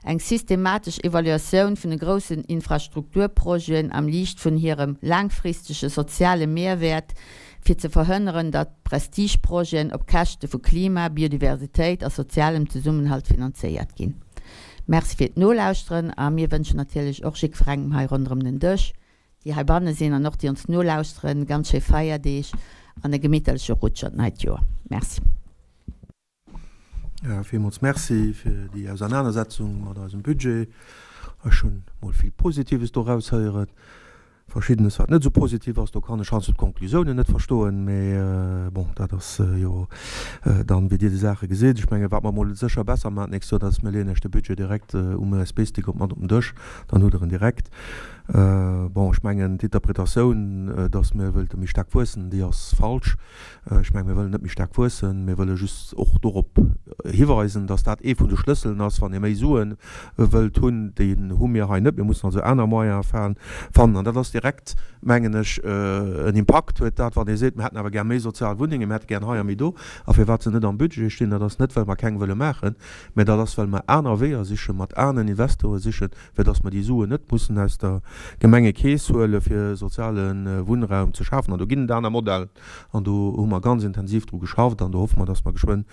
Eng systematesch Evaluatioun vun de groussen Infrastrukturprojeten am Liicht vun hirem laangfristege soziale Mehrwäert, fir ze verhënneren, datt Prestigeprojeten op Käschte vu Klima, Biodiversitéit a sozialem Zesummenhalt finanzéiert ginn. Merci fir d'Nolauschteren a mir wënschen natierlech och jiddwerengem hei ronderëm den Dësch, déi heibanne sinn an och déi ons nolauschteren, ganz schéi Feierdeeg an e gemitterleche Rutsch an d'neit Joer. Merci. Villmools Merci fir déi Ausernanersetzung mat eisem Budget. Ech hunn mol vill Positives do eraushéieren. Verschiddenes, wat net esou positiv ass, do kann ech heiansdo d'Konklusiounen net verstoen. Mee bon, dat ass jo dann, wéi Dir déi Saache gesitt. Ech menge wat mer mol sécher besser maachen d'nächst Joer, dat ass, mir leeën Iech de Budget direkt um USB-Stick op mat op den Dësch, dann hutt Der en direkt. Bon, ech mengen d'Interpretatioun, datt mir wëilte méi staark wuessen, déi ass falsch. Ech mengen, mir wëllen net méi staark wuessen, mir wëlle just och dorop hiweisen, dass dat ee vun de Schlësselen ass, wann ee méi Sue wëllt hunn. Déi hu mir hei net. Mir mussen also aner Moyene fannen. An dat ass direkt, mengen ech, en Impakt huet dat, wann ee seet, mir hätten awer gär méi sozial Wunnengen, mir hätte gär hei a méi do. A firwat se net am Budget stinn, dat ass net, well mer keng wëlle maachen, mä dat ass, well mer aner Weeër sichen, mat aneren Investore sichen, fir dass mer déi Suen net mussen aus der Gemengekeess huele fir soziale Wunnraum ze schafen. An do ginn et aner Modellen an do hu mer ganz intensiv dru geschafft an do hoffe mer, dass mer geschwënn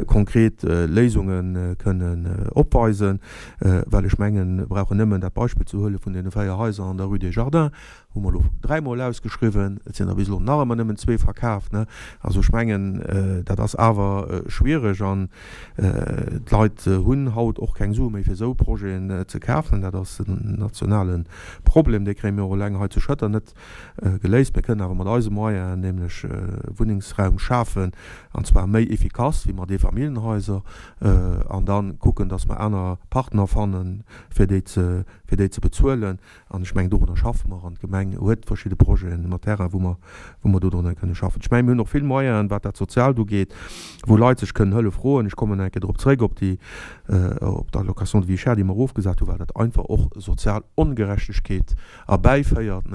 konkret Léisunge kënnen opweisen, well ech mengen, mir brauchen nëmmen dat Beispill ze huele vun deene 4 Haiser an der Rue des Jardins, Hu mer elo dräimol ausgeschriwwen, et sinn der bis elo nach ëmmer nëmmen zwee verkaaft. Also ech mengen, dat ass awer schwiereg an d'Leit hunn haut och keng Sue méi fir esou Projeten ze kafen. Dat ass en nationale Problem, dee kréie mir och eleng hei zu Schëtter net geléist. Mir kënnen awer mat eise Moyenen nämlech Wunnengsraum schafen, an zwar méi efficace wéi mat Eefamilljenhaiser, an da kucken, datt mer aner Partner fannen, fir déi ze bezuelen. An ech mengen, dorunner schaffe mer. An d'Gemeng huet verschidde Projeten mat Terrain, wou mer, wou mer dodrunner kënne schaffen. Ech mengen, mir hunn och vill Moyenen, wat dat Soziaalt ugeet, wou Leit sech kënnen Hëllef froen. Ech kommen nach eng Kéier drop zréck, op déi, op d'Allocation de vie chère, déi mer erofgesat hunn, well dat einfach och sozial Ongerechtegkeet erbäiféiert.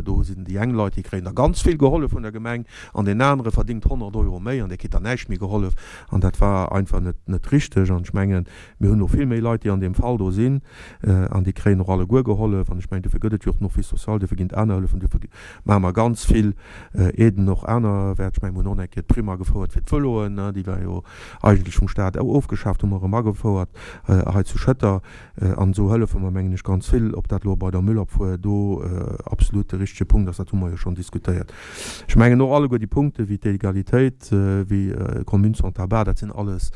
Do sinn déi eng Leit, déi kréien da ganz vill gehollef vun der Gemeng, an deen anere verdingt 100 Euro méi an dee kritt dann näischt méi gehollef. An dat war einfach net, net richteg. An ech mengen, mir hunn elo vill méi Leit, déi an deem Fall do sinn. An déi kréien och alleguer gehollef. An ech mengen, dofir gëtt et jo och den Office social, dofir ginn et aner Hëllefen, dofir maache mer ganz vill Aiden och anerwäerts. Ech mengen, mir hunn och eng Kéier d'Primm agefouert fir d'Vëloen, déi war jo eigentlech vum Staat ofgeschaaft, hu mer erëm agefouert hei zu Schëtter. An esou hëllefe mer, mengen ech, ganz vill. Ob dat elo bei der Müllabfuhr do absolut de richtege Punkt ass, dat hu mer jo schonn diskutéiert. Ech mengen och alleguer déi Punkte wéi d'Egalitéit, wéi d'Communes sans tabac, dat sinn alles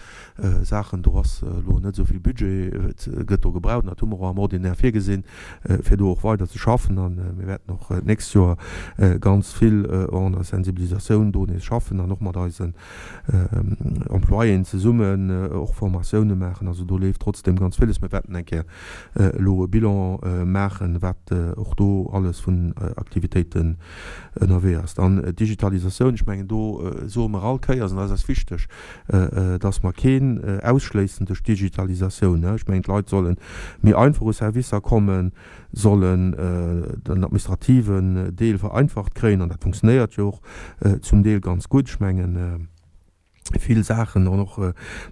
Saachen, do ass elo net esou vill Budget gëtt do gebraucht, an dat hu mer och am Ordinaire virgesinn, fir do och weider ze schaffen. A mir wäerten och d'nächst Joer ganz vill an der Sensibilisatioun do nees schaffen an och mat eisen Employéen zesummen och Formatioune maachen. Also do leeft trotzdeem ganz villes. Mir wäerten eng Kéier elo e Bilan maachen, wat och do alles vun Aktivitéiten ënnerwee ass. Dann d'Digitalisatioun, ech mengen do soe mer all Kéiers, an dat ass eis wichteg, dass mer keen ausschléissen duerch d'Digitalisatioun. Ech mengen, d'Leit solle méi einfach u Servicer kommen, sollen den administrativen Deel vereinfacht kréien, an dat funktionéiert jo och zum Deel ganz gutt. Ech mengen, vill Saachen an och,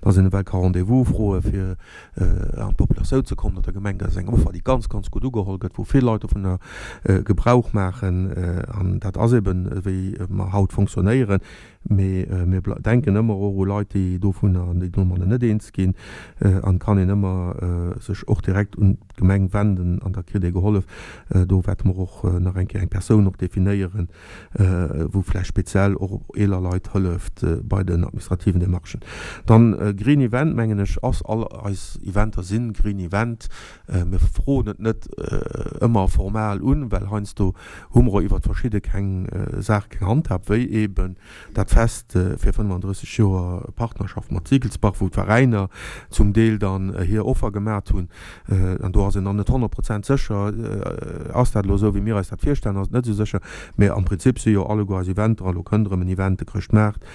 dass een ewell ka Rendez-vous froe fir an d'Populatioun ze kommen, an der Gemeng. Dat ass eng Offer, déi ganz, ganz gutt ugeholl gëtt, wou vill Leit dovunner Gebrauch maachen. An dat ass eben, wéi mer haut fonctionnéieren. Mee mir denken ëmmer och u Leit, déi dovunner, déi domadder net eens ginn. An et kann een ëmmer sech och direkt un d'Gemeng wenden an da kritt ee gehollef. Do wäerte mer och nach eng Kéier eng Persoun och definéieren, wou vläicht speziell och eeler Leit hëlleft bei den administrativen Demarchen. Dann Green Event, mengen ech, ass, all eis Eventer si Green Event. Mir froen et net ëmmer formal un, well heiansdo hu mer och iwwert verschidde keng Saache keng Handhab, wéi eeben dat Fest fir 35 Joer Partnerschaft mat Siegelsbach, wou d'Veräiner zum Deel dann hir Offer gemat hunn. An do ass een dann net 100 Prozent sécher, ass dat elo esou, wéi mir eis dat virstellen, ass et net esou sécher. Mee am Prinzip si jo alleguer eis Eventer, a lo kënnt erëm en Event, de Chrëschtmaart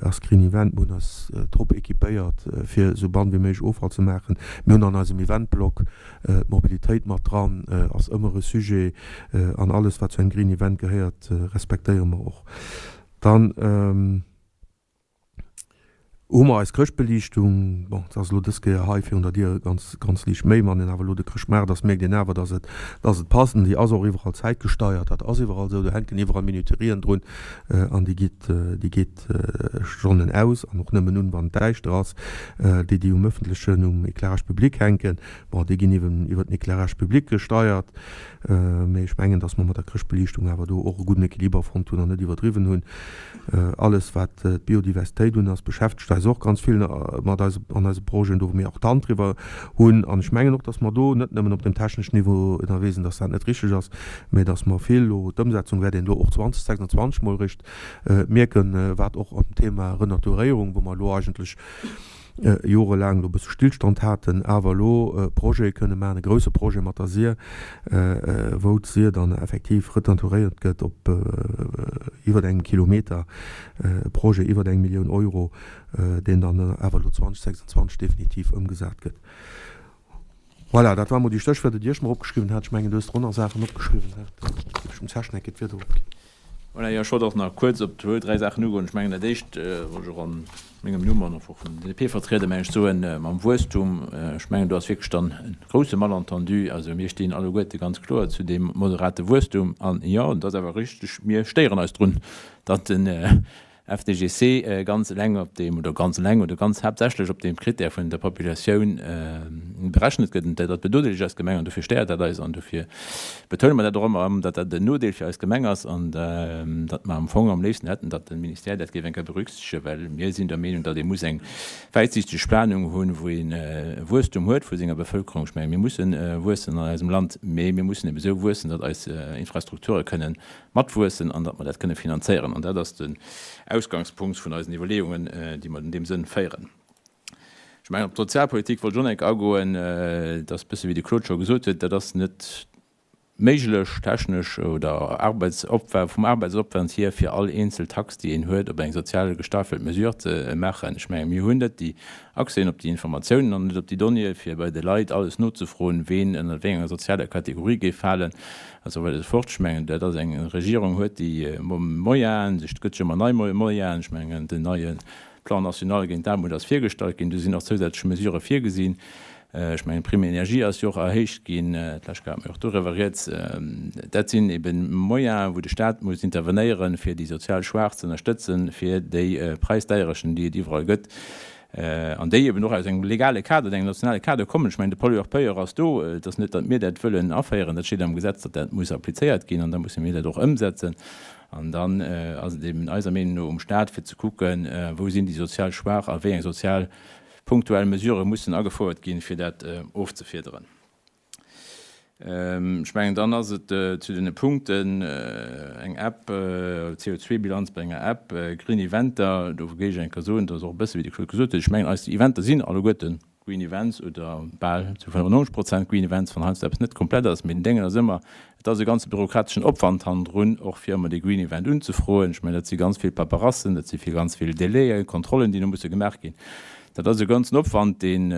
ass Green Event, mir hunn eis top equipéiert, fir esou bann wéi méiglech Offall ze maachen. Mir hunn an eisem Eventblock D'Mobilitéit mat dran ass ëmmer e Sujet an alles wat zu engem Green Event gehéiert respektéiere mer och. Dann. Hu mer eis Chrëschtbeliichtung, bon, et ass elo dës Kéier hei virun der Dier ganz, ganz liicht méi, wann een awer elo de Chrëschtmaart ass, mierkt een awer, dass et, dass et passt. An déi ass och iwwerall zäitgesteiert, dat ass iwwerall esou, do hänken iwwerall Minuterien drun an déi geet, déi geet Stonnen aus an och nëmmen un, wann et däischter ass. Déi, déi um ëffentlechen, um Éclairage public hänken, bon, déi ginn iwwen, iwwer den Éclairage public gesteiert. Mee ech mengen, dass mer mat der Chrëschtbeliichtung awer do och e gudden Equiliber fonnt hunn an net iwwerdriwwen hunn. Alles wat d'Biodiversitéit un ass, beschäftegt eis och ganz vill mat eise, an eise Projeten, do wou mir och d'Hand driwwer hunn. An ech mengen och, dass mer do net nëmmen op dem techneschen Niveau ënnerwee sinn, dass dat net richteg ass, mä dass mer vill elo, d'Ëmsetzung wäert een elo och 2026 mol eréischt mierken, wat och am Thema Renaturéierung, wou mer elo eigentlech jorelaang elo e bësse Stillstand haten, awer elo Projete kënne maachen, e grouse Projet mat der Sir, wou d'Sir dann effektiv renaturéiert gëtt op iwwer engem Kilometer, e Projet iwwer eng Millioun Euro, deen dann awer elo 2026 definitiv ëmgesat gëtt. Voilà, dat ware mol déi Stéchwierder, déi ech mer opgeschriwwen hat. Ech mengen, du hues der och nach Saachen opgeschriwwen, he? Da géif ech dem Serge nach eng Kéier d'Wierder opginn. Voilà, jo, ech wollt och nach kuerz op zwou, dräi Saachen ugoen. Ech mengen, dat Éischt wollt ech och a mengem Numm an och vun den DP-Vertrieder, meng ech, soen, mam Wuesstum, ech mengen, do ass wierklech dann e grouse Malentendu. Also mir stinn alleguerte ganz kloer zu deem moderate Wuesstum. An jo, et ass awer richteg, mir stéieren eis drun, datt den FDGC ganz eleng op deem, oder ganz eleng oder ganz haaptsächlech op deem Critère vun der Populatioun berechnet gëtt. An dat benodeelegt eis Gemeng an dofir stéiert dat eis an dofir betoune mer dat och ëmmer erëm, datt dat en Nodeel fir eis Gemeng ass an datt mer am Fong am léifsten hätten, datt de Ministère dat géif eng Kéier berücksichtegen, well mir sinn der Meenung, datt ee muss eng wäitsichteg Planung hunn, wou een e Wuesstum huet vu senger Bevëlkerung. Ech menge mir mussen wuessen an eisem Land, mee mir mussen ebe sou wuessen, datt eis Infrastrukture kënnen matwuessen an datt mer dat kënne finanzéieren. An dat ass den Ausgangspunkt vun eisen Iwwerleeungen, déi mer an deem Sënn féieren. Ech mengen, op d'Sozialpolitik wollt ech och nach eng Kéier agoen. Et ass e bësse wéi de Claude scho gesot huet, dat ass net méiglech technesch oder Arbeitsopwa vum Arbeitsopwand hier, fir all eenzel Tax, déi een huet, op eng sozial gestaffelt Mesure ze maachen. Ech menge mir hunn net déi Accèsen op déi Informatiounen an net op déi Donnéeë fir bei de Leit alles nozefroen, ween ënner wéi enger sozialer Kategorie géif falen. A sou weider esou fort. Ech mengen, dat ass eng Regierung huet déi Moyenen, sech gëtt jo ëmmer nei Moyenen. Ech mengen, den neie Plan national géint d'Aarmut ass virgestallt ginn, do sinn och zousätzlech Mesurë virgesinn. Ech mengen, d'Prime énergie ass jo och erhéicht ginn, d'lescht Kéier hate mer jo och doriwwer rieds. Dat sinn ebe Moyenen, wou de Stat muss intervenéieren, fir déi sozial Schwaach ze ënnerstëtzen, fir déi Präisdeierechten, déi et iwwerall gëtt, An déi eben och aus engem legale Kader, engem nationale Kader kommen. Ech mengen, de Pollueur-payeur ass do. Et ass net, datt mir dat wëllen aféieren. Dat steet am Gesetz, datt dat muss applizéiert ginn. An da musse mir dat och ëmsetzen. An dann ass et eben eiser Meenung no um Stat, fir ze kucken, wou sinn déi sozial Schwaach a wéi eng sozial punktuell Mesurë mussen agefouert ginn, fir dat ofzefiederen. Ech mengen, dann ass et zu deene Punkten, eng App, CO2-Bilanz bei enger App, Green Eventer, do géif ech eng Kéier soen, dat ass och e bësse wéi de Claude gesot huet, ech mengen, eis Eventer sinn alleguerte Green Events oder bal zu 95 Prozent Green Events, wann heiansdo eppes net komplett ass. Mee den Déngen ass ëmmer, et ass e ganze bürokrateschen Opwand hannendrun, och fir ëmmer dee Green Event unzefroen. Ech mengen, dat si ganz vill Paperassen, dat si vill, ganz vill Délaië, Kontrollen, déi do musse gemaach ginn. Dat ass e ganzen Opwand, deen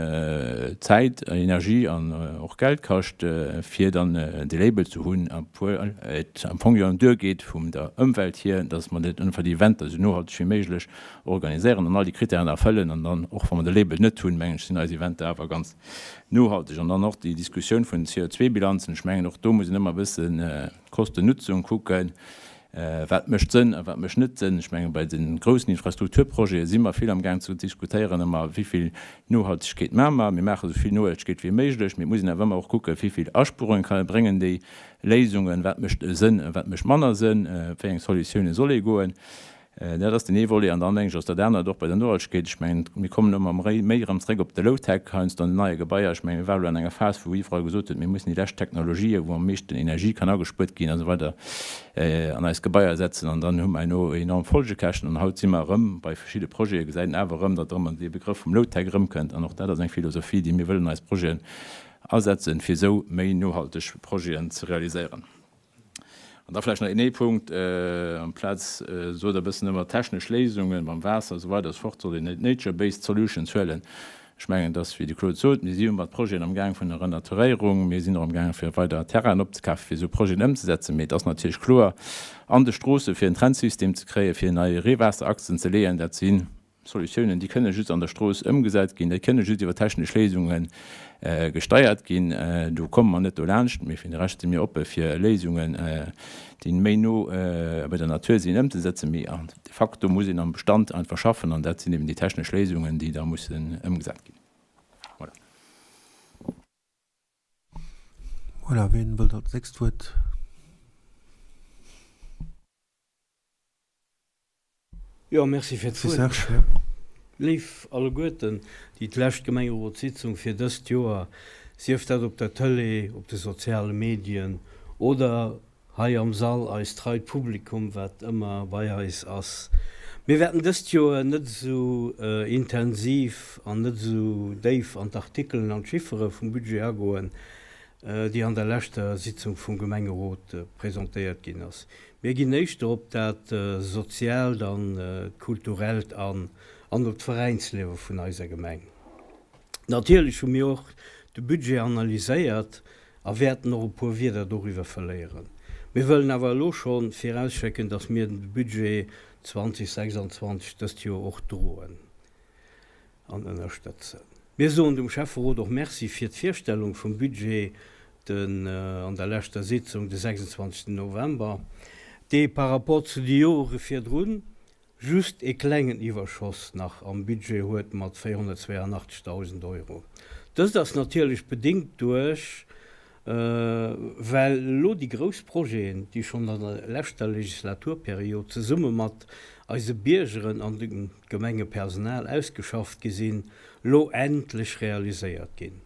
Zäit, Energie an och Geld kascht, fir dann dee Label ze hunn, obwuel et am Fong jo duergeet vum der Ëmwelt hier, dass mer dat einfach déi Eventer esou nohalteg wéi méiglech organiséieren an all déi Krittären erfëllen. An dann, och wa mer de Label net hunn, mengen ech, sinn eis Eventer awer ganz nohalteg. An dann och déi Diskussioun vun den CO2-Bilanzen, ech mengen, och do muss een ëmmer e bëssen d'Kosten-Nutzung kucken. Wat mécht Sënn a wat mécht net Sënn? Ech menge bei de groussen Infrastrukturprojete si mer vill amgaang ze diskutéieren ëmmer, wéi vill Nohaltegkeet maache mer? Mir maache esou vill Nohaltegkeet wéi méiglech, mee et muss een awer ëmmer och kucken, wéi vill Aspuerunge ka bréngen déi Léisungen, wat mécht Sënn a wat mécht manner Sënn, op wéi eng Solutioune soll ee goen? Dat ass den ee Volet. An dann, mengen ech, ass dat anert och bei der Nohaltegkeet. Ech mengen, mir kommen ëmmer méi erëm zréck op de Low-Tech heiansdo an den neie Gebaier. Ech mengen, mir ware elo an enger Phas, wou iwwerall gesot huet, mir mussen déi lescht Technologien, wou am meeschten Energie kann agespuert ginn a sou weider, an eis Gebaier setzen. An dann hu mer herno enorm Folgekäschten. An haut si mer erëm bei verschidde Projete, gesäit een awer erëm, datt erëm dee Begrëff vum Low-Tech erëmkënnt. An och dat ass eng Philosophie, déi mir wëllen an eis Projeten asetzen, fir esou méi nohalteg Projeten ze realiséieren. An da vläicht nach een ee Punkt, amplaz sot Der e bëssen ëmmer technesch Léisungen mam Waasser a sou weider a sou fort, soll een net nature-based solutions huelen. Ech mengen, dass, wéi de Claude sot, mir si jo mat Projeten amgaang vun der Renaturéierung, mir sinn och amgaange fir weider Terrainen opzekafen, fir esou Projeten ëmzesetzen. Mee et ass natierlech kloer, an de Stroosse fir en Trennsystem ze kréien, fir nei Reewaasseraxen ze leeën, dat si. Solutiounen, déi kënne just an der Strooss ëmgesat ginn, déi kënne just iwwer technesch Léisunge gesteiert ginn. Do komme mer net dolaanscht. Mee fir de Rescht si mir oppe fir Léisungen, déi méi no bei der Natur sinn, ëmzesetzen. Mee de facto muss een am Bestand einfach schaffen an dat sinn eben déi technesch Léisungen, déi da mussen ëmgesat ginn. Voilà. Voilà, ween wëllt als nächst d'Wuert? Jo, merci fir d'Wuert. Léif alleguerten, déi d'lescht Gemengerotssitzung fir dëst Joer, sief dat op der Tëlee, op de soziale Medien oder hei am Sall, eist treit Publikum, wat ëmmer bei eis ass. Mir wäerten dëst Joer net esou intensiv an net esou déif an d'Artikelen an d'Chiffere vum Budget agoen, déi an der leschter Sitzung vum Gemengerot presentéiert ginn ass. Mir ginn éischter op dat Soziaalt an d'Kulturellt an, an op d'Veräinsliewe vun eiser Gemeng. Natierlech hu mir och de Budget analyséiert a wäerten och e puer Wierder doriwwer verléieren. Mir wëllen awer elo scho virausschécken, dass mir de Budget 2026 dëst Joer och droen. An ënnerstëtzen. Mir soen dem Schäfferot och Merci fir d'Virstellung vum Budget den an der leschter Sitzung de 26 November, dee par rapport zu de Jore virdrun just ee klengen Iwwerschoss nach am Budget huet mat 482.000 Euro. Dëst ass natierlech bedéngt duerch Well elo déi grouss Projeten, déi schonn an der leschter Legislaturperiod zesumme mat eise Biergeren an dem Gemengepersonal ausgeschafft gi sinn, lo endlech realiséiert ginn.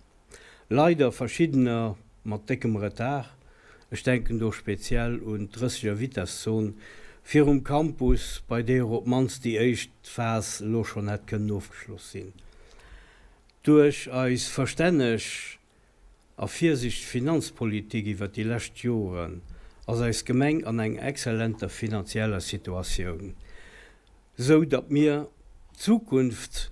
Leider verschiddener mat déckem Retard, ech denken do speziell un d'Drësseger Vitess-Zon virum Campus, bei deeër op d'mannst déi éischt Phas elo schonn hätt kënnen ofgeschloss sinn. Duerch eis verstänneg a virsichteg Finanzpolitik iwwert déi lescht Joren ass eis Gemeng an enger exzellenter finanzieller Situatioun, sou datt mir d'Zukunft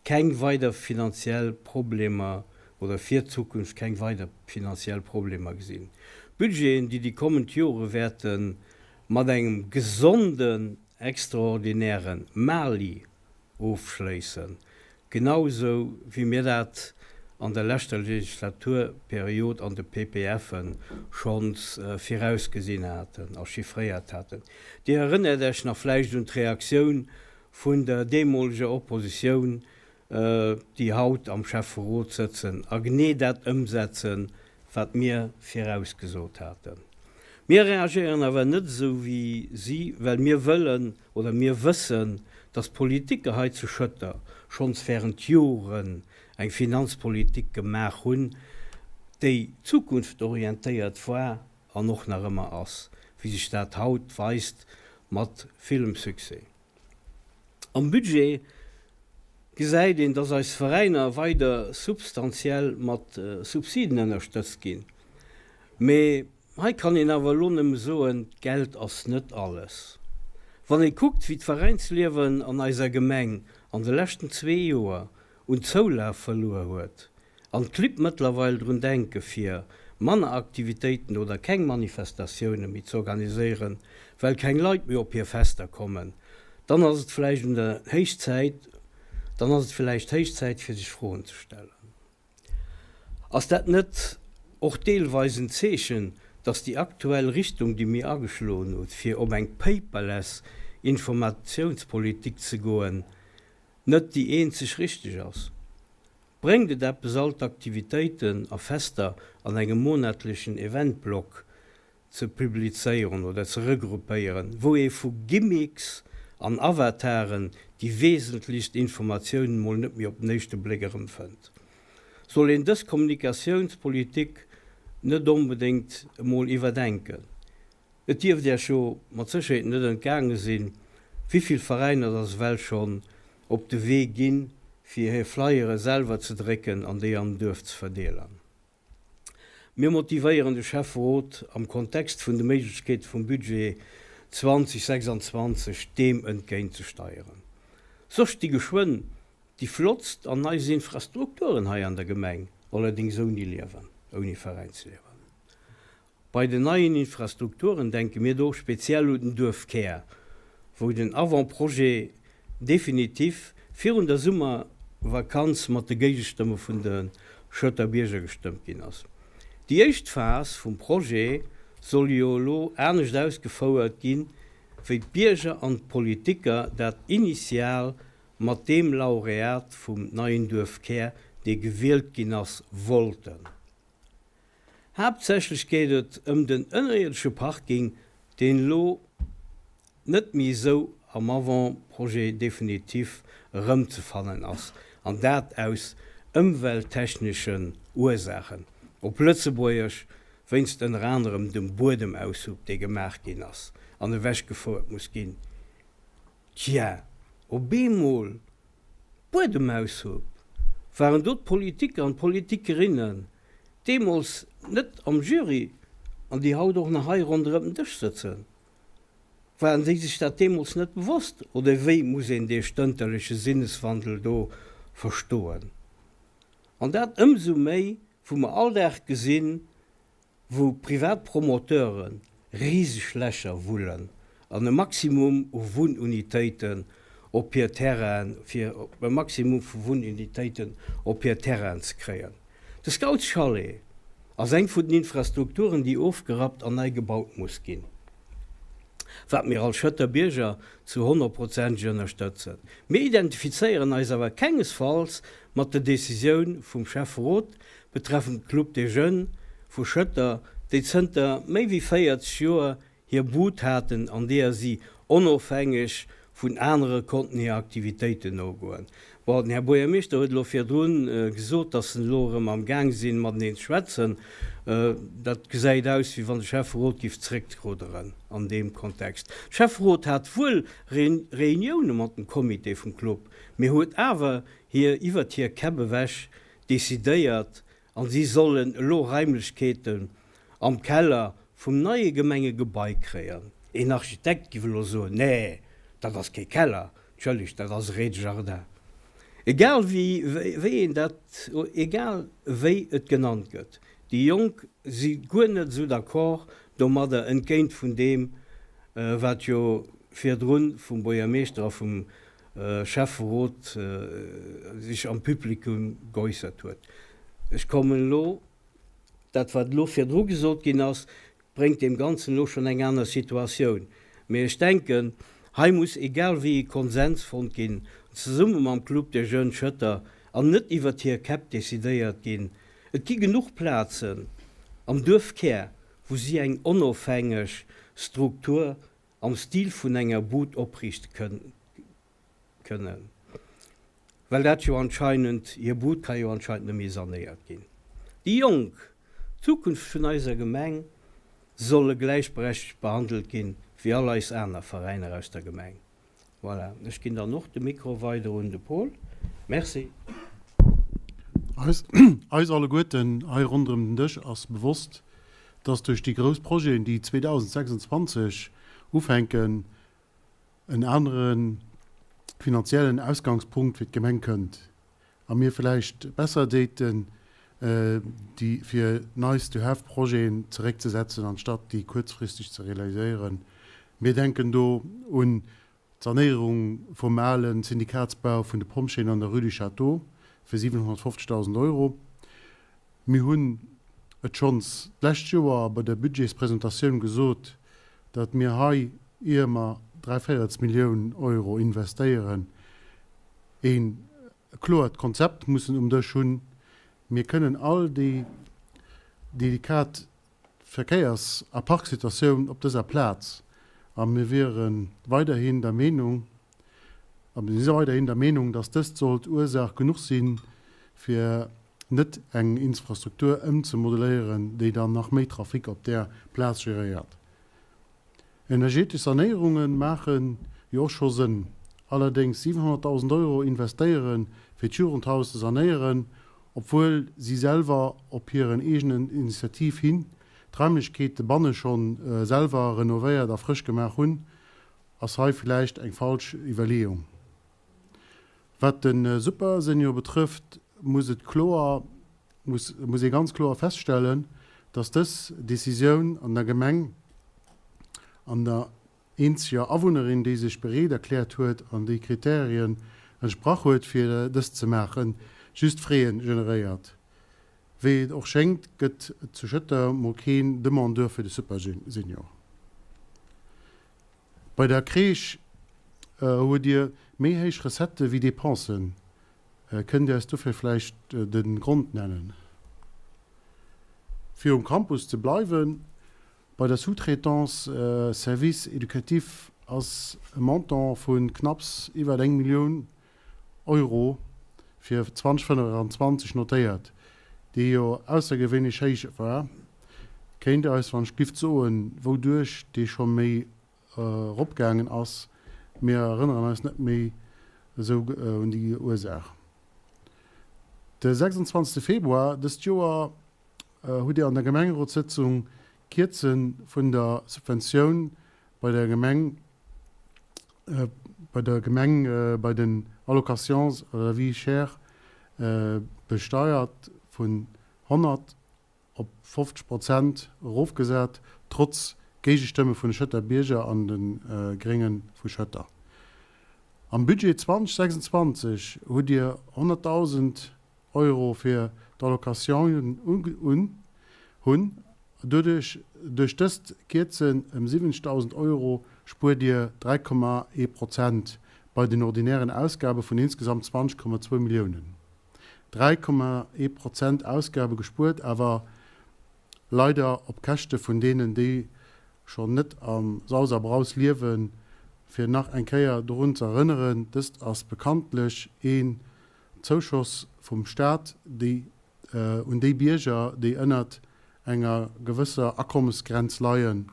keng weider finanziell Problemer oder fir d'Zukunft keng weider finanziell Problemer gesinn. D'Budgeten, déi déi kommend Jore wäerte mat engem gesonden extraordinäre Mali ofschléissen, genau esou wéi mir dat an der leschter Legislaturperiod an de PPF'en schonns virausgesinn haten a chiffréiert haten. Dir erënnert Iech nach vläicht un d'Reaktioun vun der deemoleger Oppositioun, déi haut am Schäfferot sëtzen a genee dat ëmsetzen, wat mir virausgesot haten. Mir reagéieren awer net esou wéi si, well mir wëllen oder mir wëssen, dass d'Politiker hei zu Schëtter schonns während Joren eng Finanzpolitik gemaach hunn, déi zukunftorientéiert war an och nach ëmmer ass, wéi sech dat haut weist, mat villem Succès. Am Budget gesäit een, dass eis Veräiner weider substantiell mat Subsiden ënnerstëtzt ginn. Mee hei kann een awer elo nëmme soen, d'Geld ass net alles. Wann ee kuckt, wéi d'Veräinsliewen an eiser Gemeng an de leschten zwee Joer un Zoulaf verluer huet an d'Clibb mëttlerweil drun denke fir manner Aktivitéiten oder keng Manifestatioune méi z'organiséieren, well keng Leit méi op hir Fester kommen, dann ass et vläicht un der héich Zäit, dann ass et vläicht héich Zäit fir sech Froen ze stellen. Ass dat net och deelweis en Zeechen, dass déi aktuell Richtung déi mir ageschloen hutt fir op eng paperless Informatiounspolitik ze goen, net déi eenzeg richteg ass? Bréngt et eppes all d'Aktivitéiten a Fester an engem monatlechen Eventblog ze publizéieren oder ze regroupéieren, wou ee vu Gimmicks an Avataren déi wesentlechst Informatiounen mol net méi op den éischte Bléck erëmfënnt? Soll een dës Kommunikatiounspolitik net onbedéngt emol iwwerdenken? Et dierft Iech jo mat Sécherheet net entgaange sinn, wéivill Veräiner dass ewell schonn op de Wee ginn, fir hir Flyere selwer ze drécken an déi am Duerf ze verdeelen. Mir motivéieren de Schäfferot, am Kontext vun de Méiglechkeete vum Budget 2026 deem entgéint ze steieren. Soss sti geschwënn déi flottst an neist Infrastrukturen hei an der Gemeng, allerdéngs ouni Liewen, ouni Veräinsliewen. Bei den neien Infrastrukturen denke mir do speziell un den Duerfkär, wou den Avant-projet. définitif virun der Summervakanz mat de Géigestëmme vun de Schëtter Bierger gestëmmt ginn ass. Déi éischt Phas vum Projet soll jo elo anescht ausgefouert ginn, wéi d'Bierger an d'Politiker dat initial mat deem Laureat vum neien Duerfkär, dee gewielt ginn ass, wollten. Haaptsächlech geet et ëm den ënnerierdesche Parking, deen elo net méi esou am Avant-projet définitif erëmzefannen ass, an dat aus ëmwelttechneschen Ursaachen, op Lëtzebuergesch, wéinst ënner anerem dem Buedemaushub, dee gemaach ginn ass an ewechgefouert muss ginn. Tja, op eemol Buedemaushub, waren do d'Politiker an d'Politikerinnen deemools net am Jury an déi haut och nach hei ronderëm den Dësch sëtzen? Waren déi sech dat deemools net bewosst oder wéi muss een dee stënterleche Sinneswandel do verstoen? An dat ëmsou méi, wou mer all Dag gesinn, wou privat Promoteure riseg Lächer wullen an e Maximum u Wunnunitéiten op hir Terrainen, fir e Maximum vu Wunnunitéiten op hir Terrainen ze kréien. De Scoutschalet ass eng vun den Infrastrukturen, déi ofgerappt an nei gebaut muss ginn, wat mir als Schëtter Bierger zu honnertprozenteg ënnerstëtzen. Mir identifizéieren eis awer kengesfalls mat der Decisioun vum Schäfferot, betreffend Club des Jeunes vu Schëtter, déi zënter méi wéi 40 Joer hir Bud haten, an deeër si onofhängeg vun anere konnten hir Aktivitéiten nogoen. Bon, den Här Buergermeeschter huet elo virdrun gesot, dass se elo erëm am Gaang sinn, mateneen ze schwätzen. Dat gesäit aus, wéi wann de Schäfferot giff zréckrudderen an deem Kontext. De Schäfferot hat wuel Reunioune mat dem Comité vum Club, mee huet awer hir iwwert hir Käpp ewech decidéiert an si sollen elo Raimlechkeeten am Keller vum neie Gemengegebai kréien. Een Architekt giff elo soen, Nee, dat ass kee Keller, entschëllegt, dat ass e Rez-de-jardin. Egal wéi wéi een dat, egal wéi et genannt gëtt, déi Jonk si guer net esou d'accord domadder, entgéint vun deem, wat jo virdrun vum Buergermeeschter a vum Schäfferot sech am Publikum geäussert huet. Ech kommen elo, dat wat elo virdru gesot ginn ass, bréngt deem Ganzen elo schonn eng aner Situatioun. Mee ech denken, hei muss egal wéi e Konsens fonnt ginn, zesumme mam Club des Jeunes Schëtter, an net iwwert hir Käpp decidéiert ginn. Et gi genuch Plazen am Duerfkär, wou si eng onofhängeg Struktur am Stil vun enger Bud opriichte kënnen, well dat jo anscheinend, hir Bud ka jo anscheinend net méi sanéiert ginn. Déi Jonk, d'Zukunft vun eiser Gemeng, solle gläichberechtegt behandelt ginn, wéi all eis aner Veräiner aus der Gemeng. Voilà, ech ginn dann och de Mikro weider un de Paul. Merci. Eis alleguerten hei ronderëm den Dësch ass bewosst, dass duerch déi grouss Projeten, déi 2026 ufänken, en anere finanziellen Ausgangspunkt fir d'Gemeng kënnt a mir vläicht besser déiten, déi fir nice-to-have-Projeten zeréckzesetzen, anstatt déi kuerzfristeg ze realiséieren. Mir denken do un d'Sanéierung vum ale Syndikatsbau vun de Pompjeeën an der Rue du Château fir 750.000 Euro. Mir hunn et schonns d'lescht Joer bei der Budgetspresentatioun gesot, datt mir hei, ier mer dräivéierelsmillioun Euro investéieren, e kloert Konzept mussen um Dësch hunn. Mir kënnen all déi delikat Verkéiers a Parksituatioun op dëser Plaz a mir wiere weiderhin der Meenung, a mir si weiderhin der Meenung, dass dëst sollt Ursaach genuch sinn, fir net eng Infrastruktur ëmzemodeléieren, déi dann nach méi Trafic op där Plaz geréiert. Energetesch Sanéierunge maache jo och scho Sënn. Allerdéngs 700.000 Euro investéiere fir d'Jugendhaus ze sanéieren, obwuel si selwer op hiren eegenen Initiativ hin d'Raimlechkeete banne scho selwer renovéiert a frësch gemaach hunn, ass hei villäicht eng falsch Iwwerleeung. Wat de Super-Senior betrëfft, muss et kloer, muss muss ee ganz kloer feststellen, dass dës Decisioun an der Gemeng an der. eenzeger Awunnerin, déi sech bereet erkläert huet an déi Kriterien entsprach huet, fir dëst ze maachen, just Freeë generéiert. Wéi et och schéngt, gëtt et zu Schëtter mol keen Demandeur fir de Super-Senior. Bei der Crèche huet Dir méi héich Recettë wéi Dépensen. Kënnt Dir eis dofir vläicht de Grond nennen? Fir um Campus ze bleiwen, bei der Sous-traitance Service éducatif ass e Montant vu knapps iwwer eng Millioun Euro fir 2025 notéiert, dee jo aussergewéinlech héich war. Kéint Dir eis wann ech gift soen, wouduerch dee scho méi eropgaangen ass? Mir erënneren eis net méi esou un déi Ursaach. De 26 Februar dëst Joer hutt Dir an der Gemengerotssëtzung d'Kierze vun der Subventioun bei der Gemeng bei der Gemeng bei den Allocations à la vie chère besteiert vun 100 op 50 Prozent erofgesat, trotz Géigestëmme vun de Schëtter Bierger an de Grénge vu Schëtter. Am Budget 2026 hutt Dir 100.000 Euro fir d'Allocationen un hunn. Doduerch, duerch dëst Kierzen ëm 70.000 Euro spuert Dir 3,1 Prozent bei den ordinären Ausgabe vun insgesamt 20,2 Milliounen. 3,1 Prozent Ausgabe gespuert, awer leider op Käschte vun deenen, déi schonn net am Saus a Braus liewen. Fir nach eng Kéier dorun ze erënneren, dëst ass bekanntlech een Zouschoss vum Staat déi un déi Bierger, déi ënnert enger gewësser Akommesgrenz leien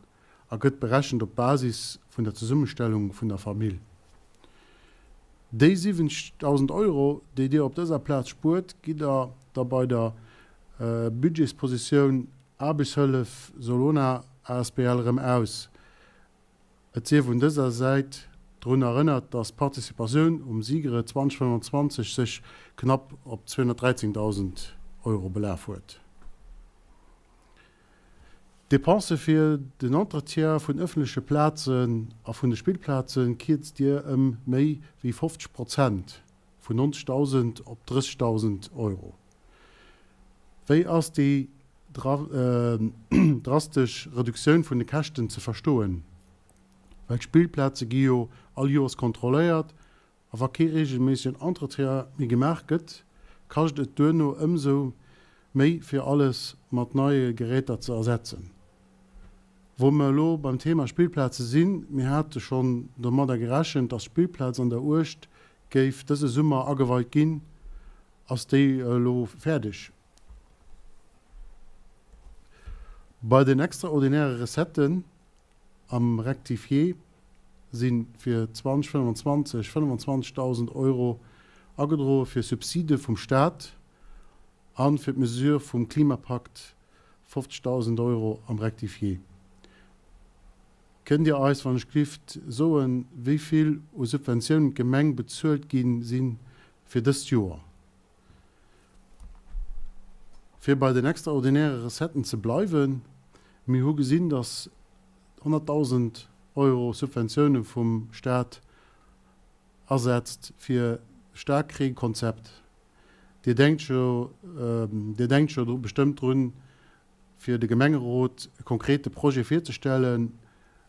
a gëtt berechent op Basis vun der Zesummestellung vun der Famill. Déi 70.000 Euro, déi Dir op dëser Plaz spuert, gitt Der da bei der Budgetspositioun Aarbechtshëllef Solona asbl erëm aus. Et sief un dëser Säit drun erënnert, datt d'Participatioun um SIGRE 2025 sech knapp op 213.000 Euro belaf huet. D'Depensë fir den Entretien vun ëffentleche Plazen a vun de Spillplaze kierzt Dir ëm méi wéi 50 Prozent, vun 90.000 op 30.000 Euro. Wéi ass déi drastesch Reduktioun vun de Käschten ze verstoen? Well d'Spillplaze gi jo all Joers kontrolléiert a wa kee reegelméissegen Entretien méi gemaach gëtt, kascht et duerno ëmsou méi fir alles mat neie Geräter ze ersetzen. Wou mer elo beim Thema Spillplaze sinn, mir hate schonn domadder gerechent, dass d'Spillplaz an der Uecht géif dëse Summer ageweit ginn. Ass déi elo fäerdeg? Bei den extraordinäre Recetten am Rectifié si fir 2025 25.000 Euro agedroe fir Subside vum Staat a fir d'Mesure vum Klimapakt 50.000 Euro am Rectifié. Kënnt Dir eis wann ech glift soen, wéi vill u Subventiounen d'Gemeng bezuelt gi si fir dëst Joer? Fir bei den extraordinäre Recetten ze bleiwen, mir hu gesinn, datt 100.000 Euro Subventioune vum Staat asetzt fir Staarkreekonzept. Dir denkt jo, Dir denkt jo bestëmmt drun, fir de Gemengerot e konkrete Projet virzestellen,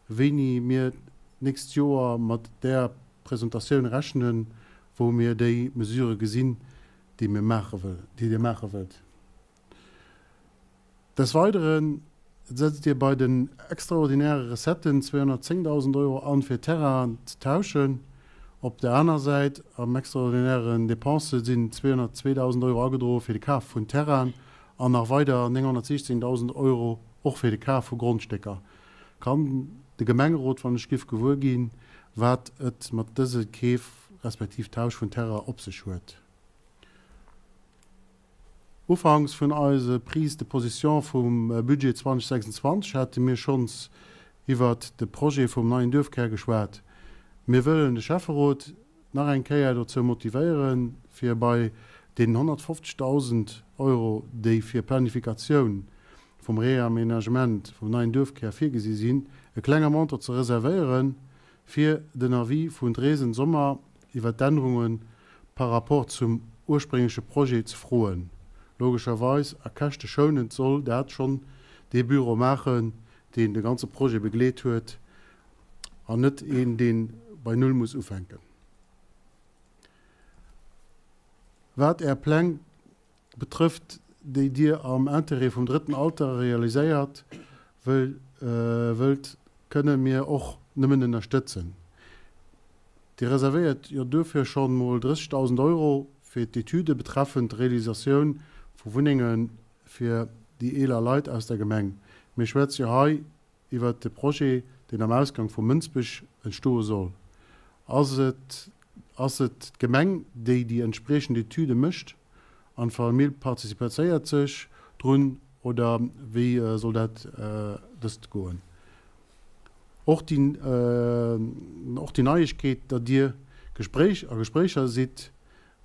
wéini mir d'nächst Joer mat där Presentatioun rechnen, wou mir déi Mesurë gesinn, déi mir maache wëll, déi Dir maache wëllt. Des Weidere setzt Dir bei den extraordinäre Recetten 210.000 Euro an, fir Terrainen ze tauschen. Op der aner Säit, am extraordinären Dépensë sinn 202.000 Euro agedroe fir de Kaf vun Terrainen an nach weider 916.000 Euro och fir de Kaf vu Grondstécker. Kann de Gemengerot, wann ech giff, gewuer ginn, wat et mat dëse Keef respektiv Tausch vun Terrain op sech huet? Ufanks vun eise Prise de position vum Budget 2026 hate mir schonns iwwert de Projet vum neien Duerfkär geschwat. Mir wëllen de Schäfferot nach eng Kéier dozou motivéieren, fir bei deenen 150.000 Euro, déi fir Planifikatioun. vum Reaménagement vum neien Duerfkär virgesi sinn, e klenge Montant ze reservéieren, fir den Avis vun Dresden Sommer iwwer d'Ännerunge par rapport zum urspréngleche Projet ze froen. Logescherweis a käschteschonend soll dat schonn dee Büro maachen, deen de ganze Projet begleet huet an net een, dee bei Null muss ufänken. Wat Är Pläng betrëfft, déi Dir am Interêt vum drëtten Alter realiséiert wëllt, kënne mir och nëmmen ënnerstëtzen. Dir reservéiert jo duerfir schonn mol 30.000 Euro fir d'Etüde betreffend d'Realisatioun vu Wunnenge fir déi eeler Leit aus der Gemeng. Mir schwätze jo hei iwwert de Projet, deen am Ausgang vu Mënsbech entstoe soll. Ass et ass et d'Gemeng, déi déi entspriechend Etüde mécht an d'Famill participéiert sech drun oder wéi soll dat dëst goen? Och déi och déi Neiegkeet, datt Dir Gespréich a Gespréicher sidd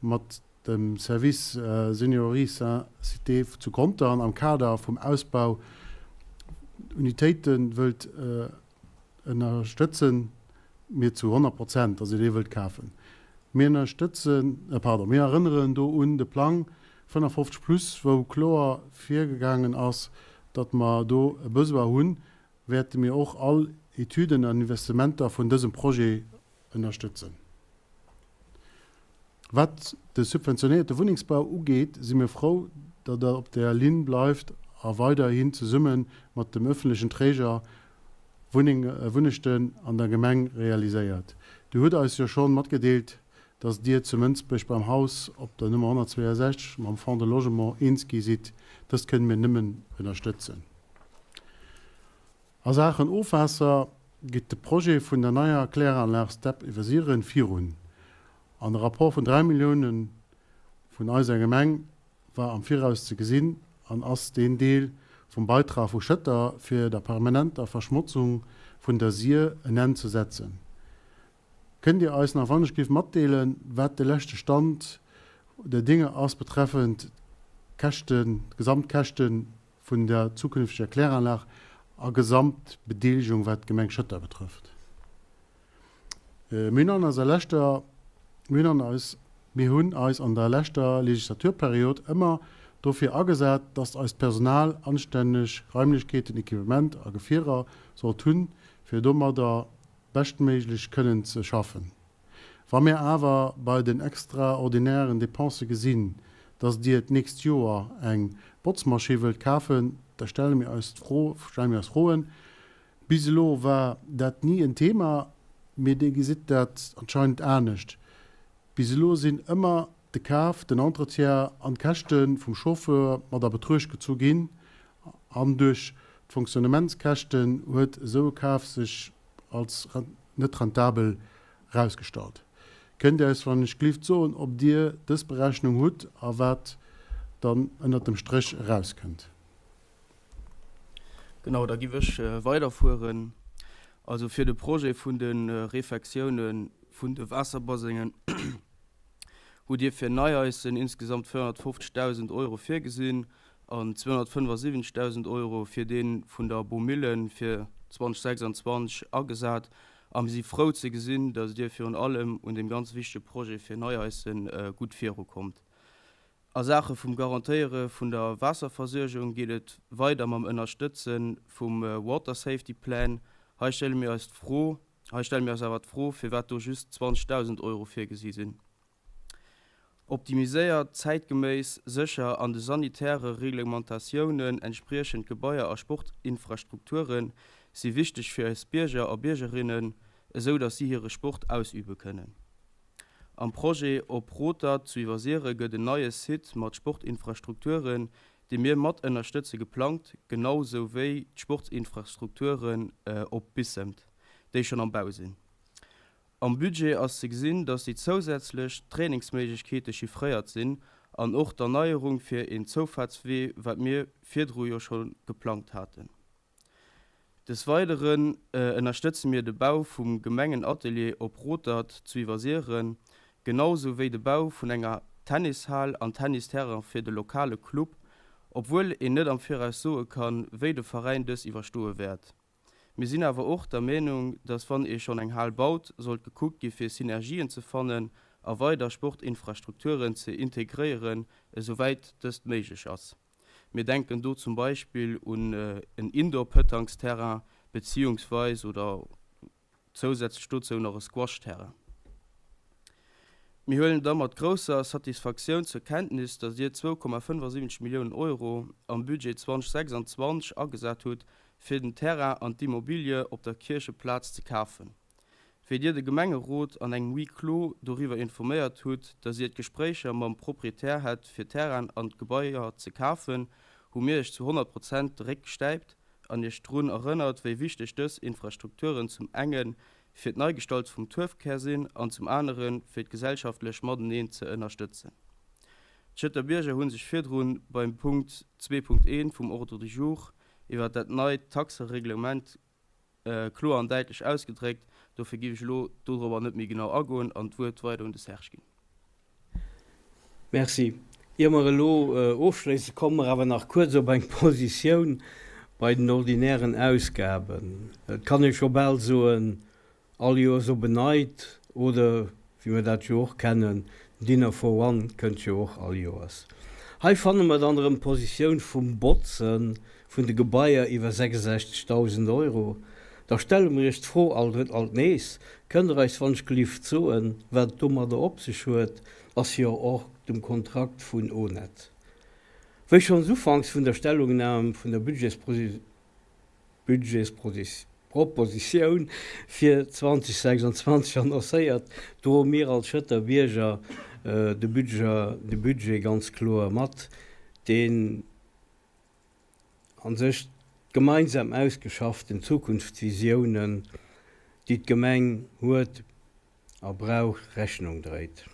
mat dem Service Seniorie Cité zu Contern am Kader vum Ausbau Unitéite wëllt ënnerstëtzen mir zu 100 Prozent, datt Dir déi wëllt kafen. Mir ënnerstëtzen, pardon, mir erënneren do un de Plang 55 plus, wou kloer virgegaangen ass, datt mer do e Besoin hunn, wäerte mir och all Etüden an Investementer vun dësem Projet ënnerstëtzen. Wat de subventionéierte Wunnengsbau ugeet, si mir frou, datt Der op der Linn bleift a weiderhin zesumme mat dem ëffentlechen Träger Wunnechten an der Gemeng realiséiert. Dir hutt eis jo schonn matgedeelt, datt Dir zu Mënsbech beim Haus op der Nummer 162 mam Fonds de Logement eens gi sidd. Dëst kënne mir nëmmen ënnerstëtzen. A Saachen Ofwaasser geet de Projet vun der neier Kläranlag Step Iwwersiren virun an de Rapport vun 3 Milliounen vun eiser Gemeng war am Viraus ze gesinn an ass deen Deel vum Beitrag vu Schëtter fir der permanenter Verschmotzung vun der Sir en Enn ze setzen. Kënnt Dir eis nach wannechgift matdeelen, wat de leschte Stand der Dinge ass betreffend d'Käschten, d'Gesamtkäschten vun der zukünfteger Kläranlag a Gesamtbedeelegung wat d'Gemeng Schëtter betrëfft? Mir hunn an eiser leschter, mir hunn an eis, mir hunn eis an der leschter Legislaturperiod ëmmer dofir agesat, datt eist Personal anstänneg Raimlechkeeten, Equipement a Gefierer sollt hunn, fir domadder beschtméiglech kënnen ze schaffen. Wa mir awer bei den extraordinären Depensë gesinn, dass Dir d'nächst Joer eng Botzmaschinn wëllt kafen, da stelle mir eis d'Fro, stelle mir eis Froen. Bis elo war dat ni en Thema, mee Dir gesitt dat anscheinend anescht. Bis elo sinn ëmmer de Kaf, den Entretien an d'Käschte vum Chauffeur mat a Betruecht gezu ginn an duerch d'Fonctionnementskäschten huet esou e Kaf sech als net rentabel erausgestallt. Kënnt Dir eis wann ech glift soen, ob Dir dës Berechnung hutt a wat dann ënnert dem Stréch erauskënnt? Genau, da giff ech weiderfueren. Also fir de Projet vun de Refectioune vun de Waasserbasengen hutt Dir fir Neieissen insgesamt 450.000 Euro virgesinn an 275.000 Euro fir dee vun der Baumillen fir 2026 agesat. A mir si frou ze gesinn, datt Dir virun allem un deem ganz wichtege Projet fir Neieissen gutt virukommt. A Saache vum Garantéiere vun der Waasserversuergung geet et weider mam Ënnerstëtze vum Water Safety Plan. Hei stelle mir eis d'Fro, hei stelle mir eis awer d'Fro, firwat do just 20.000 Euro virgesi sinn. Optimiséiert, zäitgeméiss, sécher an de sanitäre Reglementatiounen entspriechend Gebaier a Sportinfrastrukture si wichteg fir eis Bierger a Biergerinnen, esou datt si hire Sport ausübe kënnen. Am Projet Op Rotert zu Iwwersiere gëtt en neie Site mat Sportinfrastrukturen, dee mir mat ënnerstëtze geplangt, genau sou wéi d'Sportsinfrastrukturen op Bissemt, déi schonn am Bau sinn. Am Budget ass ze gesinn, dass déi zousätzlech Trainingsméiglechkeete chiffréiert sinn an och d'Erneierung fir een Zoufaartswee, wat mir virdru jo scho geplangt haten. Des Weideren ënnerstëtze mir de Bau vum Gemengenatelier op Rotert zu Iwwersieren, genau sou wéi de Bau vun enger Tennishal an Tennisterrain fir de lokale Club. Obwuel een net am Viraus soe kann, wéi de Veräin dës iwwerstoe wäert. Mir sinn awer och der Meenung, dass wann ee schonn eng Hal baut, sollt gekuckt gi fir Synergien ze fannen a weider Sportinfrastrukturen ze integréieren, esouwäit dëst méiglech ass. Mir denken do zum Beispill un en Indoor-Pëtangsterrain beziehungsweis oder zousätzlech dozou nach e Squash-Terrain. Mir huelen da mat grousser Satisfaktioun zur Kenntnis, dass Dir 2,75 Milliounen Euro am Budget 2026 agesat hutt, fir den Terrain an d'Immobilie op der Kiercheplaz ze kafen. Wéi Dir de Gemengerot an engem Huis clos doriwwer informéiert hutt, dass Dir d'Gespréicher mam Proprietär hätt fir d'Terrainen an d'Gebaier ze kafen, hu mir Iech zu 100 Prozent de Réck gestäipt an Iech drun erënnert, wéi wichteg dës Infrastrukturen zum enge fir d'Neigestalt vum Tuerfkär sinn an zum anere fir d'gesellschaftlech Mateneen ze ënnerstëtzen. D'Schëtter Bierger hu sech virdrun beim Punkt 2.1 vum Ordre du jour iwwer dat neit Taxereglement kloer an däitlech ausgedréckt. Dofir géif ech elo dodrobber net méi genau agoen an d'Wuert weider un de Serge ginn. Merci. Ier mer elo ofschléissen, komme mer awer nach kuerz op eng Positioun bei den ordinären Ausgaben. Et kann ee scho bal soen, all Joers op en Neit, oder wéi mer dat jo och kennen, Dinner for one kënnt jo och all Joers. Hei fanne mer dann erëm d'Positioun vum Botze vun de Gebaier iwwer 66.000 Euro. Da stelle mer Iech d'Fro alt alt nees, Kënnt Der eis wannschgelift soen, wat et domadder op sech huet? Ass jo och dem Kontrakt vun ONET. Wéi schonns ufanks vun der Stellungnam vun der Budgetspropositioun fir 2026 annoncéiert, droe mir als Schëtter Bierger de Budget ganz kloer mat, deen a sech d'gemeinsam ausgeschafften Zukunftsvisiounen, déi d'Gemeng huet a brauch, Rechnung dréit.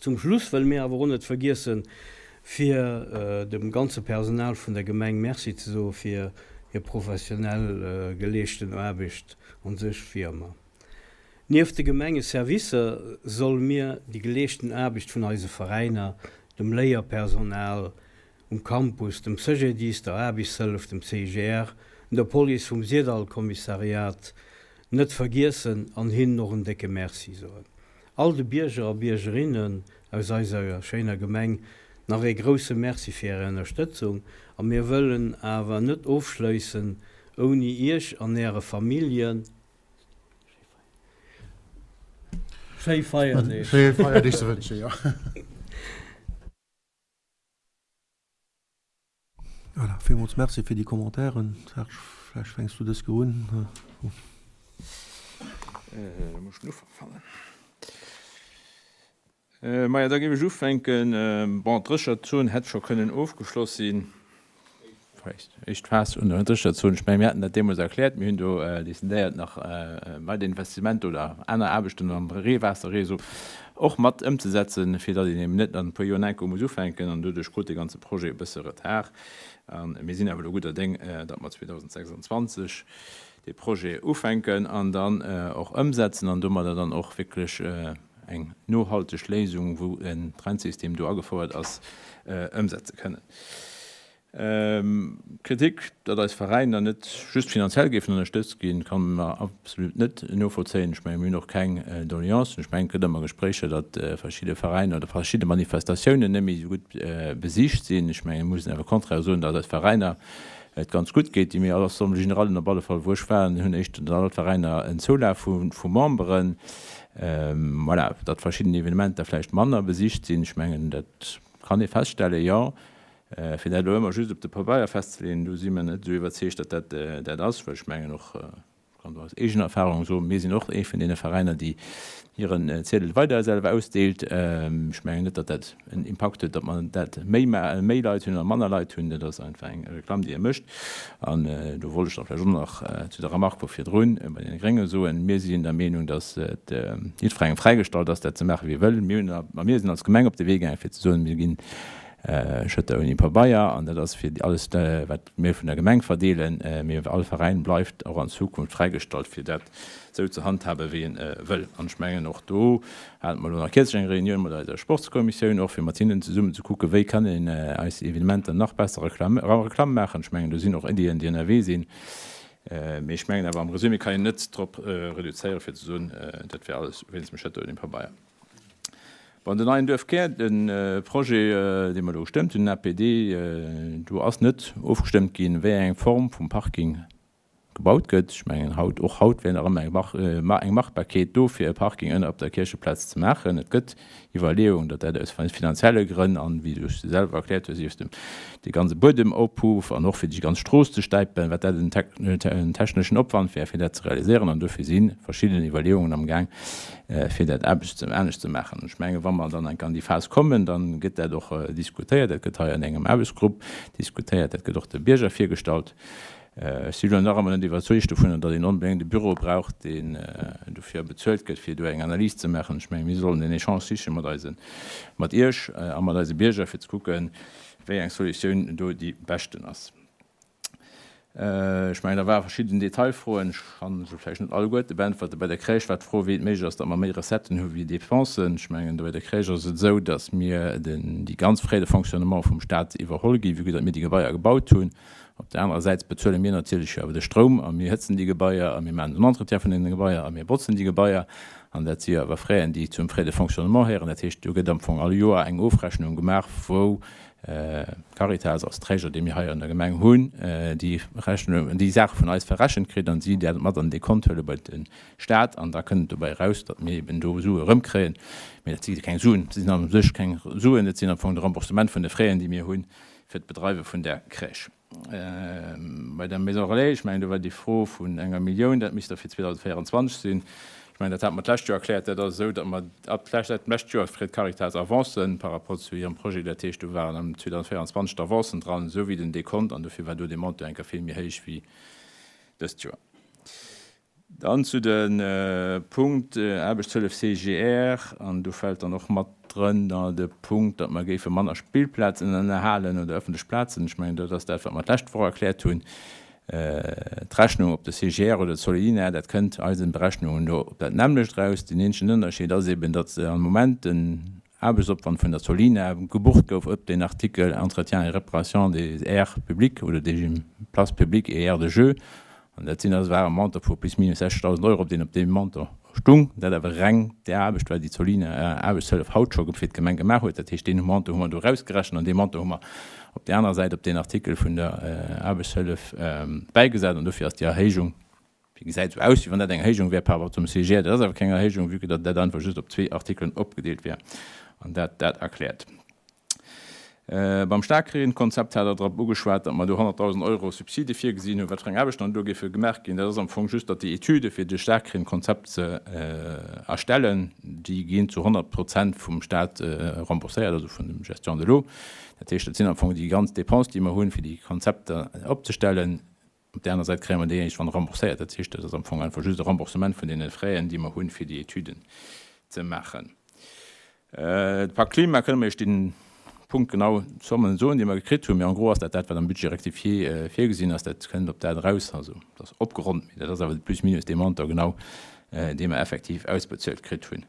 Zum Schluss wëlle mir awer och net vergiessen, fir dem ganze Personal vun der Gemeng Merci ze soe fir hir professionell geleeschten Aarbecht an sech, wéi ëmmer. Nieft de Gemengeservicer solle mir déi geleeschten Aarbecht vun eise Veräiner, dem Léierpersonal um Campus, dem CGDIS, der Aarbechtshëllef, dem CIGR, der Police vum Syrdall-Kommissariat net vergiessen an hinnen och en décke Merci soen. All de Bierger a Biergerinnen aus eiser schéiner Gemeng nach ee grousse Merci fir Är Ënnerstëtzung a mir wëllen awer net ofschléissen ouni Iech an Äre Familljen schéi Feierdeeg. Schéi Feierdeeg ze wënschen, jo. Voilà, villmools Merci fir déi Commentairen. Serge, vläicht fänks du dës Kéier un. Da muss ech den Ufank fannen. Maja, da géif ech ufänken. Bon, d'Drécherzon hätt scho kënnen ofgeschloss sinn. Éischt Phas un der Drécherzon. Ech mengen, mir haten dat deemools erkläert. Mir hunn do decidéiert, nach weider Investissementer oder aner Aarbechten am Reewaasserreseau och mat ëmzesetzen, fir datt een eben net an e puer Joer enko muss ufänken. An doduerch krut dee ganze Projet e bësse Retard. A mir sinn awer elo gudder Déng, datt mer 2026 dee Projet ufänken an dann och ëmsetzen an domadder dann och wierklech eng nohalteg Léisung, wou en Trennsystem do agefouert ass, ëmsetze kënnen. D'Kritik, datt eis Veräiner net just finanziell géifen ënnerstëtzt ginn, ka mer absolut net novollzéien. Ech mengen, mir hunn och keng Doleancen. Ech mengen, et gëtt ëmmer Gespréicher, datt verschidde Veräiner oder verschidde Manifestatiounen net méi esou gutt besicht sinn. Ech mengen, mir mussen awer contraire soen, datt eis Veräiner et ganz gutt geet, déi mir all Assemblée générale, op alle Fall wou ech war, hunn éischter all d'Veräiner en Zoulaf vu Memberen. Voilà, datt verschidden Evenementer vläicht manner besicht sinn, ech mengen, dat kann ee feststellen, jo. Fir dat elo ëmmer just op de Pabeier festzeleeën, do si mer net esou iwwerzeegt, datt dat dat ass, well ech mengen och, ech kann do aus eegener Erfahrung soen, mir sinn och ee vun deene Veräiner, déi hiren Ziedel weider selwer ausdeelt. Ech mengen net, datt dat en Impakt huet, datt mer dat méi méi Leit hunn oder manner Leit hunn. Dat ass einfach eng Reklamm, déi e mécht. An do wollt ech da vläicht och nach zu der Remarque vu virdrun bei deene Grénge soen, Mir sinn der Meenung, datt et jiddwerengem fräigestallt ass, dat ze maachen, wéi e wëll. Mir hunn a mir sinn als Gemeng op de Wee gaangen, fir ze soen, mir ginn. Schëtter ouni Pabeier an dat ass fir alles wat mir vun der Gemeng verdeelen. Mee all Veräin bleift och an Zukunft fräigestallt fir dat esou ze handhaben wéi en wëll. An ech mengen och do hate mer elo nach kierzlech eng Reunioun mat eiser Sportskommissioun och fir mat hinnen zesummen ze kucken wéi kann een eis Evenementer nach besser Reklamm maachen. Ech mengen do sinn och Iddien déi ënnerwee sinn. Mee ech mengen awer am Resumé kann een net drop reduzéieren fir ze soen dat wär alles wéinst dem Schëtter ouni Pabeier. Bon, den neien Duerfkär, de Projet, dee mer elo gestëmmt hunn, den APD, do ass net ofgestëmmt ginn, wéi eng Form vum Parking gebaut gëtt. Ech mengen, haut, och haut wär nach ëmmer eng Machbarkeet do, fir e Parking ënner op der Kiercheplaz ze maachen. Et gëtt Iwwerleeung, datt dat aus finanzielle Grënn an, wéi du selwer erkläert hues, iwwert dee ganze Buedemophuff an och fir déi ganz Strooss ze stäipen, wat dat en techneschen Opwand wär, fir dat ze realiséieren. An dofir si verschidden Iwwerleeungen amgaang, fir dat anescht ze maachen. Ech menge wa mer dann enk an déi Phas kommen, da gëtt dat och diskutéiert, dat gëtt hei an engem Aarbechtsgrupp diskutéiert, dat gëtt och de Bierger virgestallt. Ech si lo nach ëmmer net iwwerzeegt dovunner, datt een onbedéngt e Büro brauch, deen dofir bezuelt gëtt, fir do eng Analys ze maachen. Ech menge mir sollen den Echange siche mat eise, mat Iech a mat eise Bierger, fir ze kucken, wéi eng Solutioun do déi beschten ass. Ech mengen, da ware verschidden Detailfroen. Ech kann se vläicht net alleguerte beäntwerte. Bei der Crèche war d'Fro, wéi et méiglech ass, datt mer méi Recetten hu wéi Dépensen. Ech mengen, do bei der Crèche ass et esou, datt mir den, déi ganz Frais de fonctionnement vum Stat iwwerholl ginn, vue que datt mir déi Gebaier gebaut hunn. Op där anerer Säit bezuele mir natierlech jo awer de Stroum a mir hëtzen déi Gebaier a mir maachen den Entretien vun deene Gebaier a mir botzen déi Gebaier. An dat si jo awer Fraisen, déi zum Frais de fonctionnement héieren. Dat heescht, do gëtt am Fong all Joer eng Ofrechnung gemaach, wou D'Caritas als Träger, dee mir hei an der Gemeng hunn, déi Rechnung, déi Saache vun eis verrechent kritt an si dat mat an de Kont huele bei de Staat an da kënnt et dobäi eraus, datt mir eben do Sue erëmkréien. Mee dat si keng Suen, dat sinn a sech keng Suen, dat sinn am Fong de Remboursement vun de Fräen, déi mir hunn fir d'Bedreiwe vun där Crèche. Bei der Maison relais, ech mengen, do war déi Fro vun enger Millioun, dat misst da fir 2024 sinn. Ech mengen, dat hate mer d'lescht Joer erkläert. Dat ass esou, datt mer ab d'lescht d'lescht Joer freet d'Caritas Avancen par rapport zu hirem Projet. Dat heescht, do waren am 2024 d'Avancen dran, esou wéi den Dekont, an dofir war do dee Montant eng Kéier vill méi héich wéi dëst Joer. Dann zu de Punkt Aarbechtshëllef CGR, an do fält dann och mat drënner de Punkt, datt mer géife manner Spillplazen ënnerhalen oder öffentlech Plazen. Ech mengen, dat ass dat, wat mer d'lescht Woch erkläert hunn. D'Rechnung op de CGR oder d'Solidina, dat kënnt eisen Berechnungen no op dat nämmlecht eraus. Den eenzegen Ënnerscheed ass eben, datt am Moment den Aarbechtsopwand vun der Solina gebucht gouf op den Artikel Entretien et réparation des aires publiques oder des places publiques et aires de jeu. An dat sinn also war e Montant vu plus minus 60.000 Euro, deen op deem Montant stung. Dat awer reng déi Aarbecht war, déi d'Solina Aarbechtshëllef haut scho fir d'Gemeng gemaach huet. Dat heescht, deen Montant hu mer do erausgerechent an dee Montant hu mer op där anerer Säit op deen Artikel vun der Aarbechtshëllef bäigesat. An dofir ass déi Erhéijung Déi gesäit esou aus, wéi wann dat eng Erhéijung wär par rapport zum CGR. Dat ass awer keng Erhéijung, vue que datt dat einfach just op zwee Artikelen opgedeelt wär an dat dat erkläert. Beim Staarkreenkonzept hat Der drop ugeschwat, datt mer do 100.000 Euro Subside virgesinn hunn. Wat fir eng Aarbechten dann do géife gemaach ginn, dat ass am Fong just, datt déi Etüde fir de Staarkreenkonzept ze erstellen, déi ginn zu 100 Prozent vum Stat rembourséiert, also vun dem Gestion de l'eau. Dat heescht, dat sinn am Fong déi ganz Dépenses, déi mer hunn, fir déi Konzepter opzestellen. Op där aner Säit kréie mer déi iergendwann rembourséiert. Dat heescht, dat ass am Fong einfach just e Remboursement vun deene Fraisen, déi mer hunn, fir déi Etüden ze maachen. De Pakt Klima kënne mer Iech den Punkt genau d'Zommen soen, déi mer gekritt hunn, mee en gros ass dat dat, wat am Budget rectifié virgesinn ass. Dat kënnt op dat eraus, also dat ass opgeronnt, mee dat ass awer plus minus dee Montant genau, dee mer effektiv ausbezuelt kritt hunn.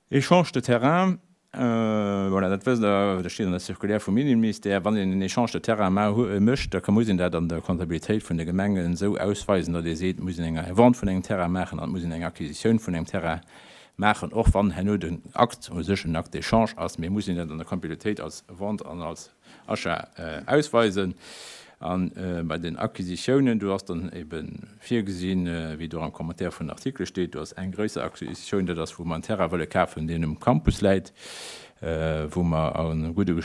Échange de terrain, voilà, dat wësst Der, dat steet an der Circulaire vum Innenministère, wann een en Échange de terrain mécht, da muss een dat an der Comptabilitéit vun de Gemengen esou ausweisen, datt ee seet, et muss een eng Vente vun engem Terrain maachen an et muss een eng Acquisitioun vun engem Terrain maachen, och wann herno den Akt u sech en Acte d'échange ass, mee muss een dat an der Comptabilitéit als Vente an als Achat ausweisen. A bei den Acquisitiounen, do ass dann ebe virgesinn, wéi et och am Commentaire vun den Artikele steet, do ass eng gréisser Acquisitioun, dat ass wou mer en Terrain wëlle kafen, deen um Campus läit, wou mer a gudde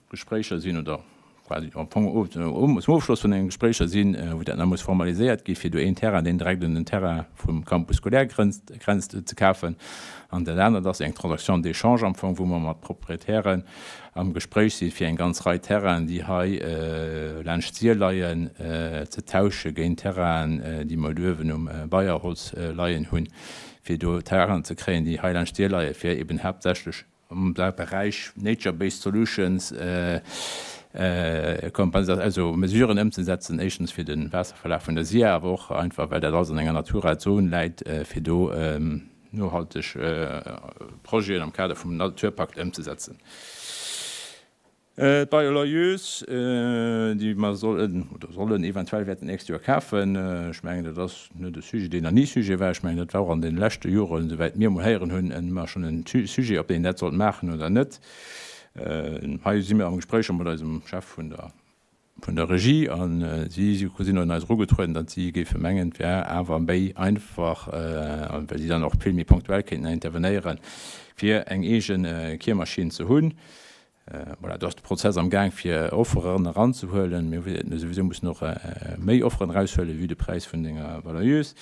Gespréicher sinn oder quasi am Fong zum Ofschloss vun den Gespréicher sinn, wou dat nach muss formaliséiert gi fir do een Terrain, deen direkt un den Terrain vum Campus scolaire grenzt, ze kafen. An dat anert ass eng Transaction d'échange am Fong, wou mer mat Proprietären am Gespréich si fir eng ganz Rei Terrainen, déi hei laanscht d'Sir leien, ze tausche géint Terrainen, déi mer uewen um Beierholz leien hunn, fir do Terrainen ze kréien, déi hei laanscht d'Sir leien, fir eben haaptsächlech. Am Beräich Nature-based solutions also Mesuren ëmzesetzen, éischtens fir de Waasserverlaf vun der SIA, awer och einfach well dat alles an enger Natura-Zon läit, fir do nohalteg Projeten am Kader vum Naturpakt ëmzesetzen. D'Bioloyeuse, déi mer sollen oder sollen eventuell wäerten d'nächst Joer kafen, ech mengen, dat ass net e Sujet, deen nach ni Sujet war. Ech mengen, dat war och an deene leschte Joren, esouwäit mir emol héieren hunn, ëmmer schonn e Sujet, ob een dat sollt maachen oder net. Hei si mir am Gespréich mat eisem Chef vun der vun der Regie a si sinn un eis erugetrueden, datt si géife mengen, et wär awer méi einfach, well si dann och vill méi ponktuell kéinten intervenéieren, fir eng eege Kiermaschinn ze hunn. Voilà, do ass de Prozess am Gaang fir Offeren eranzehuelen. Mir wäerten souwisou mussen och méi Offeren eraushuelen, vue de Präis vun denger Balayeuse.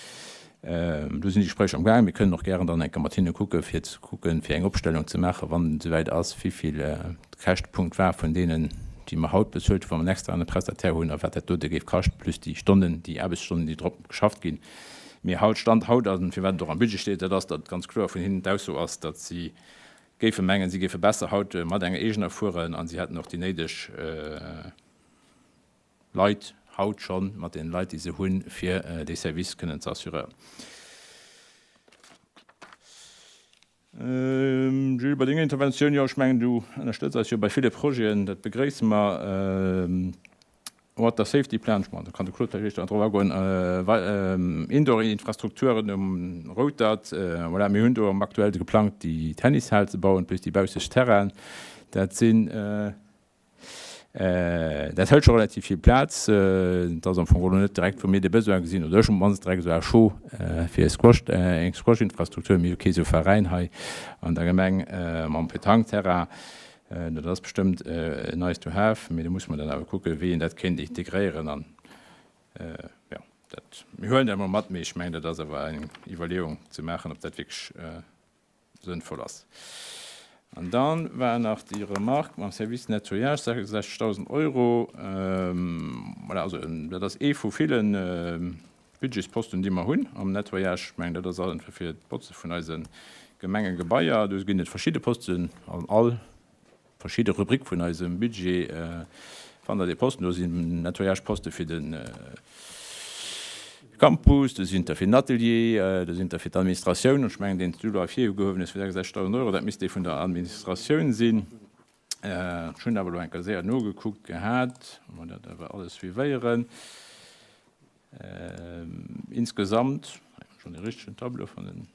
Do sinn déi Gespréicher am Gaang. Mir kënnen och gären dann eng Kéier mat hinne kucken, fir ze kucken, fir eng Opstellung ze maachen, wann et esouwäit ass, wéivill de Käschtepunkt war vun deenen, déi mer haut bezuelt hunn, wa mer en externe Prestataire hunn, a wat dat dote géif kaschten, plus déi Stonnen, déi Aarbechtsstonnen, déi drop geschafft ginn. Mee haut, Stand haut, a firwat et och am Budget steet, dat ass, datt ganz kloer vun hinnen d'Ausso ass, datt si géife mengen, si géife besser haut mat enger eegener fueren a si hätten och déi néideg Leit haut schonn, mat deene Leit, déi se hunn, fir dee Service kënnen ze assuréieren. Jules, bei denger Interventioun, jo, ech mengen, du ënnerstëtz eis jo bei ville Projeten, dat begréisse mer. Water Safety Plan, ech mengen, do kann de Claude vläicht éischter drop agoen, Indoor-Infrastrukturen um Routert, voilà, mir hunn do am aktuell geplangt, déi Tennishal ze bauen, plus déi bausseg Terrainen. Dat sinn. Dat hëlt scho relativ vill Plaz. Et ass am Fong elo net direkt, wou mir de Besoin gesinn, oder ech op d'mannst direkt esou à chaud fir e Squash, eng Squash-Infrastruktur. Mir hu kee sou Veräin hei an der Gemeng mam Pétanque-Terrain. Dat ass bestëmmt nice to have, mee do musse mer dann awer kucken, wéi een dat kéint integréieren. An jo, dat, mir huelen dat emol mat, mee ech mengen, dat ass awer eng Iwwerleeung ze maachen, ob dat wierklech sënnvoll ass. An dann war nach déi Remarque mam Service Nettoyage, 66.000 Euro. Voilà, also dat ass ee vu ville Budgetsposten, déi mer hunn am Nettoyage. Ech mengen, dat ass einfach fir d'Botze vun eise Gemengegebaier. Do ginn et verschidde Posten an all verschidde Rubrique vun eisem Budget fannt Der dee Posten. Do sinn Nettoyageposte fir de Campus, do sinn der fir den Atelier, do sinn der fir d'Administratioun. An ech mengen, deen s du elo ervirgehuewen hues fir 66.000 Euro, dat misst dee vun der Administratioun sinn. Ech hunn awer elo eng Kéier séier nogekuckt gehat, wa mer dat awer alles suivéieren. Insgesamt, hei hunn ech schonn dee richtegen Tableau fannen,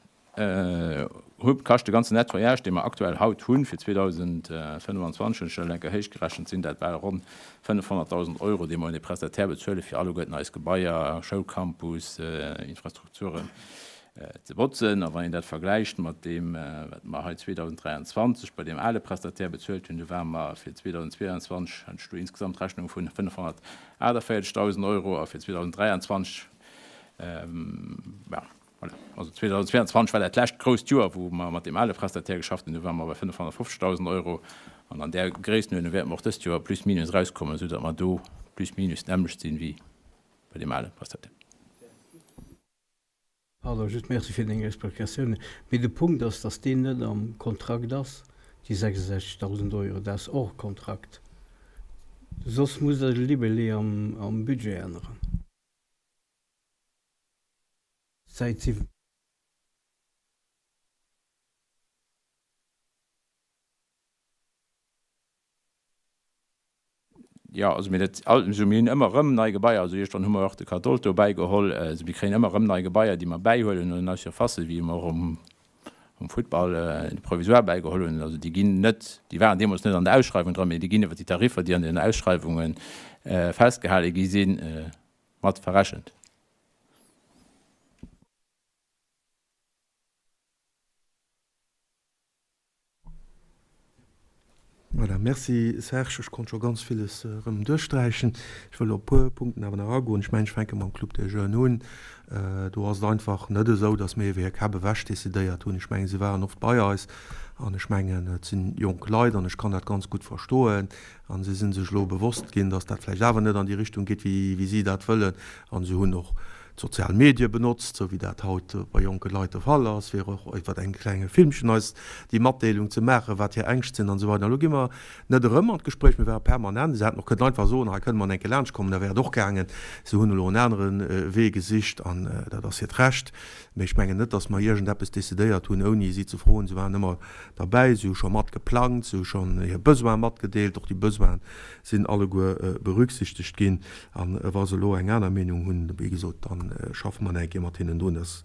Hupp kascht de ganzen Nettoyage, dee mer aktuell haut hunn, fir 2025, hunn ech dat eng Kéier héichgerechent, sinn dat bal ronn 500.000 Euro, déi mer un de Prestataire bezuelen, fir alleguerten eis Gebaier, Schoulcampus, Infrastrukturen ze botzen. A wann een dat vergläicht mat deem, wat mer hei 2023 bei deem ale Prestataire bezuelt hunn, do ware mer fir 2022, hat ech do insgesamt Rechnung vun 548.000 Euro a fir 2023, jo, Voilà, also 2022 war dat lescht grousst Joer, wou mer mat deem ale Prestataire geschafft hunn. Do ware mer bei 550.000 Euro. An an där Gréisstenuerdnung wäerte mer och dëst Joer plus minus erauskommen, esou datt mer do plus minus d'nämmlecht sinn wéi bei deem ale Prestataire. Pardon, just Merci fir deng Explikatiounen. Mee de Punkt ass, datt deen net am Kontrakt ass, déi 66.000 Euro. Dat ass hors Kontrakt. Soss musst Der de Libellé am Budget änneren. Säit 7. Jo, also mir dat, also mir hunn ëmmer erëm nei Gebaier, also iergendwann hu mer och de Cadolto bäigeholl, also mir kréien ëmmer erëm nei Gebaier, déi mer bäihuelen un eis Surfacë wéi mer och um um Futtball de Provisoire bäigeholl hunn. Also déi ginn net, déi waren deemools net an der Ausschreiwung dran, mee déi ginn iwwer déi Tariffer, déi an den Ausschreiwunge festgehale gi sinn, mat verrechent. Voilà, merci Serge. Ech konnt scho ganz villes erëm duerchsträichen. Ech wëll op e puer Punkten awer nach agoen. Ech mengen, ech fänke mam Club des Jeunes un. Do ass et einfach net esou, datt mir iwwer hir Käpp ewech decidéiert hunn. Ech mengen, si waren oft bei eis an ech mengen, et si jonk Leit an ech kann dat ganz gutt verstoen. An si sinn sech elo bewosst ginn, datt dat vläicht awer net an déi Richtung geet, wéi si dat wëllen. An se hunn och. D'sozial Medie benotzt, sou wéi dat haut bei jonke Leit de Fall ass, fir och iwwer eng klenge Filmchen eis déi Matdeelung ze maachen, wat hir Ängscht sinn an esou weider. Elo gi mer net erëm an d'Gespréich, mir ware permanent, se hätten och kënnen einfach soen, hei kënne mer eng Kéier laanscht kommen, da wär et och gaangen. Se hunn elo en anere Wee gesicht an dat ass hiert Recht. Mee ech mengen net, datt mer iergendeppes decidéiert hunn, ouni si ze froen. Se waren ëmmer derbäi, se hu scho mat geplangt, se hu schonn hir Besoine matgedeelt, och déi Besoine sinn alleguer berücksichtegt ginn. A wa se elo eng aner Meenung hunn, wéi gesot, da schaffe mer nach eng Kéier mat hinnen drun. Dat ass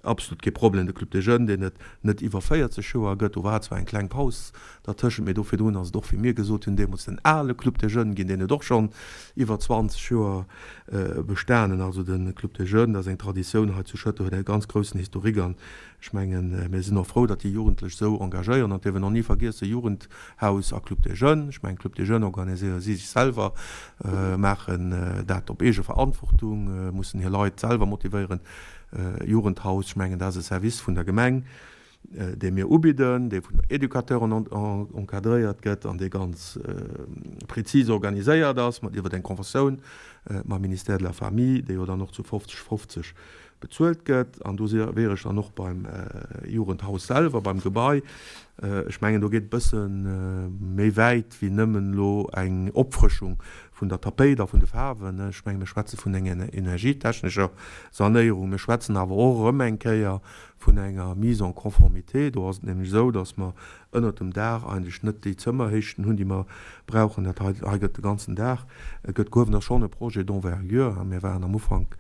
absolut kee Problem. De Club des Jeunes, deen et net iwwer 40 Joer gëtt, do war zwar eng kleng Paus dertëschent, mee do virdrun ass et och, wéi mir gesot hunn, deemools den ale Club des Jeunes ginn, deen huet och schonn iwwer 20 Joer bestanen. Also de Club des Jeunes, dat ass eng Traditioun hei zu Schëtter, huet e ganz groussen Historique an ech mengen, mir sinn och frou, datt déi Jugendlech esou engagéieren. An et dierf een och ni vergiessen, Jugend Haus a Club des Jeunes. Ech mengen, Club des Jeunes organiséiere si sech selwer, maachen dat op eege Verantwortung, mussen hir Leit selwer motivéieren. Jugendhaus, ech mengen, dat ass e Service vun der Gemeng, dee mir ubidden, dee vun Educateuren encadréiert gëtt an dee ganz prezis organiséiert ass, mat iwwer eng Conventioun mam Ministère de la Famille, dee jo dann och zu 50, 50 bezuelt gëtt. An do wier ech dann och beim Jugendhaus selwer, beim Gebai. Ech mengen, do geet e bësse méi wäit wéi nëmmen elo eng Opfrëschung vun der Tapéit a vun de Faarwen. Ech menge mir schwätze vun enger energietechnescher Sanéierung. Mir schwätzen awer och erëm eng Kéier vun enger Mise en conformité. Do ass et nämlech esou, datt mer ënnert dem Daach eigentlech net déi Zëmmerhéichten hunn, déi mer brauchen. Dat hei, hei gëtt de ganzen Daach gëtt gehuewen. Dat ass schonn e Projet d'envergure. Mir waren am Ufank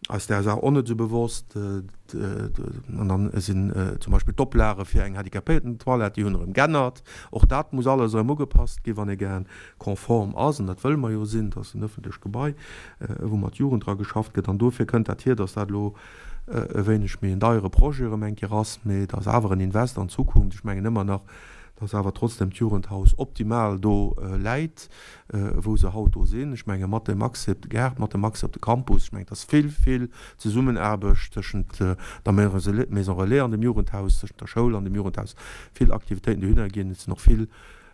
eis där Saach och net esou bewosst. An dann sinn zum Beispill d'Oplage fir eng Handicapéierten-Toilette, déi hunn erëm g'ännert. Och dat muss alles erëm ugepasst ginn, wann ee gär konform ass, an dat wëlle mer jo sinn. Dat ass en ëffentlecht Gebai, wou mat Jugend dra geschafft gëtt. An dofir kënnt dat hier, datt dat elo e wéineg méi en deiere Projet erëm eng Kéier ass. Mee et ass awer en Invest an d'Zukunft. Ech mengen ëmmer nach, datt awer trotzdem d'Jugendhaus optimal do läit. wou se haut do sinn. Ech menge mat dem Accès op de Gaart, mat dem Accès op de Campus, ech mengen, et ass vill, vill Zesummenaarbecht tëschent der Maison Relais an dem Jugendhaus, tëschent der Schoul an dem Jugendhaus, vill Aktivitéiten dohinner ginn. Et sinn och vill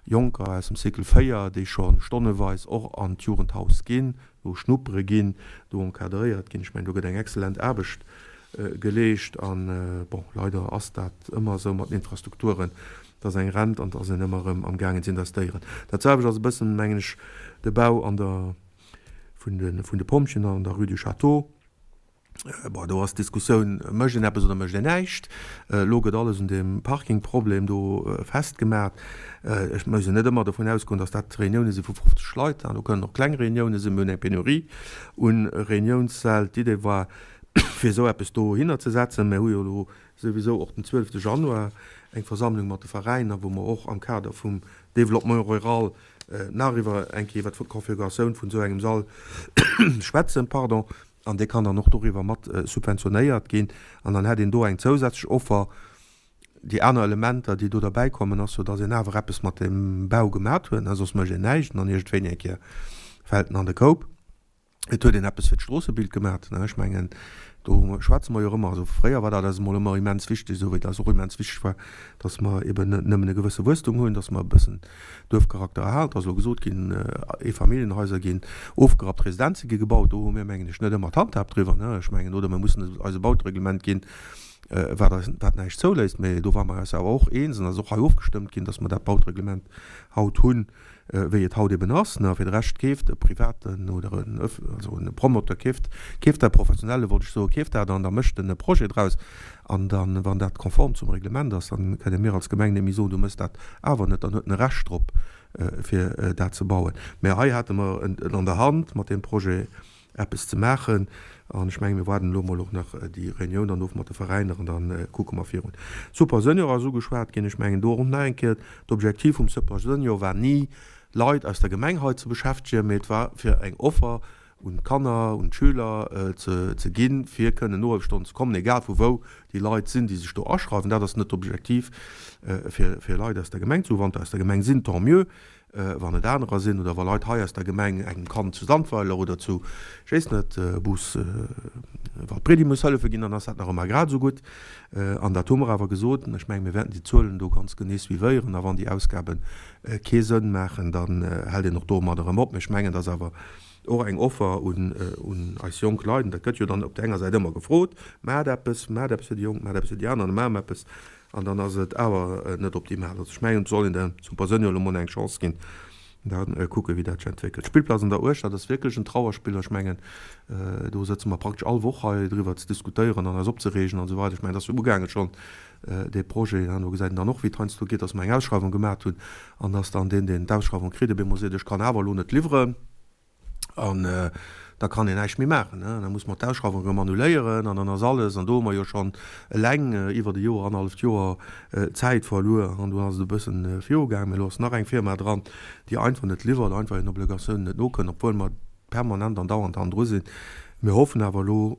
Jonker aus dem Cycle 4, déi scho stonneweis och an d'Jugendhaus ginn, do schnuppere ginn, do encadréiert ginn. Ech mengen, do gëtt eng exzellent Aarbecht geleescht. An, bon, leider ass dat ëmmer esou mat den Infrastrukturen, Et ass eng Rent an et ass een ëmmer erëm amgaangen ze investéieren. Dat selwecht ass e bëssen, mengen ech, de Bau an der, vun de, vun de Pompjen an der Rue du Château. Bon, do ass d'Diskussioun, mécht een eppes oder mécht een näischt? Elo gëtt alles un deem Parkingproblem do festgemaach. Ech muss jo net ëmmer dovun ausgoen, datt dat Reunioune si vu 50 Leit. Do kënnen och kleng Reunioune sinn. Mir hunn eng Penurie un Reuniounssäll. D'Idee war, fir esou eppes dohinner ze setzen. Mir hu jo elo souwisou och den 12 Januar eng Versammlung mat de Veräiner, wou mer och am Kader vum Développement rural nach iwwer eng Kéier iwwer d'Konfiguratioun vun esou engem Sall schwätzen, pardon, an dee kann dann och doriwwer mat subventionéiert ginn an dann hätt een do eng zousätzlech Offer. Déi aner Elementer, déi do derbäi kommen, ass jo, dass een awer eppes mat deem Bau gemat huet, soss mécht een näischt an dann iergendwéini eng Kéier fält en an de Koup. Et huet een eppes fir d'Stroossebild gemaat. Ech mengen, do schwätze mer jo och ëmmer, also fréier war dat eis emol ëmmer immens wichteg, esou wéi et eis och immens wichteg war, datt mer eben net nëmmen e gewësse Wuesstum hunn, datt mer e bëssen Duerfcharakter erhalen. Et ass elo gesot ginn, Eefamilljenhaiser ginn ofgerappt, Residenze gi gebaut. Do hu mir, mengen ech, net ëmmer d'Handhab driwwer. Ech mengen, oder mir mussen eis e Bautereglement ginn, wat eis, wat näischt zouléisst. Mee do ware mer eis awer och eens an ass och hei ofgestëmmt ginn, datt mer dat Bautereglement haut hunn. wéi et haut eben ass, ne, a fir de Rescht keeft e Privaten oder en Öff, also e Promoteur keeft, keeft dat, Professionelle wollt ech soen, keeft dat an da mécht en e Projet draus an dann, wann dat konform zum Reglement ass, dann kënne mir als Gemeng net méi soen, du méchs dat awer net, dann huet en e Recht drop, fir dat ze bauen. Mä hei hate mer et an der Hand mat deem Projet eppes ze maachen. An ech mengen, mir waarden elo emol och nach déi Reunioun dann of mat de Veräiner an da kucke mer virun. Super Senior ass ugeschwat ginn. Ech mengen do och nach eng Kéier, d'Objektiv vum Super Senior war ni, Leit aus der Gemeng hei ze beschäftegen, mee et war fir eng Offer un d'Kanner, un d'Schüler ze ginn, fir kënnen no Hëllefstonnen ze kommen, egal vu wou déi Leit sinn, déi sech do aschreiwen. Dat ass net d'Objektiv, fir Leit aus der Gemeng ze hu. Wann der aus der Gemeng sinn, tant mieux. Wann et anerer sinn oder wa Leit hei aus der Gemeng engem Kand zu Sandweiler oder zu, ech weess net, Bus Waldbredimus hëllefe ginn, dann ass dat nach ëmmer grad esou gutt. An dat hu mer awer gesot. An ech menge mir wäerten déi Zuelen do ganz genee suivéieren. A wann déi Ausgabe kee Sënn maachen, dann hält een och domat erëm op. Mee ech mengen, dass awer. Och eng Offer un eis jonk Leit. An dat gëtt jo dann op där enger Säit ëmmer gefrot, Maacht eppes, maacht eppes fir déi Jonk, maacht eppes fir déi aner, an da maache mer eppes. An dann ass et awer net optimal. Also ech mengen, et soll een dem Super Senior elo mol eng Chance ginn an da kucken, wéi dat sech entwéckelt. D'Spillplaz an der Uerschert ass wierklech en Trauerspill. Ech mengen, do sëtze mer praktesch all Woch hei driwwer ze diskutéieren an eis opzereegen an esou weider. Ech mengen, et ass jo ugaange schonn dee Projet. Do gesäit een dann och, wéi et heiansdo geet, dass mer eng Ausschreiwung gemaach hunn an dass dann deen, deen d'Ausschreiwung kritt, op eemol seet, ech kann awer elo net liwweren. An da kann een näischt méi maachen. Da muss mer d'Ausschreiwung erëm annuléieren an dann ass alles. An do hu mer jo schonn eleng iwwert e Joer, annerhalleft Joer Zäit verluer. An do ass et e bëssen virugaangen. Mee elo ass nach eng Firma dran, déi einfach net liwwert, einfach hiren Obligatiounen net nokënnt, obwuel mer permanent an dauernd hannendru sinn. Mir hoffen awer elo,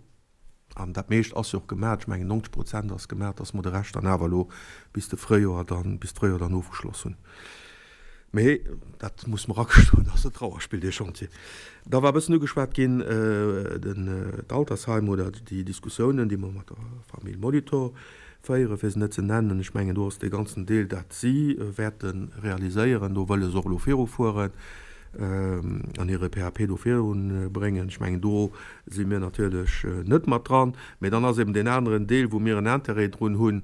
An dat meescht ass jo och gemaach, ech mengen 90 Prozent ass gemaach, dass mer de Rescht dann awer elo bis de Fréijoer dann, bis d'Fréijoer dann ofgeschloss hunn. Mee dat muss mer agestoen, dat ass e Trauerspill, dee Chantier. Da war e bëssen ugeschwat ginn, den, d'Altersheim oder déi Diskussiounen, déi mer mat der Famill Molitor féieren, fir se net ze nennen. Ech mengen, do ass dee ganzen Deel, dat si wäerte realiséieren, do wëlle se och elo virufueren an hire PAP do virunbréngen. Ech mengen, do si mir natierlech net mat dran. Mee dann ass eben deen aneren Deel, wou mir en Intérêt drun hunn,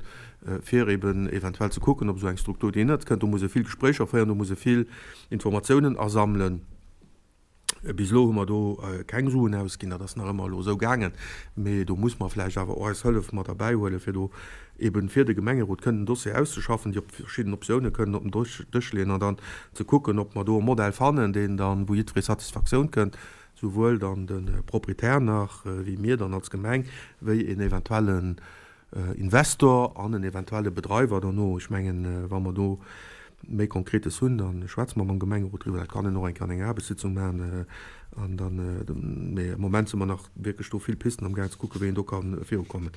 fir eben eventuell ze kucken, ob esou eng Struktur déi net kënnt. Do muss ee vill Gespréicher féieren, do muss ee vill Informatiounen asammelen. Bis elo hu mer do keng Suen ausginn, dat ass nach ëmmer elo esou gaangen. Mee do muss mer vläicht awer och eis Hëllef mat erbäihuelen, fir do eben fir de Gemengerot kënnen en Dossier auszeschaffen, déi op verschidden Optioune kënnen op den Dësch leeën an dann ze kucken, ob mer do e Modell fannen, deen dann, wou jiddweree Satisfaktioun kënnt, souwuel dann de Proprietär nach wéi mir dann als Gemeng, wéi een eventuellen Investor an en eventuelle Bedreiwer derno. Ech mengen, wa mer do méi Konkretes hunn, da schwätze mer mam Gemengerot driwwer. Dat kann een och eng Kéier an enger Aarbechtssitzung maachen. An dann, mee am Moment si mer nach wierklech do vill Pisten amgaang ze kucken, wéi een do ka virukommen.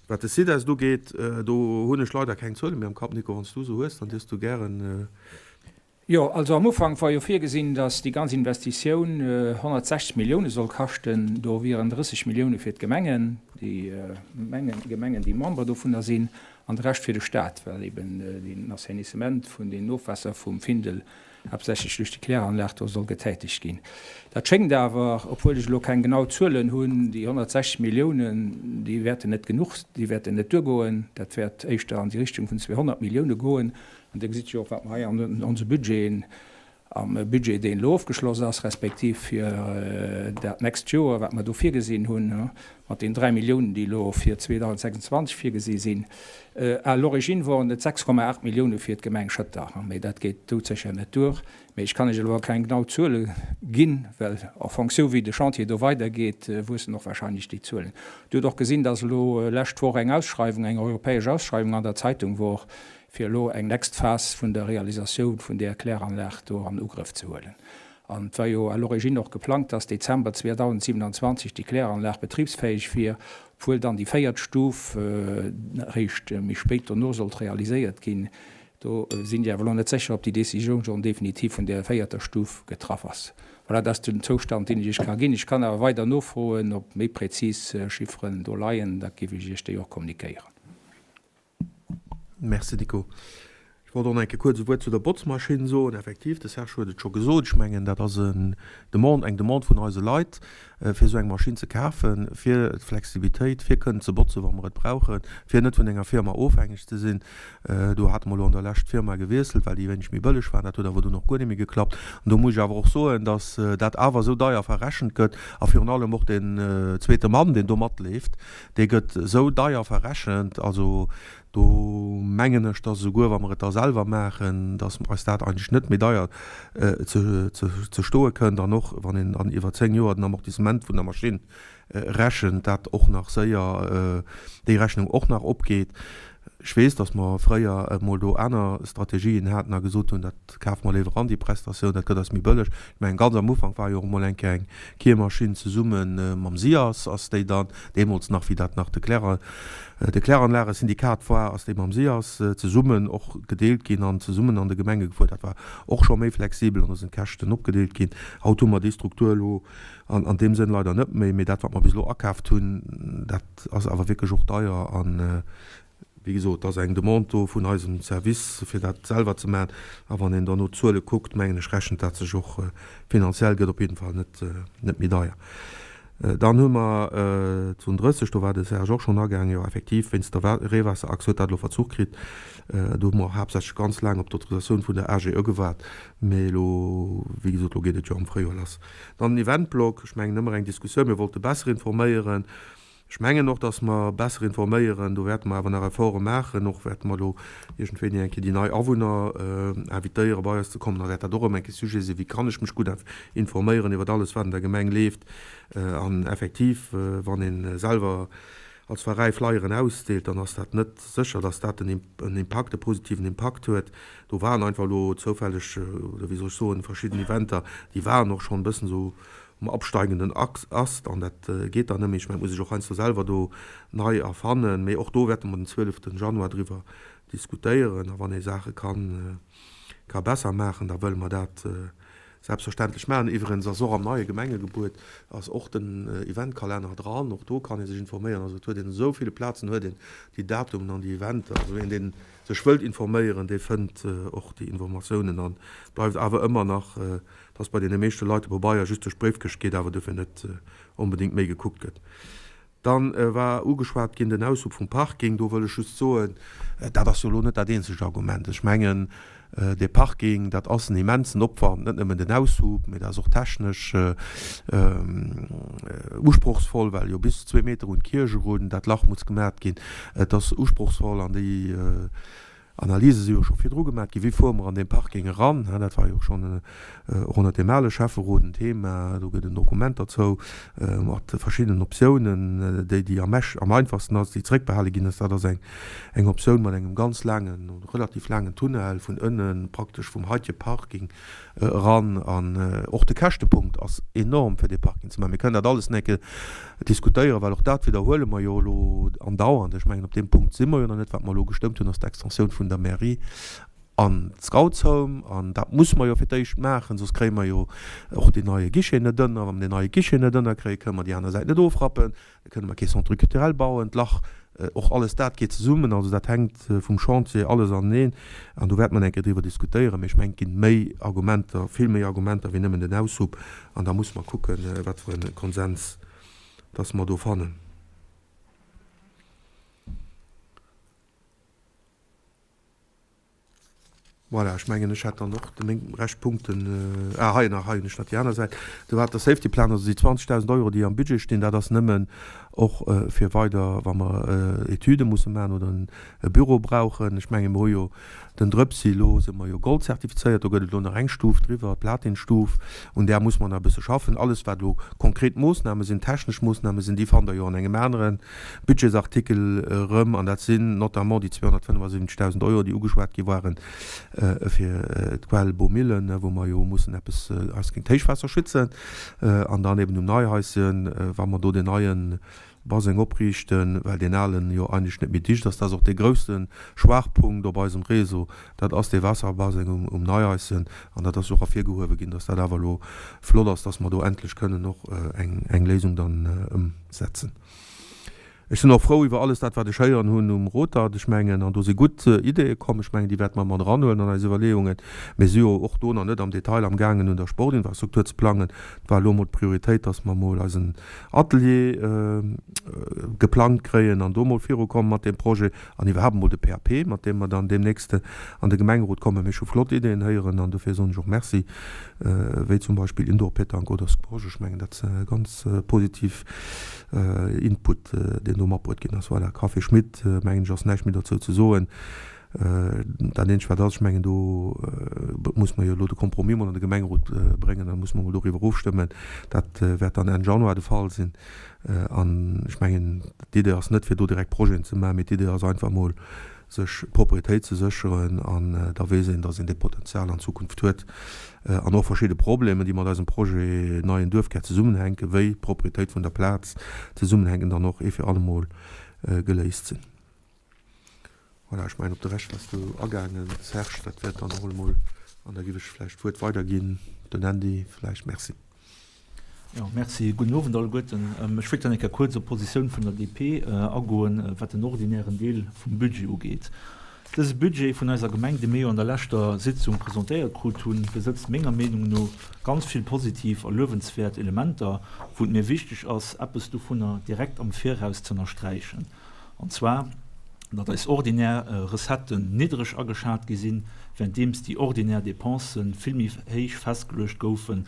Wat de CIDES ugeet, do hunn ech leider keng Zuele méi am Kapp. Nico, wann s du se hues, dann dierfs du gären. Jo, also am Ufank war jo virgesinn, datt déi ganz Investitioun 160 Millioune soll kaschten. Do wieren 30 Millioune fir d'Gemengen, déi Gemengen, déi Member dovunner sinn, an de Rescht fir de Staat, well eben den Assainissement vun den Ofwässer vum Findel haaptsächlech duerch déi Kläranlag do soll getätegt ginn. Dat schéngt awer, obwuel ech elo keng genau Zuelen hunn, déi 160 Milliounen, déi wäerten net genuch, déi wäerten net duergoen. Dat wäert éischter an déi Richtung vun 200 Millioune goen. An Dir gesitt jo och, wat mer hei an onse Budgeten, am Budget, deen elo ofgeschloss ass, respektiv fir dat nächst Joer, wat mer do virgesinn hunn, mat deenen 3 Milliounen, déi elo fir 2026 virgesi sinn. À l'origine woren et 6,8 Millioune fir d'Gemeng Schëtter, mee dat geet doudsécher net duer. Mee ech kann Iech elo keng genau Zuele ginn, well en fonction wéi de Chantier do weidergeet, wuessen och wahrscheinlech déi Zuelen. Dir hutt och gesinn, dass elo lescht Woch eng Ausschreiwung, eng europäesch Ausschreiwung an der Zeitung wor, fir elo eng next Phas vun der Realisatioun vun där Kläranlag do an Ugrëff ze huelen. An et war jo à l'origine och geplangt, dass Dezember 2027 déi Kläranlag betribsfäeg wier, obwuel dann déi véiert Stuf eréischt méi spéit dono sollt realiséiert ginn. Do sinn ech awer elo net sécher, ob déi Décisioun schonn definitiv vun där véierter Stuf getraff ass. Voilà, dat ass den Zoustand, deen ech Iech ka ginn. Ech kann awer weider nofroen, ob méi präzis Chifferen do leien, da géif ech Iech déi och kommunikéieren. Merci Nico. Ech wollt och nach eng Kéier kuerz e Wuert zu der Botzmaschinn soen. Effektiv, de Serge huet et scho gesot, ech mengen, dat ass en Demande, eng Demande vun eise Leit, fir esou eng Maschinn ze kafen, fir d'Flexibilitéit, fir kënnen ze botzen, wa mer et brauchen, fir net vun enger Firma ofhängeg ze sinn. Do hate mer elo an der Lescht d'Firma gewiesselt, well déi e wéineg méi bëlleg war. Dat huet awer dunn och guer net méi geklappt. An do muss ech awer och soen, dass dat awer esou deier verrechent gëtt a virun allem och den zweete Mann, deen do matleeft, Dee gëtt esou deier verrechent, also do mengen ech, dass esouguer wa mer et da selwer maachen, dass eis dat eigentlech net méi deier ze stoe kënnt an och wann een dann iwwer 10 Joer den Amortissement vun der Maschinn rechent, dat och nach séier déi Rechnung och nach opgeet. Ech weess, dass mer fréier emol do aner Strategien haten a gesot hunn, dat kafe mer léiwer an, déi Prestatioun, dat gëtt eis méi bëlleg. Ech mengen, ganz am Ufank war jo och emol eng Kéier eng Kiermaschinn zesumme mam SIAS, ass déi dann, deemools nach, wéi dat nach de Klärer, de Kläranlagesyndikat war, ass déi mam SIAS zesummen och gedeelt ginn an zesummen an de Gemenge gefuer. Dat war och scho méi flexibel an do sinn d'Käschten opgedeelt ginn. Haut hu mer déi Struktur elo an deem Sënn leider net méi, mee dat, wat mer bis elo akaaft hunn, dat ass awer wierklech och deier an. Wéi gesot, et ass eng Demande do vun eisem Service, fir dat selwer ze maachen. A wann een dann no d'Zuele kuckt, mengen ech, rechent dat sech och finanziell, gëtt op jidden Fall net, net méi deier. Dann hu mer d'Zon 30, do war de Serge och schonn agaangen, jo effektiv, wéinst der Reewaasserachs huet dat elo Verzuch kritt. Do hu mer och haaptsächlech ganz laang op d'Autorisatioun vun der AGE gewaart. Mee elo, wéi gesot, elo geet et jo am Fréijoer lass. Dann den Eventblock, ech mengen, ëmmer eng Diskussioun, mir wollte besser informéieren. Ech mengen och, dass mer besser informéieren. Do wäerte mer awer nach Efforte maachen. Och wäerte mer elo iergendwéini eng Kéier déi nei Awunner invitéieren, bei eis ze kommen. Da wäert dat och erëm eng Kéier Sujet sinn, Wéi kann ech mech gutt informéieren iwwer alles, wat an der Gemeng leeft? An effektiv, wann ee selwer als Veräi Flyeren ausdeelt, dann ass dat net sécher, dass dat en Impakt, e positiven Impakt huet. Do waren einfach elo zoufälleg, oder wéi soll ech soen, verschidden Eventer, déi waren och schonn e bëssen esou um absteigenden Ast an dat geet dann net méi. Ech mengen, et muss ee sech och heiansdo selwer do nei erfannen. Mee och do wäerte mer den 12 Januar driwwer diskutéieren. A wann ee Saache kann, ka besser maachen, da wëlle mer dat selbstverständlech maachen. Iwwerens ass och am neie Gemengegebuet ass och den Eventkalenner dran. Och do kann ee sech informéieren. Also et huet een esou ville Plazen huet een déi Datumen an déi Eventer. Also een, deen sech wëllt informéieren, dee fënnt och déi Informatiounen an bleift awer ëmmer nach dass bei deene meeschte Leit de Pabeier just duerch d'Bréifkëscht geet, awer dofir net onbedéngt méi gekuckt gëtt. Dann war ugeschwat ginn den Aushub vum Parking. Do wëll ech just soen, dat ass jo elo net dat eenzegt Argument. Ech mengen, dee Parking, dat ass en immensen Opwand, net nëmmen den Aushub, mee dat ass och technesch usprochsvoll, well jo bis zwee Meter un d'Kierch erun dat Lach muss gemat ginn. Et ass usprochsvoll an déi Analyse si jo scho virdru gemat ginn, wéi fuere mer an dee Parking eran? Dat war jo och schonn och ënnert deem ale Schäfferot en Thema. Do gëtt en Dokument derzou mat verschiddenen Optiounen. Déi, déi am am einfachsten ass, déi zeréckbehale ginn ass, dat ass eng eng Optioun mat engem ganz laangen oder relativ laangen Tunnel vun ënnen, praktesch vum heitege Parking eran. An och de Käschtepunkt ass enorm, fir dee Parking ze maachen. Mir kënnen dat alles nach eng Kéier diskutéieren, well och dat widderhuele mer jo elo andauernd. Ech mengen, op deem Punkt si mer jo nach net. Wat mer elo gestëmmt hunn, ass d'Extensioun vun der Mairie an d'Scoutshome. An dat musse mer jo fir d'éischt maachen, soss kréie mer jo och deen neie Guichet net ënner. Wa mer deen neie Guichet net ënnerkréien, kënne mer déi aner Säit net ofrappen, da kënne mer kee Centre culturel bauen, d'Lach, och alles dat geet zesummen. Also dat hänkt vum Chantier alles aneneen. An do wäerte mer nach eng Kéier driwwer diskutéieren. Mee ech mengen, et ginn méi Argumenter, vill méi Argumenter wéi nëmmen den Aushub. An da musse mer kucken, wat fir e Konsens dass mer do fannen. Voilà, ech mengen, ech hätt dann och de meng Rescht Punkten. Ah, hei nach, hei hunn ech nach déi aner Säit. Do hat der Safety Plan, also déi 20.000 Euro, déi am Budget stinn, dat ass nëmmen och fir weider, wa mer Etüde musse maachen oder e Büro brauchen. Ech menge mer hu jo Den Drëpsi, elo si mer jo Gold zertifizéiert, do gëtt et elo nach eng Stuf driwwer, d'Platin-Stuf, un där muss mer nach e bësse schaffen. Alles wat elo konkret Moossname sinn, technesch Moossname sinn, déi fannt Der jo an engem anere Budgetsartikel erëm an dat sinn notamment déi 275.000 Euro, déi ugeschwat gi ware fir d'Quell Baumillen, wou mer jo mussen eppes eis géint d'Héichwaasser schützen an dann eben um Neihaischen, wa mer do deen neie Baseng opriichten, well deen alen jo eigentlech net méi dicht ass. Dat ass och dee grousse Schwaachpunkt op eisem Réseau, dat ass dee Waasserbaseng um Neihaischen. An dat ass jo och ervirgehuewe ginn, dass dat awer elo flott ass, dass mer do endlech kënnen och eng Léisung dann ëmsetzen. Ech sinn och frou iwwer alles dat, wat ech héieren hunn um Rotart. Ech mengen, an do si gutt Ideeë komm, ech mengen, déi wäerte mer mat eranhuelen an eis Iwwerleeungen. Mir si jo och do nach net am Detail amgaangen, un der Sportinfrastruktur ze plangen. Et war elo emol d'Prioritéit, dass mer emol eisen Atelier geplangt kréien an do mol virukommen mat deem Projet an iwwerhaapt emol de PAP, mat deem mer dann deemnächst an de Gemengerot kommen. Mee ech hu flott Ideeën héieren an dofir soen ech och Merci, wéi zum Beispill Indoor-Pétanque oder Squash. Ech mengen, dat ass ganz positiv Input, deen do matbruet ginn ass. Voilà, Café Schmit, mengen ech, ass näischt méi dozou ze soen. Dat eenzegt wat ass, ech mengen do muss mer jo elo de Compromis mol an de Gemengerot bréngen, da muss mer mol doriwwer ofstëmmen. Dat wäert dann Enn Januar de Fall sinn. An ech mengen d'Idee ass net fir do direkt Projeten ze maachen, mee d'Idee ass einfach mol sech d'Proprietéit ze sécheren an da weess een, datt een dee Potenzial an Zukunft huet an och verschidde Problemen, déi mat eisem Projet Neien Duerfkär zesummenhänken, wéi d'Proprietéit vun der Plaz zesummenhänken, dann och ee fir allemol geléist sinn. Voilà, ech mengen, op de Rescht waars du agaangen, Serge. Dat wär et dann och emol. An da giff ech vläicht d'Wuert weiderginn, den Andy vläicht. Merci. Jo, merci. Gudden Owend alleguerten. Ech wéilt dann eng Kéier kuerz op d'Positioun vun der DP agoen, wat den ordinären Deel vum Budget ugeet. Dëse Budget vun eiser Gemeng, dee mir jo an der leschter Sitzung presentéiert krut hunn, besëtzt menger Meenung no ganz vill positiv a luewenswäert Elementer, wou et mir wichteg ass, eppes dovunner direkt am Viraus ze ënnersträichen, an zwar, datt eis ordinär Recetten niddreg ageschat gi sinn, währenddeems déi ordinär Dépensen vill méi héich festgeluecht goufen,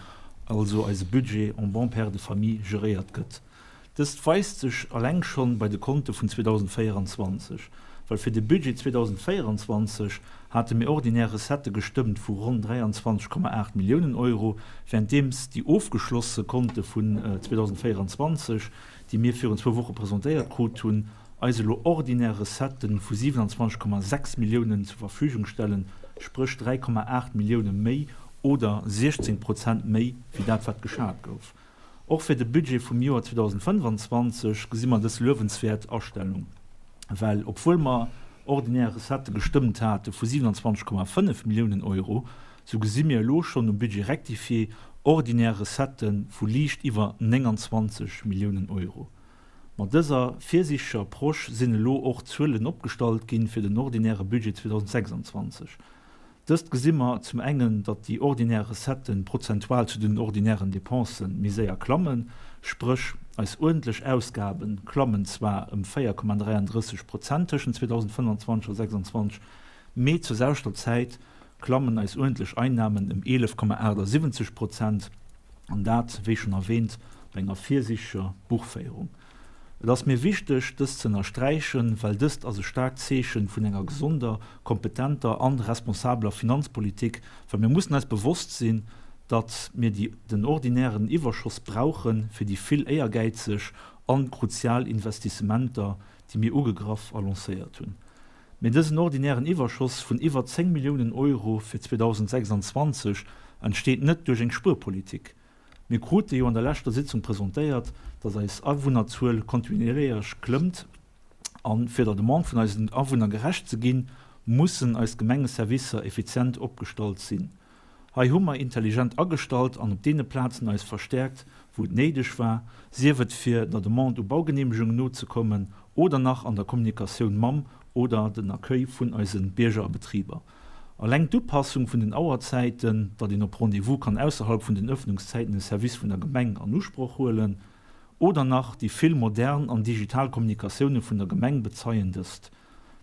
also eise Budget en bon père de famille geréiert gëtt. Dëst weist sech alleng schonn bei de Konte vun 2024, well fir de Budget 2024 hate mir ordinär Recettë gestëmmt vu ronn 23,8 Milliounen Euro, währenddeems déi ofgeschlosse Konte vun 2024, déi mir virun zwou Woche presentéiert krut hunn, eis elo ordinär Recettë vu 27,6 Milliounen zur Verfügung stellen, spréch 3,8 Millioune méi oder 16 Prozent méi wéi dat wat geschat gouf. Och fir de Budget vum Joer 2025 gesi mer dës luewenswäert Astellung, well obwuel mer ordinär Recettë gestëmmt hate vu 27,5 Milliounen Euro, sou gesi mir elo schonn um Budget rectifié ordinär Recettë vu liicht iwwer 29 Milliounen Euro. Mat dëser virsiichteger Approche sinn elo och d'Zuelen opgestallt ginn fir den ordinäre Budget 2026. Dëst gesi mer zum engen, datt déi ordinär Recettë prozentual zu den ordinären Depensë méi séier klammen, spréch eis uerdentlech Ausgabe klammen zwar ëm 4,33 Prozent tëschent 2025 a 2026, mee zur selwechter Zäit klammen eis uerdentlech Einnamen ëm 11,78 Prozent, an dat, wéi schonn erwähnt, bei enger virsiichteger Buchféierung. Et ass mir wichteg, dëst ze ënnersträichen, well dëst ass e staarkt Zeechen vun enger gesonder, kompetenter an responsabeler Finanzpolitik, well mir mussen eis bewosst sinn, datt mir déi den ordinären Iwwerschoss brauchen, fir déi vill éiergäizeg an kruzial Investissementer, déi mir ugegraff a lancéiert hunn. Mee dësen ordinären Iwwerschoss vun iwwer 10 Milliounen Euro fir 2026 entsteet net duerch eng Spuerpolitik. Mir krute jo an der leschter Sitzung presentéiert, dass eis Awunnerzuel kontinuéierlech klëmmt. A fir der Demande vun eisen Awunner gerecht ze ginn, mussen eis Gemengeservicer effizient opgestallt sinn. Hei hu mer intelligent agestallt an op deene Plazen eis verstäerkt, wou et néideg war, sief et fir der Demande u Baugeneemegungen nozekommen oder nach an der Kommunikatioun mam oder den Accueil vun eise Bierger a Betriber. Alleng d'Upassung vun den Auerzäiten, datt een op Rendez-vous kann ausserhalb vun den Ëffnungszäiten e Service vun der Gemeng an Usproch huelen, oder nach déi vill modern an digital Kommunikatioune vun der Gemeng bezeien dëst.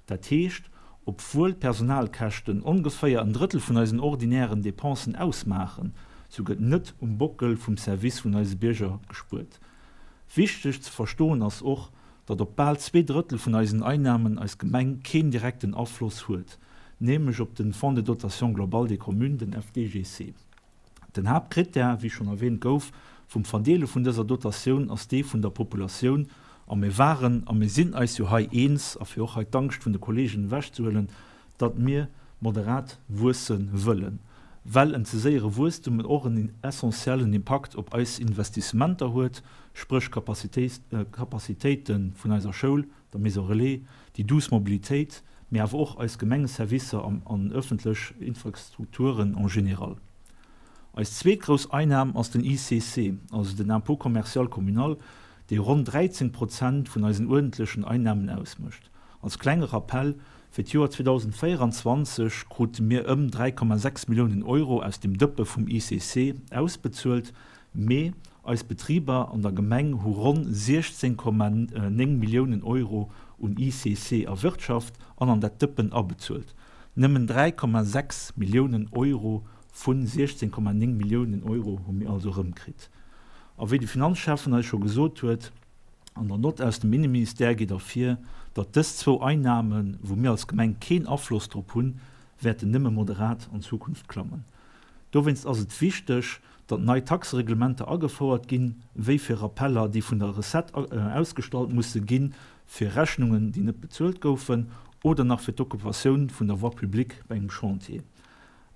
Dat heescht, obwuel d'Personalkäschten ongeféier en Drëttel vun eisen ordinären Dépensen ausmaachen, sou gëtt net um Bockel vum Service vun eise Bierger gespuert. Wichteg ze verstoen ass och, datt op bal 2 Drëttel vun eisen Einnamen eis Gemeng keen direkten Afloss huet, nämlech op den Fonds de dotation globale des communes, den FDGC. Den Haaptkrittär, wéi schonn erwähnt gouf, vum Verdeele vun dëser Dotatioun ass dee vun der Populatioun. A mir waren a mir sinn eis jo hei eens, a fir och hei d'Angscht vun de Kolleegen ewechzehuelen, datt mir moderat wuesse wëllen, well en ze séiere Wuesstum och en essentiellen Impakt op eis Investissementer huet, spréch Capacitéite vun eiser Schoul, der Maison relais, déi douce Mobilitéit, mee awer och eis Gemengeservicer an ëffentlech Infrastrukturen en général. Eis zweet grouss Einnam ass den ICC, also den Impôt commercial communal, dee ronn 13 Prozent vun eisen uerdentlechen Einnamen ausmécht. Als klenge Rappell, Fir d'Joer 2024 krute mir ëm 3,6 Milliounen Euro aus dem Dëppe vum ICC ausbezuelt, Mee eis Betriber an der Gemeng hu ronn 16,9 Milliounen Euro un ICC erwirtschaft an an dat Dëppen abezuelt. Nëmmen 3,6 Milliounen Euro vu 16,9 Milliounen Euro hu mir also erëmkritt. A wéi de Finanzschäffen eis scho gesot huet, an der Nott aus dem Inneministère geet ervir, datt dës zwou Einnamen, wou mir als Gemeng keen Afloss drop hunn, wäerten nëmme moderat an Zukunft klammen. Dowéinst ass et wichteg, datt nei Taxereglementer agefouert ginn, wéi fir Rappeller, déi vun der Recette ausgestallt musse ginn, fir Rechnungen, déi net bezuelt goufen, oder nach fir d'Occupatioun vun der Voie publique bei engem Chantier.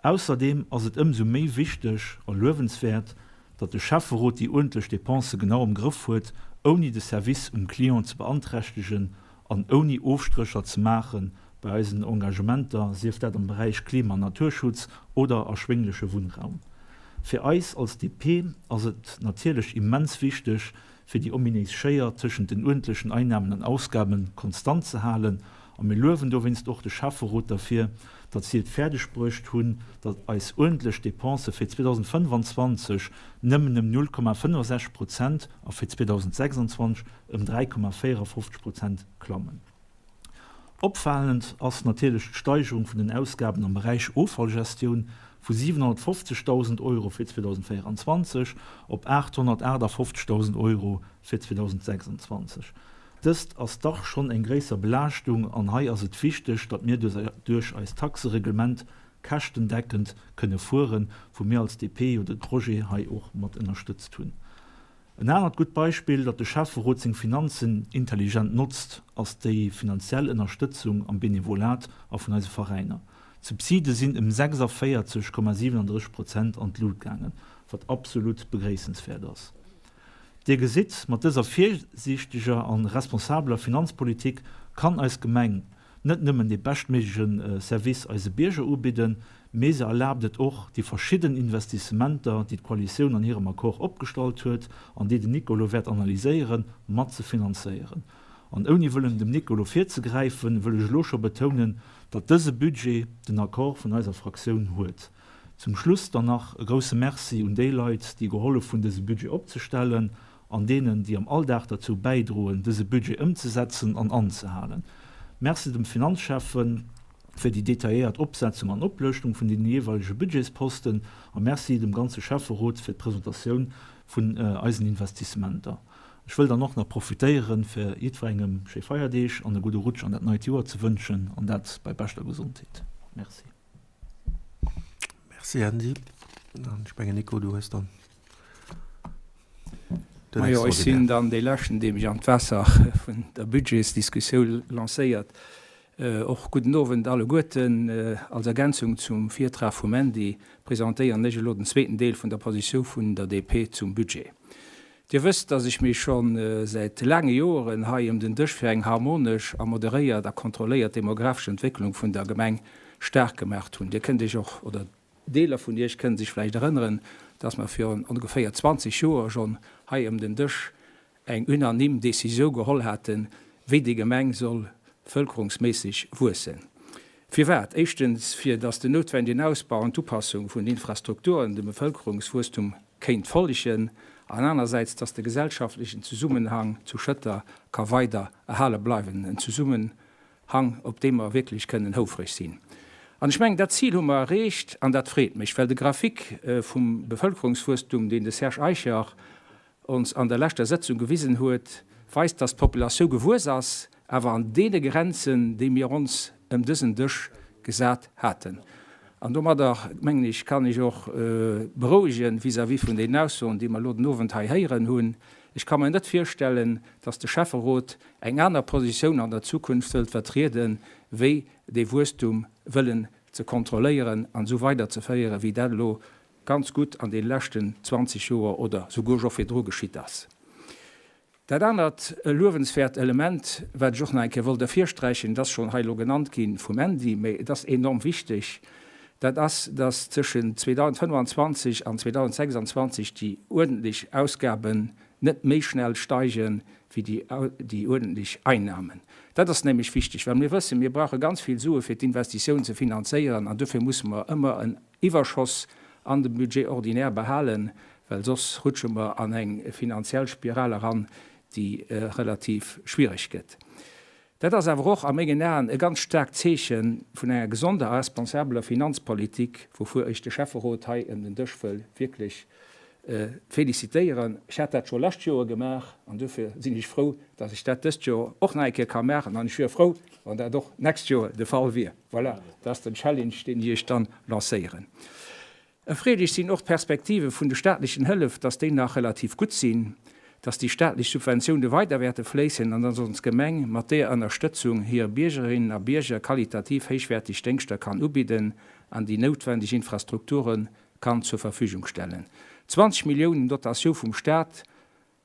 Ausserdeem ass et ëmsou méi wichteg a luewenswäert, datt de Schäfferot déi uerdentlech Depensë genau am Grëff huet, ouni de Service um Client ze beanträchtegen an ouni Ofstrécher ze maache bei eisen Engagementer, sief dat am Beräich Klima an Naturschutz oder erschwéngleche Wunnraum. Fir eis als DP ass et natierlech immens wichteg, fir déi ominéis Schéier tëschent den uerdentlechen Einnahmen an Ausgaben konstant ze halen a mir luewen dowéinst och de Schäfferot derfir, datt si et fäerdeg bruecht hunn, datt eis uerdentlech Dépensë fir 2025 nëmmen ëm 0,65 Prozent a fir 2026 ëm 3,54 Prozent klammen. Opfalend ass natierlech d'Steigerung vun den Ausgaben am Beräich Offallgestioun vu 750.000 Euro fir 2024 op 858.000 Euro fir 2026. Dëst ass dach schonn eng gréisser Belaaschtung an hei ass et wichteg, datt mir duerch eist Taxereglement käschtendeckend kënne fueren, wou mir als DP jo de Projet hei och mat ënnerstëtzt hunn. En anert gutt Beispill, datt de Schäfferot seng Finanzen intelligent notzt, ass déi finanziell Ënnerstëtzung am Benevolat a vun eise Veräiner. D'Subside sinn ëm 46,37 Prozent an d'Lut gaangen, wat absolut begréissenswäert ass. Dir gesitt, mat dëser virsiichteger a responsabeler Finanzpolitik kann eis Gemeng net nëmmen dee beschtméigleche Service eise Bierger ubidden, mee se erlaabt et och, déi verschidden Investissementer, déi d'Koalitioun an hirem Accord opgestallt huet an déi den Nico elo wäert analyséieren, mat ze finanzéieren. An ouni wëllen dem Nico elo virzegräifen, wëll ech elo scho betounen, datt dëse Budget den Accord vun eiser Fraktioun huet. Zum Schluss dann nach e grousse Merci un déi Leit, déi gehollef hunn, dëse Budget opzestellen, an deenen, déi am Alldag derzou bäidroen, dëse Budget ëmzesetzen an anzehalen. Merci dem Finanzschäffen fir déi detailléiert Opsetzung an Oplëschtung vun den jeeweilege Budgetsposten a Merci dem ganze Schäfferot fir d'Presentatioun vun eisen Investissementer. Ech wëll dann och nach profitéieren, fir jiddwerengem schéi Feierdeeg an e gudde Rutsch an dat neit Joer ze wënschen, an dat bei beschter Gesondheet. Merci. Merci Andy. An ech mengen Nico, du hues dann Majo, ech sinn dann dee Leschten, dee mech an d'Waasser vun der Budgetsdiskussioun lancéiert. Och gudden Owend alleguerten. Als Ergänzung zum Virtrag vum Andy presentéieren ech elo den zweeten Deel vun der Positioun vun der DP zum Budget. Dir wësst, dass ech mech scho säit laange Joeren hei ëm den Dësch fir eng harmonesch a moderéiert a kontrolléiert demografesch Entwécklung vun der Gemeng staark gemaacht hunn. Dir kënnt Iech och, oder Deeler vun Iech kënnen sech vläicht erënneren, dass mer virun ongeféier 20 Joer schonn hei ëm den Dësch eng unanime Décisioun geholl haten, wéi déi Gemeng soll vëlkerungsméisseg wuessen. Firwat? Éischtens, fir dass den noutwendegen Ausbau an d'Upassung vun den Infrastrukturen dem Bevëlkerungswuesstum kéint follegen, an anersäits, dass de gesellschaftlechen Zesummenhang zu Schëtter ka weider erhale bleiwen, en Zesummen Hang, op dee mer wierklech kënnen houfreg sinn. An ech mengen, dat Zil hu mer erreecht an dat freet mech, well de Graphique vum Bevëlkerungswuesstum, deen de Serge Eicher ons an der leschter Sëtzung gewisen huet, weist, dass d'Populatioun gewuess ass, awer an deene Grenzen, déi mir ons ëm dësen Dësch gesat haten. An domadder, mengen ech, kann ech och berouegen vis-à-vis vun deenen Aussoen, déi mer elo den Owend hei héieren hunn. Ech ka mer net virstellen, dass de Schäfferot eng aner Positioun an der Zukunft wëllt vertrieden, wéi dee Wuesstum wëllen ze kontrolléieren an esou weiderzeféieren, wéi dat elo ganz gutt an deene leschten 20 Joer oder souguer scho virdru geschitt ass. Dat anert luewenswäert Element, wat ech och nach eng Kéier wollt ervirsträichen, et ass schonn hei elo genannt gi vum Andy, mä et ass enorm wichteg, dat ass, dass tëschent 2025 an 2026 déi uerdentlech Ausgaben net méi schnell steige wéi déi uerdentlech Einnahmen. Dat ass nämlech wichteg, well mir wëssen, mir brauche ganz vill Sue fir d'Investitioun ze finanzéieren an dofir musse mer ëmmer en Iwwerschoss an dem Budget ordinaire behalen, well soss rutsche mer an eng finanziell Spiral eran, déi relativ schwierig gëtt. Dat ass awer och a mengen Aen e ganz staarkt Zeeche vun enger gesonder a responsabeler Finanzpolitik, woufuer ech de Schäfferot hei ëm den Dësch wëll wierklech félicitéieren. Ech hat dat scho lescht Joer gemaach an dofir sinn ech frou, dass ech dat dëst Joer och nach eng Kéier ka maachen an ech wier frou, wann dat och d'nächst Joer de Fall wier. Voilà, dat ass den Challenge, deen ech Iech dann lancéieren. Erfreelech sinn och d'Perspektive vun de staatlechen Hëllef, dass déi nach relativ gutt sinn, dass déi staatlech Subventioune weider wäerte fléissen an dass ons Gemeng mat deeër Ënnerstëtzung hire Biergerinnen a Bierger qualitativ héichwäerteg Déngschter kann ubidden an déi noutwendeg Infrastrukture kann zur Verfügung stellen. 20 Milliounen Dotatioun vum Staat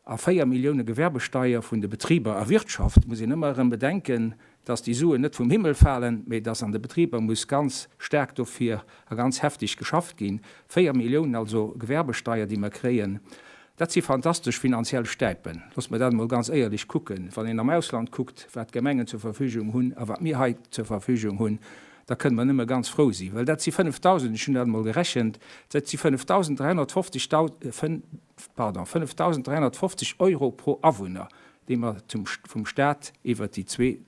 A 4 Millioune Gewerbesteier vun de Betriber erwirtschaft, muss een ëmmer erëm bedenken. dass déi Suen net vum Himmel falen, mee dass an de Betriber muss ganz staark dofir a ganz heftig geschafft ginn. 4 Milliounen also Gewerbesteier, déi mer kréien, dat si fantastesch finanziell Stäipen. Loosst mer dat emol ganz éierlech kucken. Wann een am Ausland kuckt, wat d'Gemengen zur Verfügung hunn a wat mir hei zur Verfügung hunn, da kënne mer nëmme ganz frou sinn, well dat si 5.000, ech hunn dat emol gerechent, dat si 5.350, pardon, 5.350 Euro pro Awunner, déi mer zum, vum Stat iwwert déi zwee,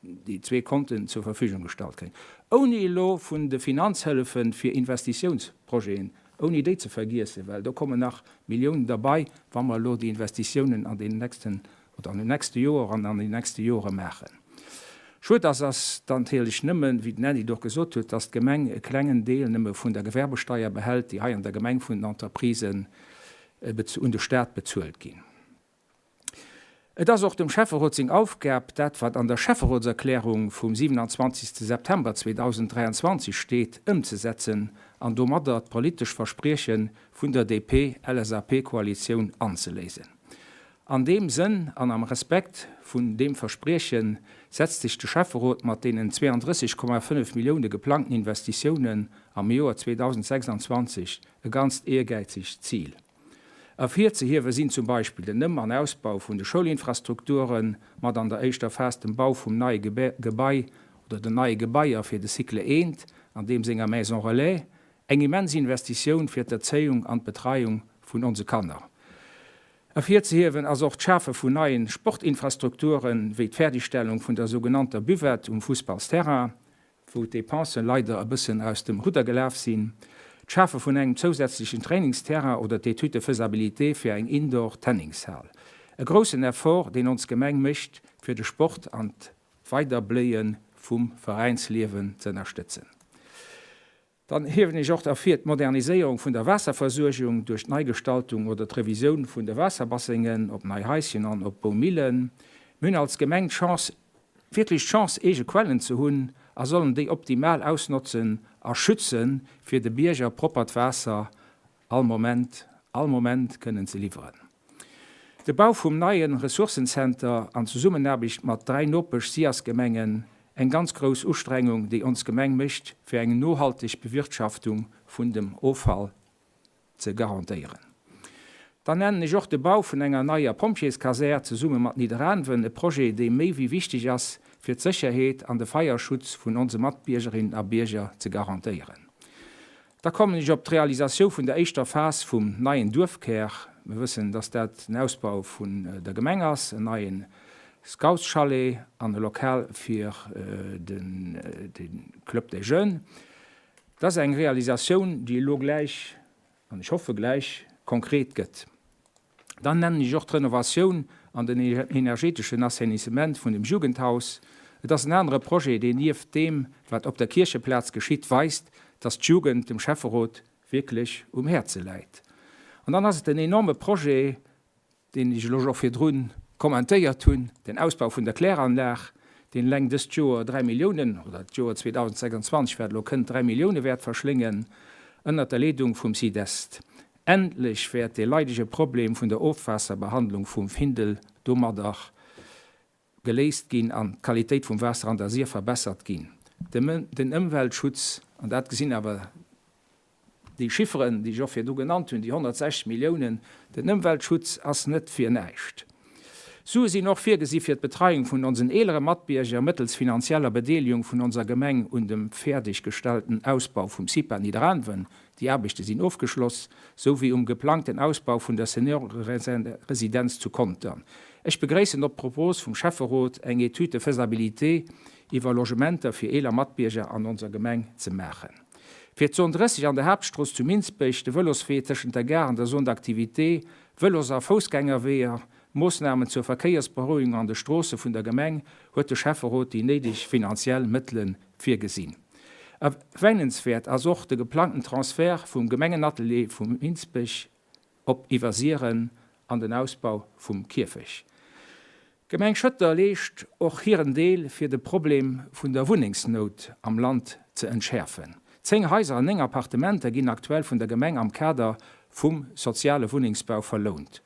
déi zwee Konten zur Verfügung gestallt kréien, ouni elo vun de Finanzhëllefe fir Investitiounsprojeten, ouni déi ze vergiessen, well do kommen nach Milliounen derbei, wa mer elo déi Investitiounen an deenen nächsten oder an den nächste Joer an an den nächste Jore maachen. Schued ass ass dann natierlech nëmmen, wéi den Andy et och gesot huet, dass d'Gemeng e klengen Deel nëmme vun der Gewerbesteier behält, déi hei an der Gemeng vun den Entreprisen un de Stat bezuelt ginn. Et ass och dem Schäfferot seng Aufgab, dat wat an der Schäfferotserklärung vum 27. September 2023 steet, ëmzesetzen an domadder d'politesch Versprieche vun der DP-LSAP-Koalitioun anzeléisen. An deem Sënn an am Respekt vun deem Versprieche setzt sech de Schäfferot mat deenen 32,5 Millioune geplangten Investitiounen am Joer 2026 e ganzt ehrgäizegt Zil. Ervirzehiewe sinn zum Beispill den Ëm an Ausbau vun de Schoulinfrastrukture mat an der éischter Phas dem Bau vum neie Gebai oder den neie Gebaier fir de Cycle I an deem senger Maison Relais, eng immens Investitioun fir d'Erzéiung an d'Betreiung vun onse Kanner. Ervirzehiewen ass och d'Schafe vun neien Sportinfrastrukturen, wéi d'Fäerdegstellung vun der sougenannter Buvette um Fussballsterrain, wou d'Depensen leider e bëssen aus dem Rudder gelaf sinn, d'Schafe vun engem zousätzlechen Trainingsterrain oder d'Étude de faisabilité fir eng Indoor-Tenningshal. E groussen Effort, deen ons Gemeng mécht, fir de Sport an d'Weiderbléie vum Veräinsliewen z'ënnerstëtzen. Dann hiewen ech och ervir d'Moderniséierung vun der Waasserversuergung duerch d'Neigestaltung oder d'Revisioun vun de Waasserbassengen op Neihaischen an op Boumillen. Mir hunn als Gemeng d'Chance, wierklech d'Chance, eege Quellen ze hunn a sollen déi optimal ausnotzen a schützen, fir de Bierger proppert Waasser all Moment, all Moment kënnen ze liwweren. De Bau vum neie Ressourcencenter an Zesummenaarbecht mat 3 Nopesch-SIAS-Gemengen, eng ganz grouss Ustrengung, déi ons Gemeng mécht, fir eng nohalteg Bewirtschaftung vun dem Offall ze garantéieren. Dann nennen ech och de Bau vun enger neier Pompjeeskasär zesumme mat Nidderaanwen, e Projet, dee méi wéi wichteg ass, fir d'Sécherheet an de Feierschutz vun onse Matbiergerinnen a Bierger ze garantéieren. Da kommen ech op d'Realisatioun vun der éischter Phas vum neien Duerfkär. Mir wëssen, dass dat den Ausbau vun der Gemeng ass, en neie Scoutschalet an e Lokal fir de Club des Jeunes. Dat ass eng Realisatioun, déi elo gläich, an ech hoffe gläich, konkret gëtt. Dann nennen ech och d'Renovatioun an den energeteschen Assainissement vun dem Jugendhaus. Et ass en anere Projet, deen nieft deem, wat op der Kiercheplaz geschitt, weist, dass d'Jugend dem Schäfferot wierklech um Häerze läit. An dann ass et en enorme Projet, deen ech elo scho virdru kommentéiert hunn, den Ausbau vun der Kläranlag, deen eleng dëst Joer 3 Milliounen, oder d'Joer 2026, wat elo kënnt, 3 Millioune wäert verschléngen, ënnert der Leedung vum SIDEST. Endlech wäert dee leidege Problem vun der Ofwaasserbehandlung vum Findel domadder geléist ginn an d'Qualitéit vum Waasser an der Sir verbessert ginn. Den Ëmweltschutz, an dat gesinn awer déi Chifferen, déi ech och virdu genannt hunn, déi 160 Milliounen, den Ëmweltschutz ass net fir näischt. Sue sinn och virgesi fir d'Betreiung vun onsen eelere Matbierger mëttels finanzieller Bedeelegung vun onser Gemeng un dem fäerdeg gestellten Ausbau vum CIPA Nidderaanwen, déi Aarbechte sinn ofgeschloss, sou wéi um geplangten Ausbau vun der Senioreresidenz zu Contern. Ech begréissen op d'Propos vum Schäfferot eng Étude de faisabilité iwwer Logementer fir eeler Matbierger an onser Gemeng ze maachen. Fir d'Zon 30 an der Haaptstrooss zu Minsbech, de Vëloswee tëschent der Gare an der Zone d'activité, Vëlos a Foussgängerweeër, Moossnamen zur Verkéiersberouegung an de Stroosse vun der Gemeng huet de Schäfferot déi néideg finanziell Mëttele virgesinn. Erwähnenswäert ass och de geplangten Transfert vum Gemengenatelier vu Minsbech op Iwwersiren an den Ausbau vum Kierfech. D'Gemeng Schëtter leescht och hiren Deel fir de Problem vun der Wunnengsnout am Land ze entschäerfen. 10 Haiser an 9 Appartementer ginn aktuell vun der Gemeng am Kader vum soziale Wunnengsbau verlount.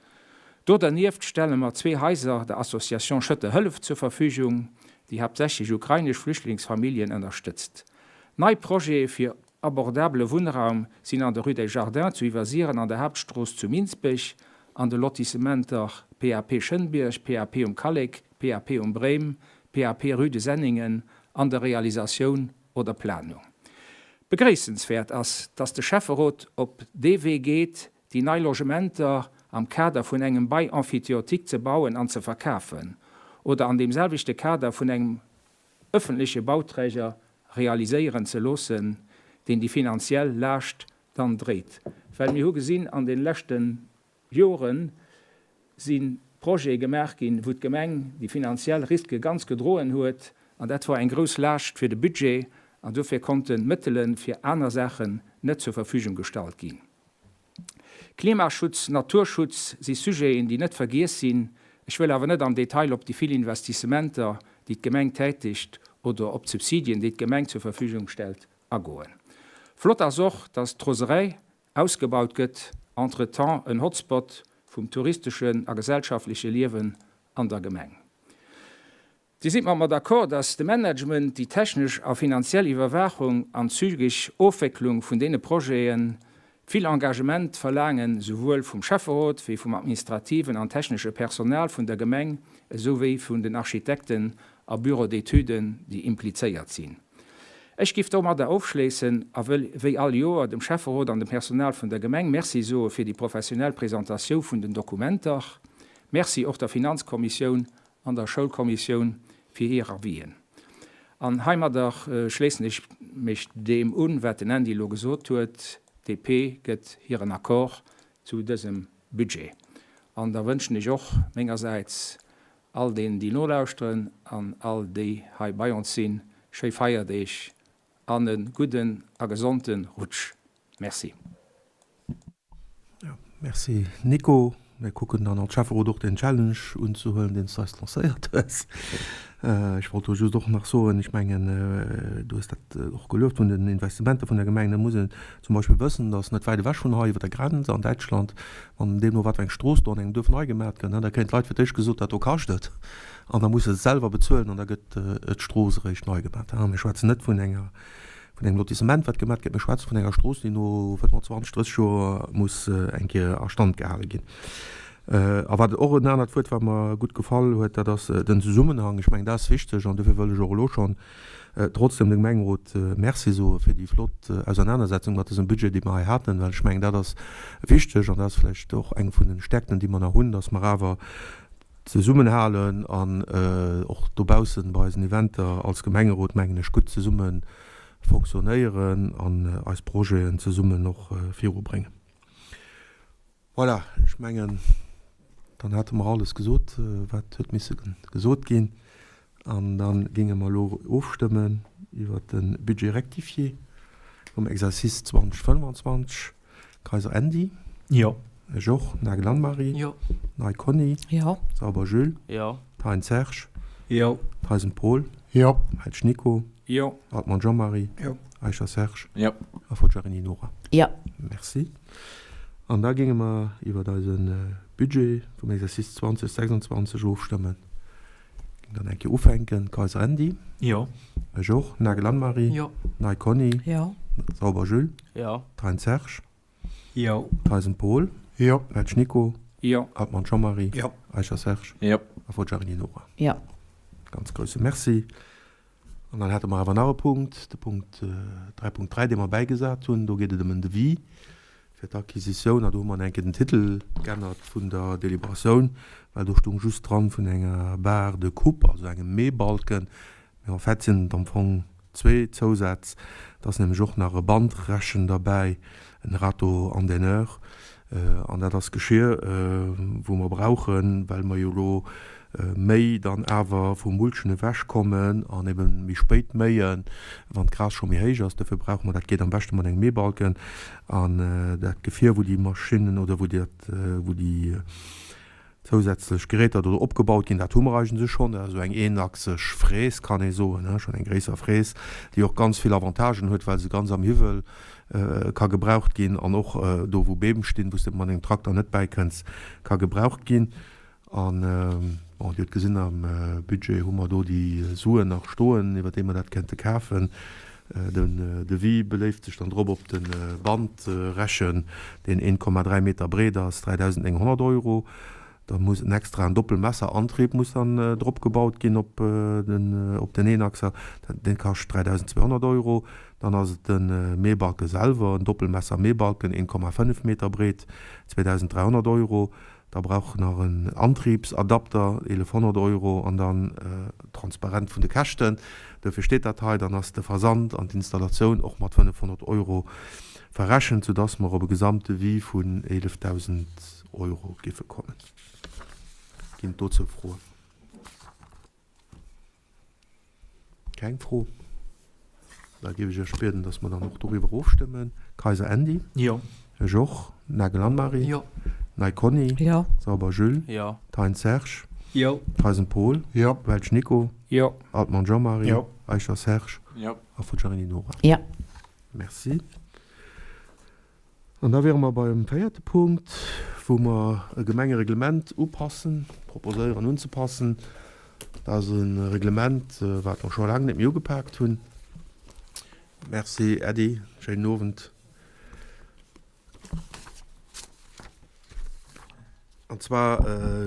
Do dernieft stelle mer zwee Haiser der Association Schëtter Hëllef zur Verfügung. déi haaptsächlech ukrainesch Flüchtlingsfamilljen ënnerstëtzt. Nei Projete fir abordabele Wunnraum sinn an der Rue des Jardins zu Iwwersiren, an der Haaptstrooss zu Minsbech, an de Lotissementer PAP Schënnbierg, PAP um Kallek, PAP um Bréim, PAP Rue de Senningen an der Realisatioun oder Planung. Begréissenswäert ass, dass de Schäfferot op dee Wee geet, déi nei Logementer am Kader vun engem Bail emphytéotique ze bauen an ze verkafen oder an deem selwechte Kader vun engem ëffentleche Bauträger realiséieren ze loossen, deen déi finanziell Laascht dann dréit. Well mir hu gesinn, an de leschte Jore si Projete gemaach ginn, wou d'Gemeng déi finanziell Riske ganz gedroen huet, an dat war eng grouss Laascht fir de Budget, an dofir konnten d'Mëttele fir aner Saachen net zur Verfügung gestallt ginn. Klimaschutz, Naturschutz si Sujeten, déi net vergiess sinn. Ech wëll awer net am Detail op déi vill Investissementer, déi d'Gemeng tätigt, oder op d'Subsidien, déi d'Gemeng zur Verfügung stellt, agoen. Flott ass och, dass d'Roserei ausgebaut gëtt, entretemps en Hotspot vum touristeschen a gesellschaftleche Liewen an der Gemeng. Dir sidd mat mer d'accord, dass de Management, déi technesch a finanziell Iwwerwaachung an d'zügeg Ofwécklung vun deene Projete vill Engagement verlaangen, souwuel vum Schäfferot wéi vum administrativen an technesche Personal vun der Gemeng esou wéi vun den Architekten a Bureaux d'études, déi implizéiert sinn. Ech giff domadder ofschléissen a wëll wéi all Joer dem Schäfferot an dem Personal vun der Gemeng Merci soe fir déi professionell Presentatiou vun den Dokumenter. Merci och der Finanzkommissioun an der Schoulkommissioun fir hir Avisen. An heimadder schléissen ech mech deem un, wat den Andy elo gesot huet. D'DP gëtt hiren Accord zu dësem Budget. An da wënschen ech och mengersäits all deenen, déi nolauschteren, an all déi hei bei ons sinn, schéi Feierdeeg an e gudden a gesonde Rutsch. Merci. Merci Nico. Mir kucken dann als Schäfferot och den Challenge unzehuelen, deen s du eis lancéiert hues. Ech wollt do just och nach soen, ech mengen, du hues dat och gelueft vun den Investimenter vun der Gemeng, da muss een zum Beispill wëssen, datt net wäit ewech vun hei, iwwer der Grenz an Däitschland, wann deemno wat fir eng Strooss do an engem Duerf nei gemaat gëtt, da kréien d'Leit fir d'éischt gesot, dat do kascht et an da musse se et selwer bezuelen an da gëtt d'Strooss eréischt nei gemaat. Mir schwätzen net vun enger vun engem Lotissement, wat gemat gëtt. Mir schwätze vun enger Strooss, déi no 25, 30 Joer muss eng Kéier a Stand gehale ginn. A wat och en anert Wuert, wat mer gutt gefall huet, dat ass den Zesummenhang. Ech mengen, dat ass wichteg an dofir wëll ech och elo schonn trotzdem dem Gemengerot Merci soe fir déi flott Ausernanersetzung mat dësem Budget, déi mer hei haten, well ech mengen, dat ass wichteg an dat ass vläicht och eng vun de Stärkten, déi mer nach hunn, dass mer awer zesummenhalen an och dobaussen bei eisen Eventer als Gemengerot, mengen ech, gutt zesumme fonctionnéieren an eis Projeten zesummen och virubréngen. Voilà, ech mengen, dann hate mer alles gesot, wat huet misse gesot ginn. An da géinge mer elo ofstëmmen iwwert de Budget rectifié vum Exercice 2025. Kayser Andy. Jo. Ech och. Nagel Anne-Marie. Jo. Ney Conny. Jo. Sauber Jules. Jo. Thein Serge. Jo. Theisen Paul. Jo. Heitsch Nico. Jo. Altmann Jean-Marie. Jo. Eicher Serge. Jo. A Forgiarini Nora. Jo. Merci. An da géinge mer iwwert eise Budget vum Exercice 2026 ofstëmmen. Géing dann eng Kéier ufänken. Kayser Andy. Jo. Ech och. Nagel Anne-Marie. Jo. Ney Conny. Jo. Sauber Jules. Jo. Thein Serge. Jo. Theisen Paul. Jo. Heitsch Nico. Jo. Altmann Jean-Marie. Jo. Eicher Serge. Jo. A Forgiarini Nora. Jo. Ganz grousse Merci. An dann hätte mer awer nach e Punkt, de Punkt 3.3, dee mer bäigesat hunn. Do geet et ëm en Devis fir d'Acquisitioun. A do hu mer eng Kéier den Titel geännert vun der Deliberatioun, well do stung just dran vun enger Barre de coupe, also engem Mähbalken. Mee en fait sinn et am Fong zwee Zousätz. Et ass nämlech och nach e Bandrechen derbäi, en Râteau andaineur. An dat ass Geschir, wou mer brauchen, well mer jo elo méi dann awer vum Mulchen ewechkommen an ebe méi spéit méien, wann d'Gras scho méi héich ass. Dofir brauche mer, dat geet am beschte mat engem Mähbalken, an dat Gefier, wou déi Maschinnen oder wou dat, wou déi zousätzlech Geräter do opgebaut ginn, dat hu mer eigentlech schonn, dat ass esou eng eenachseg Fräs, kann ee soen, schonn eng gréisser Fräs, déi och ganz vill Avantagen huet, well se ganz am Hiwwel ka gebraucht ginn an och do, wou Beem stinn, wou s de mat engem Trakter net bäikënns, ka gebraucht ginn. A bon. Bon, Dir hutt gesinn, am Budget hu mer do déi Suen nach stoen, iwwer déi mer dat kéinte kafen. Den Devis beléift sech dann drop op de Bandrechen, deen 1,3 Meter breet ass, 3.900 Euro. Da muss en extraen Doppelmesserantrieb muss dann drop gebaut ginn op den op den Eenachser, dee kascht 3.200 Euro. Dann ass et de Mähbalke selwer, en Doppelmesser-Mähbalken, 1,5 Meter breet, 2.300 Euro. Da brauch nach en Antriebsadapter, 1.100 Euro, an dann transparent vun de Käschten, duerfir steet dat hei. Dann ass de Versand an d'Installatioun och mat 500 Euro verrechent, soudass mer op e Gesamtdevis vun 11.000 Euro géife kommen. Ginn et dozou Froen? Keng Fro? Da géif ech Iech bieden, dass mer dann och doriwwer ofstëmmen. Kayser Andy? Jo. Ech och. Nagel Anne-Marie? Jo. Ney Conny? Jo. Sauber Jules? Jo. Thein Serge? Jo. Theisen Paul? Jo. Welsch Nico? Jo. Altmann Jean-Marie? Jo. Eicher Serge? Jo. A Forgiarini Nora? Jo. Merci. An da wiere mer beim véierte Punkt, wou mer e Gemengereglement upassen, proposéieren unzepassen. Dat ass e Reglement, wat mer scho laang net méi ugepaakt hunn. Merci Äddi, schéinen Owend. An zwar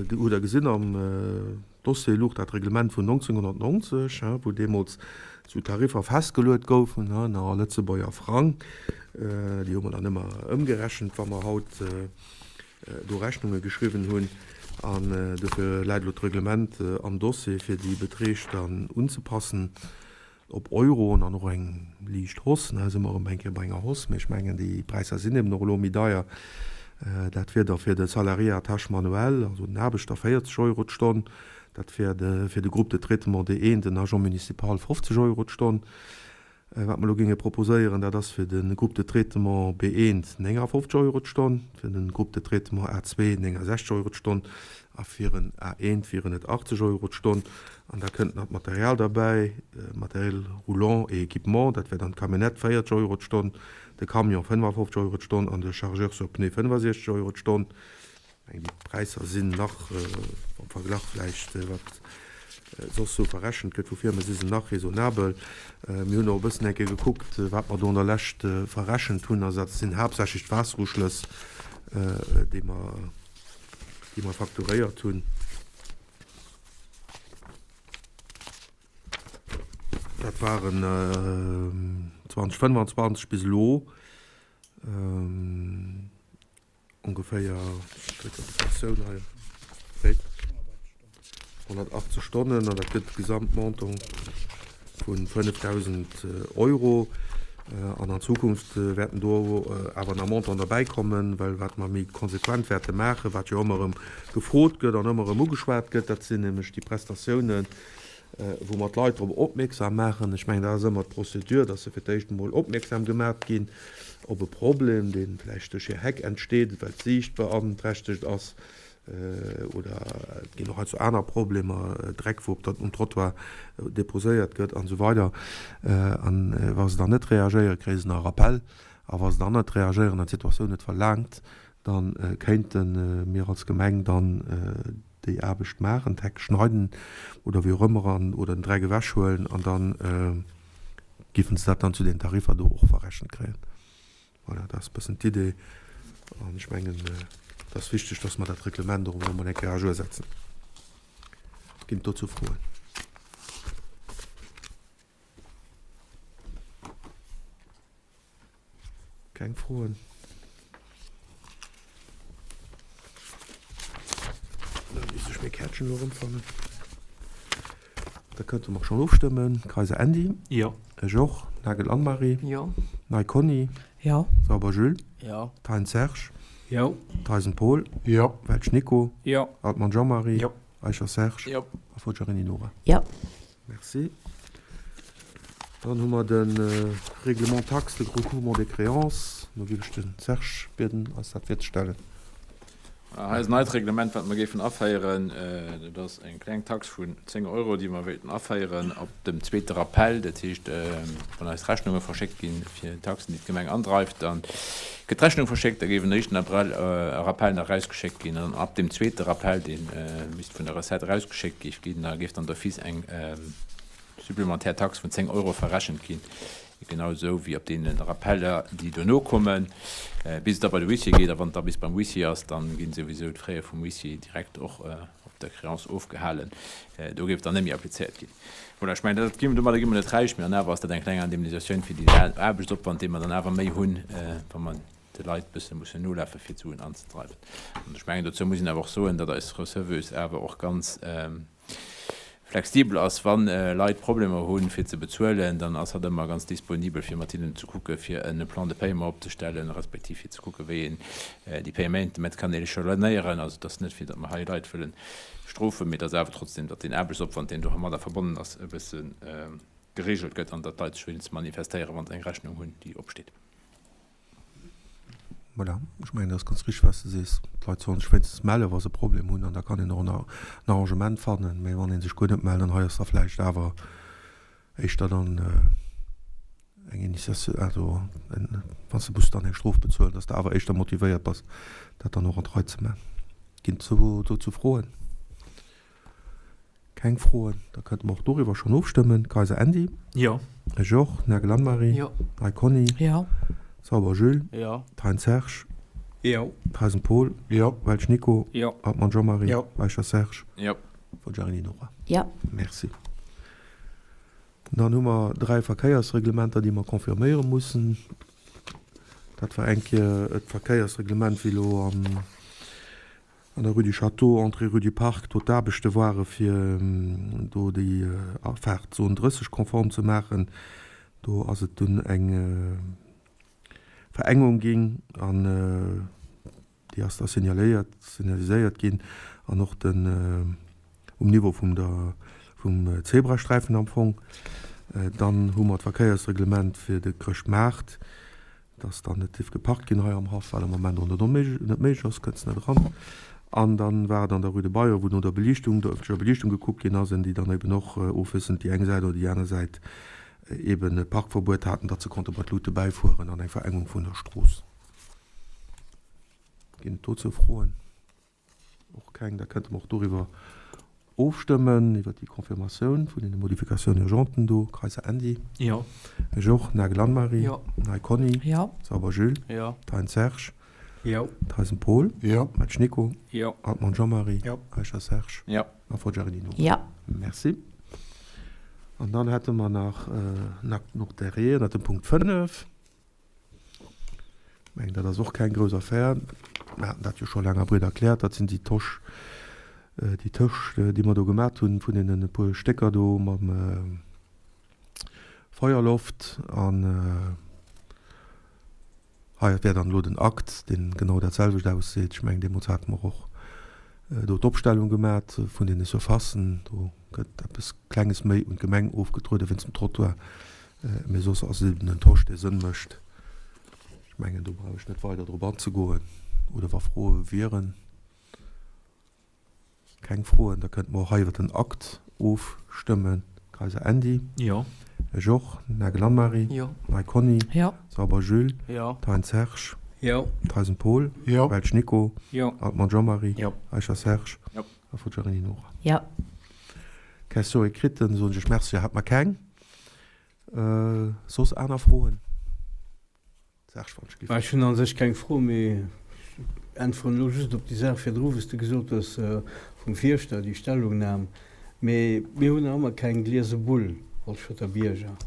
hutt Der gesinn, am Dossier louch dat Reglement vun 1990, wou deemools esou Tariffer festgeluet goufen, nach a Lëtzebuerger Frang. Déi hu mer dann ëmmer ëmgerechent, wa mer haut do Rechnunge geschriwwen hunn. An dofir läit elo d'Reglement am Dossier, fir déi Beträg dann unzepassen. Op Euroen an och eng liicht Hausse, ne, si mer erëm eng Kéier bei enger Hausse, mee ech mengen, déi Präisser sinn eben och elo méi deier. Dat wier da fir de Salarié à tâche manuelle, also den Aarbechter, 40 Euro d'Stonn, dat wär fir de Groupe de traitement D1, den Agent municipal, 50 Euro d'Stonn. Wat mer elo géinge proposéieren, dat ass fir de Groupe de traitement B1 59 Euro d'Stonn, fir de Groupe de traitement A2 69 Euro d'Stonn a fir en A1 wieren et 80 Euro d'Stonn. An da kënnt nach d'Material derbäi, Matériel roulant et équipement, dat wär dann d'Camionnette 40 Euro d'Stonn, de Camion 55 Euro d'Stonn an de Chargeur sur pneus 65 Euro d'Stonn. Ech mengen, déi Präisser sinn nach am Verglach vläicht, wat soss sou verrechent gëtt vu Firmen, si se nach raisonnabel. Mir hunn och e bëssen eng Kéier gekuckt, wat mer do an der Lescht verrechent hunn. Also dat sinn haaptsächlech d'Waasseruschlëss, déi mer, déi mer facturéiert hunn. Dat waren 2025 bis elo ongeféier, ech drécken op d'Versioun hei, wéi? 180 Stonnen an dat gëtt e Gesamtmontant vu 5.000 Euro. An an Zukunft wäerten do awer nach Montanten derbäikommen, well wat mer méi konsequent wäerte maachen, wat jo ëmmer erëm gefrot gëtt an ëmmer erëm ugeschwat gëtt, dat sinn nämlech déi Prestatiounen, wou mer d'Leit drop opmierksam maachen. Ech mengen, dat ass ëmmer d'Procédure, dass se fir d'éischt emol opmierksam gemaach ginn op e Problem, dee vläicht duerch hir Heck entsteet, well d'Siicht beanträchtegt ass, Oder et ginn och heiansdo aner Problemer, Dreck, wou op der, um Trottoir deposéiert gëtt an esou weider. An wa se dann net reagéieren, kréie se nach e Rappel. A wa se dann net reagéieren an d'Situatioun et verlaangt, da kéinte mir als Gemeng dann déi Aarbecht maachen, d'Heck schneiden oder wéi och ëmmer an oder den Dreck ewechhuelen an da géife se dat dann zu den Tariffer do och verrechent kréien. Voilà, dat ass e bëssen d'Idee. An ech mengen, et ass wichteg, dass mer dat Reglement och emol eng Kéier à jour setzen. Ginn et dozou Froen? Keng Froen? Da misst ech meng Kärtchen elo erëmfannen. Da kënnte mer schonn ofstëmmen. Kayser Andy. Jo. Ech och. Nagel Anne-Marie. Jo. Ney Conny. Jo. Sauber Jules. Jo. Thein Serge. Jo. Theisen Paul. Jo. Welsch Nico. Jo. Altmann Jean-Marie. Jo. Eicher Serge. Jo. A Forgiarini Nora. Jo. Merci. Dann hu mer de Règlement taxe de recouvrement des créances. Do géif ech de Serge bieden, eis dat virzestellen. Hei ass en neit Reglement, wat mer géifen aféieren. Dat ass eng kleng Tax vun 10 Euro, déi mer wéilten aféieren ab dem zweete Rappel. Dat heescht, wann eis Rechnunge verschéckt ginn fir Taxen, déi d'Gemeng andreift, da gëtt d'Rechnung verschéckt, da géif en éischten Rappel nach erausgeschéckt ginn an ab dem zweete Rappel, dee misst vun der Recette erausgeschéckt géif ginn, da géif dann d'office eng supplémentaire Tax vun 10 Euro verrechent ginn. Genau esou wéi op deene Rappeller, déi dono kommen, bis et da bei de Huissier geet. A wann et da bis beim Huissier ass, da ginn souwisou d'Fraie vum Huissier direkt och op der Créance ofgehalen. Do géif et dann net méi applizéiert ginn. Voilà, ech mengen, dat gi, domadder gi mer net räich, mee an awer ass dat eng kleng Indemnisatioun fir deen Aarbechtsopwand, dee mer dann awer méi hunn, wa mer de Leit e bësse mussen nolafe fir d'Suen anzedreiwen. An ech mengen, dozou muss een awer och soen, datt eis Receveuse awer och ganz, flexibel ass, wann Leit Problemer hunn fir ze bezuelen, dann ass hatt ëmmer ganz disponibel fir mat hinnen ze kucke fir en Plan de paiement opzestellen, respektiv fir ze kucke wéi een déi Paiementen kann échelonnéieren. Also et ass net fir datt mer hei Leit wëllen strofen, mee et ass awer trotzdem, datt deen Aarbechtsopwand deen domadder verbonnen ass e bësse geregelt gëtt an datt d'Leit sech wéinstens manifestéieren, wa se eng Rechnung hunn déi opsteet. Voilà, ech mengen, dat ass ganz richtig, wat s de sees. D'Leit sollen sech wéinstens mellen, wa se e Problem hunn, an da kann een och en Arrangement fannen. Mä wann ee sech guer net mellt, an hei ass da vläicht awer éischter dann eng Initiatioun, also wann s de muss dann eng Strof bezuelen, dass de awer éischter motivéiert bass, dat dann och an d'Rei ze man. Ginn et dozou Froen? Keng Froen? Da kënnte mer och doriwwer schonn ofstëmmen. Kayser Andy? Jo. Ech och. Nagel Anne-Marie? Jo. Ley Conny? Jo. Sauber Jules? Jo. Thein Serge? Jo. Theisen Paul? Jo. Welsch Nico? Jo. Hartmann Jean-Marie? Jo. Eicher Serge? Jo. Forgiarini Nora? Jo. Merci. Dann hu mer 3 Verkéiersreglementer, déi mer confirméiere mussen. Dat war eng Kéier d'Verkéiersreglement, wéi elo am An der Rue du Château, Entrée Rue du Parc, do d'Aarbechte ware fir do déi Afaart Zone 30 konform ze maachen. Do ass et dunn eng Verengung ginn an déi ass da signaléiert, signaliséiert ginn an och den um Niveau vum der vum Zebrasträifen am Fong. Dann hu mer d'Verkéiersreglement fir de Chrëschtmaart. Dass dann net dierf geparkt ginn hei am Haff, wat am Moment och net méiglech ass, kënns net eran. An dann war et an der Rue de Bayon, wou no der Beliichtung, der ëffentlecher Beliichtung gekuckt ginn ass, an déi dann eben och ofwiesselnd déi eng Säit oder déi aner Säit eben e Parkverbuet haten, datt se konnte bei d'Luute bäifueren an eng Verengung vun der Strooss. Ginn et dozou Froen? Och keng. Da kënnte mer och doriwwer ofstëmmen, iwwert déi Confirmatioun vun deene Modifications urgenten do. Kayser Andy. Jo. Ech och. Nagel Anne-Marie. Jo. Ney Conny. Jo. Sauber Jules. Jo. Thein Serge. Jo. Theisen Paul. Jo. Metsch Nico. Jo. Hartmann Jean-Marie. Jo. Eicher Serge. Jo. A Forgiarini Nora. Jo. Merci. An dann hätte mer nach en Acte notarié ënnert dem Punkt 5. Ech mengen, dat ass och keng grouss Affär. Mir haten dat jo scho laang a breet erkläert. Dat sinn déi Tosch, déi Tësch, déi mer do gemat hunn vun deenen e puer Stécker do mam Feuerloft. An hei wär dann elo den Akt, deen genau dat selwecht ausseet. Ech mengen, deemools hate mer och do d'Opstellung gemat vun deene Surfacen. Do gëtt eppes Klenges méi un d'Gemeng ofgetruede wéinst dem Trottoir. Mee soss ass et eben en Tosch, dee Sënn mécht. Ech mengen, do brauch ech net weider drop anzegoen. Oder wa Froe wieren? Keng Froen? Da kënnte mer och hei iwwer den Akt ofstëmmen. Kayser Andy? Jo. Ech och. Nagel Anne-Marie? Jo. Ney Conny? Jo. Sauber Jules? Jo. Thein Serge? Jo. Theisen Paul? Jo. Welsch Nico? Jo. Altmann Jean-Marie? Jo. Eicher Serge? Jo. A Forgiarini Nora? Jo. Question écrite, soen ech Merci, hat mer keng. Soss aner Froen? Serge, wann ech giff. Ech hunn a sech keng Fro, mee ech äntweren elo just op déi Saach virdru, wou s de gesot hues vum Fierschter, déi Stellungnam. Mee mir hunn nach ëmmer keng gliese Bull als Schëtter Bierger.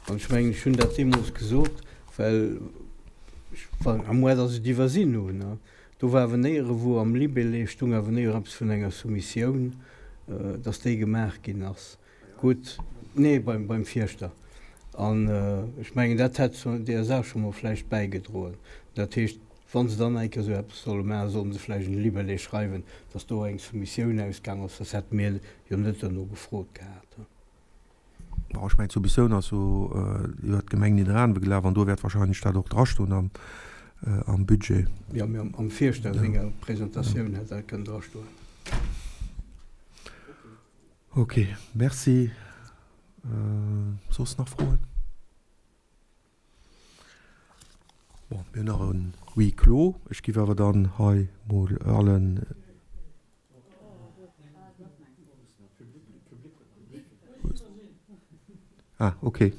An ech mengen, ech hunn dat deemools gesot, well ech, à moins datt ech et iwwersinn hunn, do war awer néierewou am Libellé stung awer néier eppes vun enger Soumissioun, datt déi gemaach ginn ass. Gutt, nee, beim, beim Fierschter. An ech mengen, dat hätt zu där Saach scho mol vläicht bäigedroen. Dat heescht, wa se dann eng Kéier esou eppes solle maachen, solle se vläicht en Libellé schreiwen, dass do eng Soumissioun ausgaang ass. Soss hätte mir jo net duerno gefrot gehat. Bon, ech mengen, d'Soumissioun ass jo iwwert d'Gemeng Nidderaanwe gelaf an do wäert wahrscheinlech dat och drastoen am. Am Budget. Jo, mee am Fierschter senger Presentatioun hätt dat kënnen drastoen. Ok, merci. Soss nach Froen? Bon, mir hunn nach e Huis clos. Ech géif awer dann hei mol allen. Ah, ok.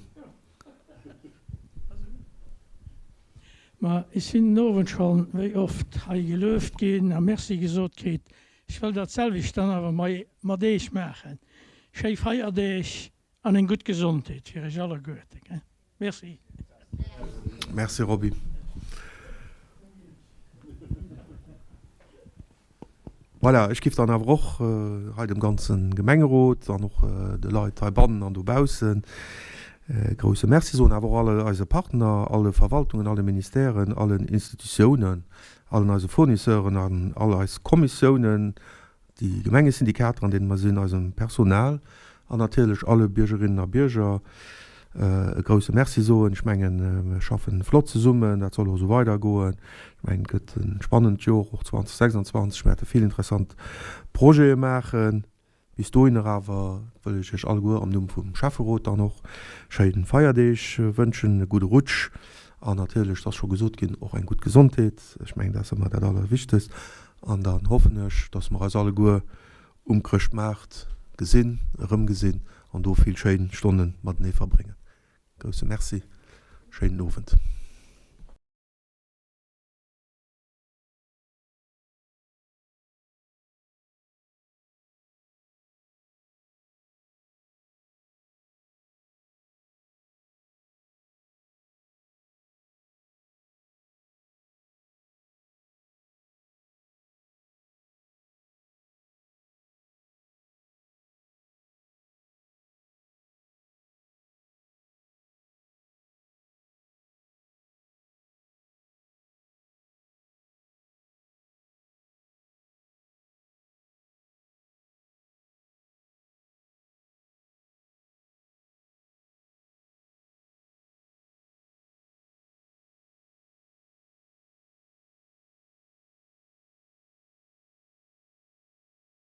Ma ech sinn den Owend schonn wéi oft hei gelueft ginn a Merci gesot kritt. Ech wëll dat selwecht dann awer mat Eech maachen. Schéi Feierdeeg an eng gutt Gesondheet fir Iech alleguerte. Merci. Merci Roby. Voilà, ech giff dann awer och hei dem ganze Gemengerot an och de Leit heibannen an dobaussen e grouse Merci soen, awer och alle eise Partner, alle Verwaltungen, alle Ministèren, allen Institutiounen, allen eise Fournisseuren an all eis Kommissiounen, déi Gemengesyndikater, an deene mer sinn, eisem Personal an natierlech alle Biergerinnen a Bierger e grouse Merci soen. Ech mengen, mir schaffe flott zesummen, dat soll och esou weidergoen. Ech mengen, et gëtt e spannend Jor, och 2026. Mir wäerte vill interessant Projete maachen. Bis dohinner awer wëll ech Iech alleguer am Numm vum Schäfferot dann och schéi Feierdeeg wënschen, e gudde Rutsch an natierlech, et ass scho gesot ginn, och eng gutt Gesondheet. Ech mengen, dat ass ëmmer dat Allerwichtegst. An dann hoffen ech, dass mer eis alleguer um Chrëschtmaart gesinn, erëmgesinn an do vill schéin Stonne matenee verbréngen. Grousse Merci, schéinen Owend.